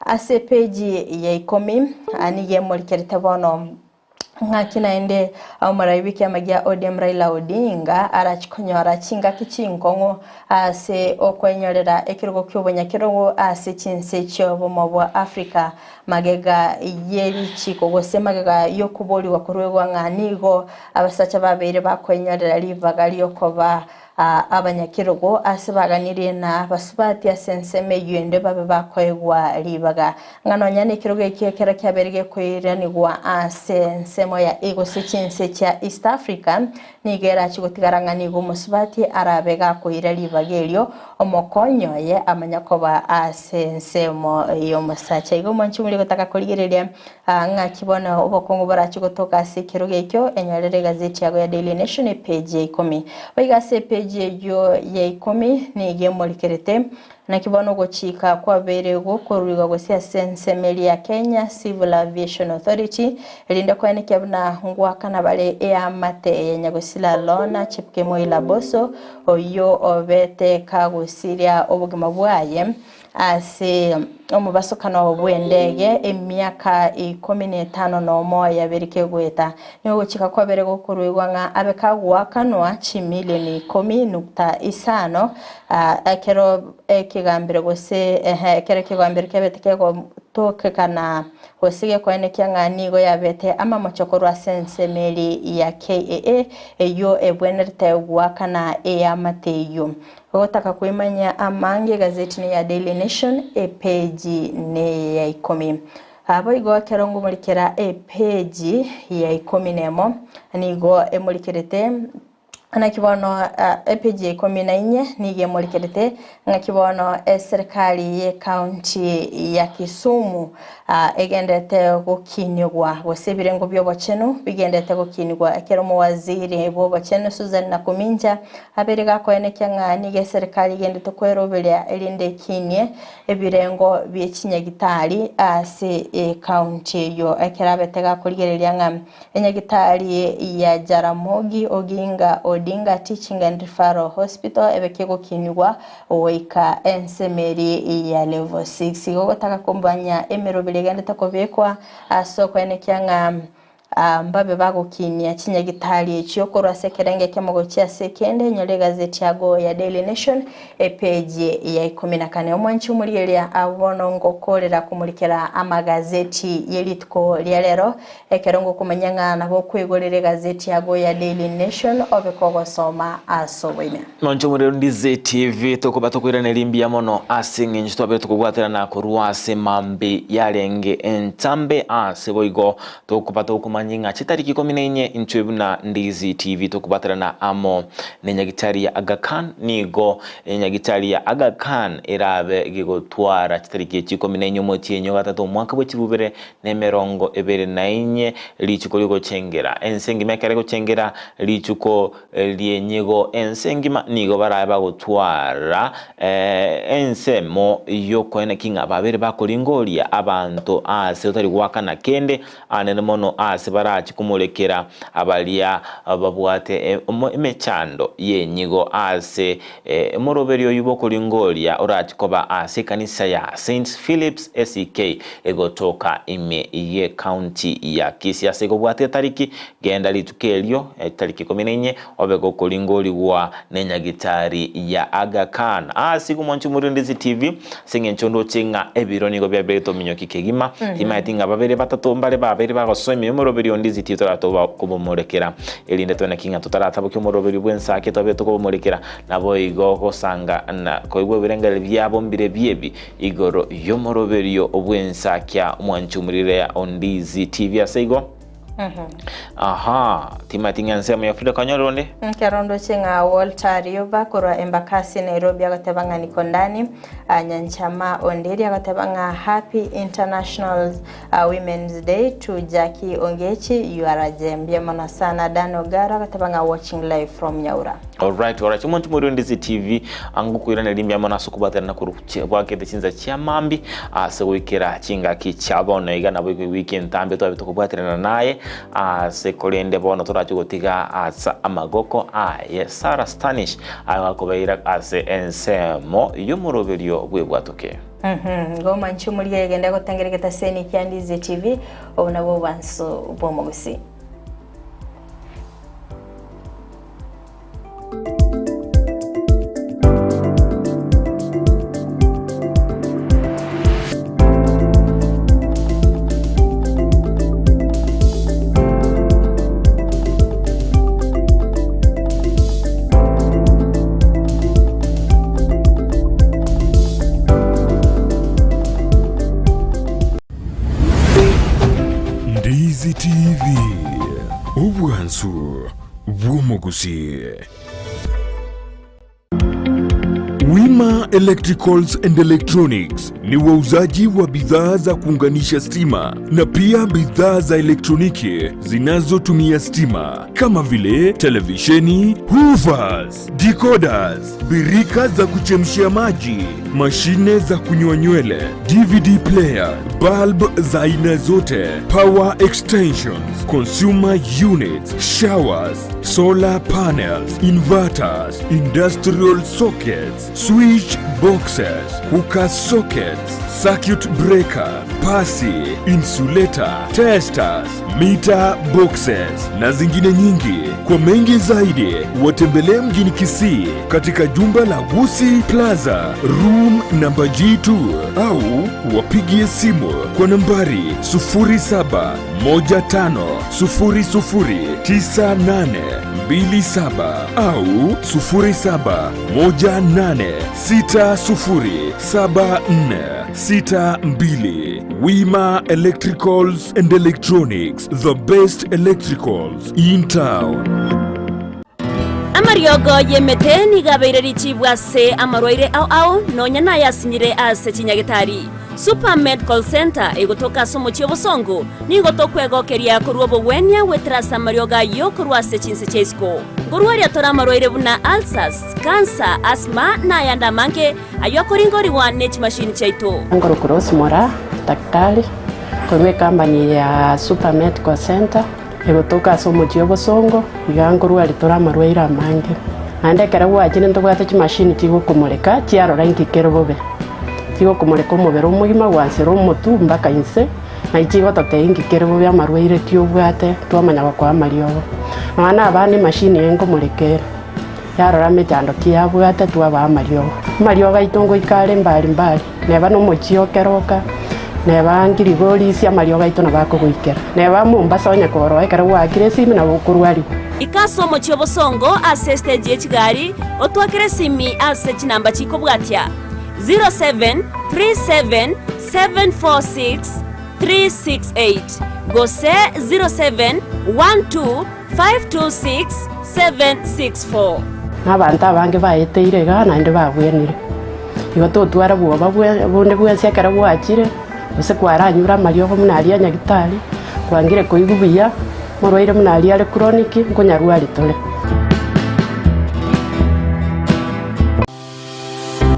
Ase epeji ya ikomi nigo emorikerete bono Ng'aki naende omorai bw'ekiama gia ODM Raila Odinga arachi konyora chingaki chinkong'u ase okwenyorera ekerogo ki'obonyakerogo ase chinse chi'obomo bwa Africa magega y'erichiko gose magega y'okoborigwa korwegwa ng'a nigo abasacha babeire bakwenyorera ribaga riokoba Abanyakerogo ase baganirie na abasubati ase ensemo eyio ende babe bakoegwa ribaga, ng'a nonya nekerogo ekio ekero kiabeire gekoiranigwa ase ensemo ya gose chinse chia East Africa, nigo erache gotigara ng'a nigo omosubati arabe gakoira ribaga erio. omokonyi oye amanya koba ase ensemo y'omosacha. Igo mwanche more gotaka korigereria ng'aki bono obokong'u borache gotoka ase ekerogo ekio, enyorere egazeti yago ya Daily Nation epeji ya ikomi. Boigo ase epeji eyio ya ikomi nigo emorikerete Naki bono ogochika kwabeire gokoruigwa gose ase ensemo eria ya Kenya Civil Aviation Authority, erinde koenekia buna ngoakana bare eamate eye Nyagosila Lorna Chepkemoi Laboso, oyio obete kagosiria obogima bwaye ase omobasokano bw'endege emiaka ikomi na etano nomo yabere kegoeta. Nigo ogochika kwabere gokoruigwa ng'a abe kagoakanwa chimilioni ikomi nukta isano Ekero ekegambero gose ehe, ekero ekegambero kiabete kegotokekana gose gekoenekia ng'a nigo yabete amamocho korwa ase ensemo eri ya KAA eyio ebwenerete goakana eamate eyio. Gotaka koimanya amange egazeti neya Daily Nation epeji neya ikomi. Boigo ekero ngomorikera epeji ya ikomi nemo nigo emorikerete Naki bono epeji ya ikomi na inye nigo emorikerete, ng'aki bono eserikari y'ecounty ya Kisumu egenderete gokinigwa gose ebirengo bi'obochenu bigenderete gokinigwa ekero omowaziri bw'obochenu Susan Nakuminja abeire gakoenekia ng'a nigo eserikari egenderete kweroberia erinde ekinie ebirengo bie chinyagitari ase ecounty eyio ekero abete gakorigereria ng'a Enyagitari ya Jaramogi Oginga Odinga Teaching and Referral Hospital ebe kegokinigwa goika ensemeri ya level 6. Igo gotaka komanya emeroberi egenderete kobekwa ase okoenekia ng'a mbabe bagokinia chinyagitari echio korwa ase ekerengo ekemo gochia ase ekende, nyora egazeti yago ya Daily Nation Epeji ya ikomi na kane. Omwanchi omorigereria bono ngokorera komorikera amagazeti ye rituko ria rero, ekero ngokomanya ng'a nabo okoigorera egazeti yago ya Daily Nation obe kogosoma ase oboime. Mwanche omorero Ndize TV tokoba tokoiraneria mbuya mono ase eng'encho twabere tokobwaterana korwa ase mambi yarenge entambe ase boigo tokoba tokomanya ng'a chitariki ikomi na inye intwe buna Ndizi TV tokobwaterana amo Nenyagitari ya Aga Khan nigo enyagitari ya Aga Khan erabe gegotwara chitariki echi ikomi na inye omotienyi o gatato omwaka bwe chibubere na emerongo ebere na inye, rituko ri'ogochengera ense engima. Ekero egochengera rituko ri'enyigo ense engima nigo barabe bagotwara ensemo y'okoeneki ng'a babere bakoringoria abanto aase otari goakana kende Anene mono aase barache komorekera abaria babwate emechando y'enyigo ase omoroberio oyio bw'okoringoria orache koba ase ekanisa ya Saint Philips ACK egotoka ime y'ecounty ya Kisii. Ase kobwatia etariki, genda rituko erio etariki ikomi na inye obe gokoringorigwa nenyagitari ya Aga Khan. Ase igo mwanche omorendesi TV ase eng'encho ndoche ng'a ebiro nigo biabegetwe ominyoki kegima. Timaeti ng'a babere batato mbare babere bagosoa ime y'omoroberi o Ndizi TV toratoba kobomorekera erinde toeneki ng'a totaratabokia omoroberi bw'ensake twabe tokobomorekera naboigo gosanga na koigwa ebirengererio biabo mbire biebi igoro y'omoroberio bw'ensakia mwanche omorire o Ndizi TV ase igo Aha, timanyeti ng'a ensemo ya Frida konyora onde. Nkero ndoche ng'a Walter Rioba korwa Embakasi Nairobi agoteba ng'a niko ndani, ah, Nyanchama Ondiri agoteba ng'a Happy International ah, Women's Day to Jackie Ongechi, you are a gem. Mbuya mono sana. Dan Ogaro agoteba ng'a watching live from Nyaura. Alright, alright. Omonto mweri Ndizi TV angokoiraneria mbuya mono ase okobwaterana korwa bwakete chinsa chia mambi ase goikera chingaki chia bono iga nabo wiki entambe twabe tokobwaterana naye ase korende bono torache gotiga ase amagoko aye Sarah Stanish agokobeira ase ensemo y'omoroberio bw'ebwatoke. Igo omanche omorigereria genda gotengera egetaseni kia Ndizi TV, obo nabwo obwansu bw'omogusii. Ndizi TV, obwansu bw'omogusii. Wima Electricals and Electronics ni wauzaji wa bidhaa za kuunganisha stima na pia bidhaa za elektroniki zinazotumia stima kama vile televisheni, hoovers, decoders, birika za kuchemshia maji, mashine za kunyoa nywele, DVD player, bulb za aina zote, power extensions, consumer units, showers, solar panels, inverters, industrial sockets, switch boxes, cooker sockets, circuit breaker, pasi, insulator, testers, meter boxes na zingine nyingi. Kwa mengi zaidi watembelee mjini Kisii katika jumba la Gusii Plaza room namba G2 au wapigie simu kwa nambari 0715009827 au 0718607462. Wima Electricals and Electronics, the best electricals in town. Amariogo y'emete nigo abeire richibu ase amarwaire ao ao, nonya nayasinyire ase chinyagetari. Super Medical Centre egotoka ase omochie obosongo, nigo tokwegokeria korwa obogwenia goetera ase amariogo ayio korwa ase chinse chia isiko. Nkorwaria tore amarwaire buna ulcers, cancer, asthma na ayande amange ayio akoringorigwa ne chimashini chiaito. Nkorokwa Rose Moraa, daktari, korwa ecompany ya Super Medical Centre, egotoka ase omochie obosongo, iga nkorwaria tore amarwaire amange. Naende ekero gwachire ntobwate chimashini chigokomoreka chiarora inki kere bobe. Chigokomoreka omobere omogima gwansera omotwe mpaka inse, naye chigototebia inki kere bobe amarwaire ki obwate, twamanya gokoa amariogo. Nonya na abana emashini eye nkomoreka ere, yarora emechando ki yabwate twabaa amariogo. Amariogo aito ngoika are mbari mbari, neba na omochie o Keroka, neba Ngirigorisia amariogo aito nabo akogoikera. Neba Mombasa onye koroa ekero gwaakire esimi nabo okorwariwa. Ika ase omochie o Bosongo ase estage ye chigari, otwakere esimi ase chinamba chikobwatia, 0737746368 gose 0712526764. Na abanto abange baeteire igaa naende babwenire. Igo totwara bwoba bonde bwensi ekero gwachire, gose kwaranyure amariogo buna aria a nyagitari, kwangire koigwa buya, morwaire buna aria are chronic, nkonyarwari tore.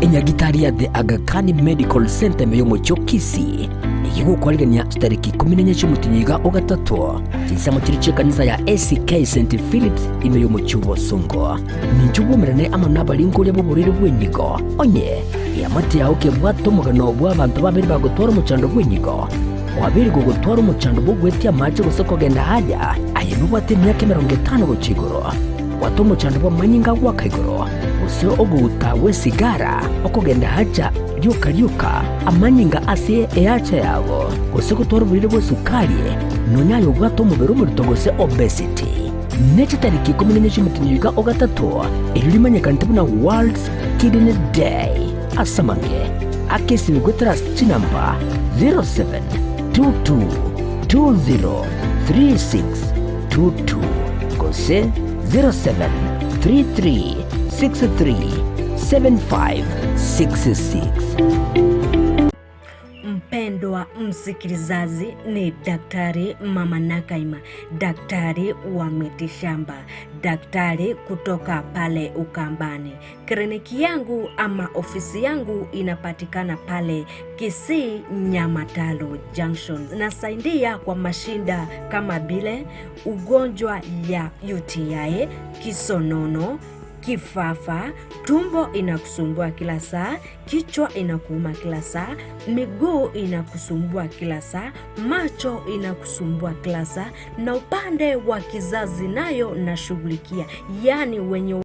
Enyagitari ya The Aga Khan Medical Centre ime y'omochie o Kisii nigo egokwarigania chitariki ikomi na enye chi'omotienyi iga o gatato chinsemo chiria chi'ekanisa ya ACK St Philips ime y'omochie o Bosongo. Ninche obwomerane amo nabaringoria b'oborwaire bw'enyigo, onye eamate yao kebwate omogano bw'abanto babere bagotwara omochando bw'enyigo, kwabeire gogotwara omochando bw'ogwetia amache gose kogenda haja, aye nobwate emiaka emerongo etano gochia igoro, bwata omochando bw'amanyinga agoaka igoro, gose ogouta gw'esigara, okogenda hacha rioka rioka, amanyinga ase eacha yago, gose gotwara oborwaire bw'esukari, nonya aye obwate omobere omorito gose obesity. Ne chitariki ikomi na enye chi'omotienyi oika o gatato, erio rimanyekanete buna World's Kidney Day. Ase amange, aka esimi goetera ase chinamba 0722203622 gose 0733637566. Mpendwa msikilizaji, ni Daktari Mama Nakaima, daktari wa mitishamba, daktari kutoka pale Ukambani. Kliniki yangu ama ofisi yangu inapatikana pale Kisii Nyamatalo Junction. Nasaidia kwa mashinda kama vile ugonjwa ya UTI, kisonono, kifafa, tumbo inakusumbua kila saa, kichwa inakuuma kila saa, miguu inakusumbua kila saa, macho inakusumbua kila saa, na upande wa kizazi nayo nashughulikia, yaani wenye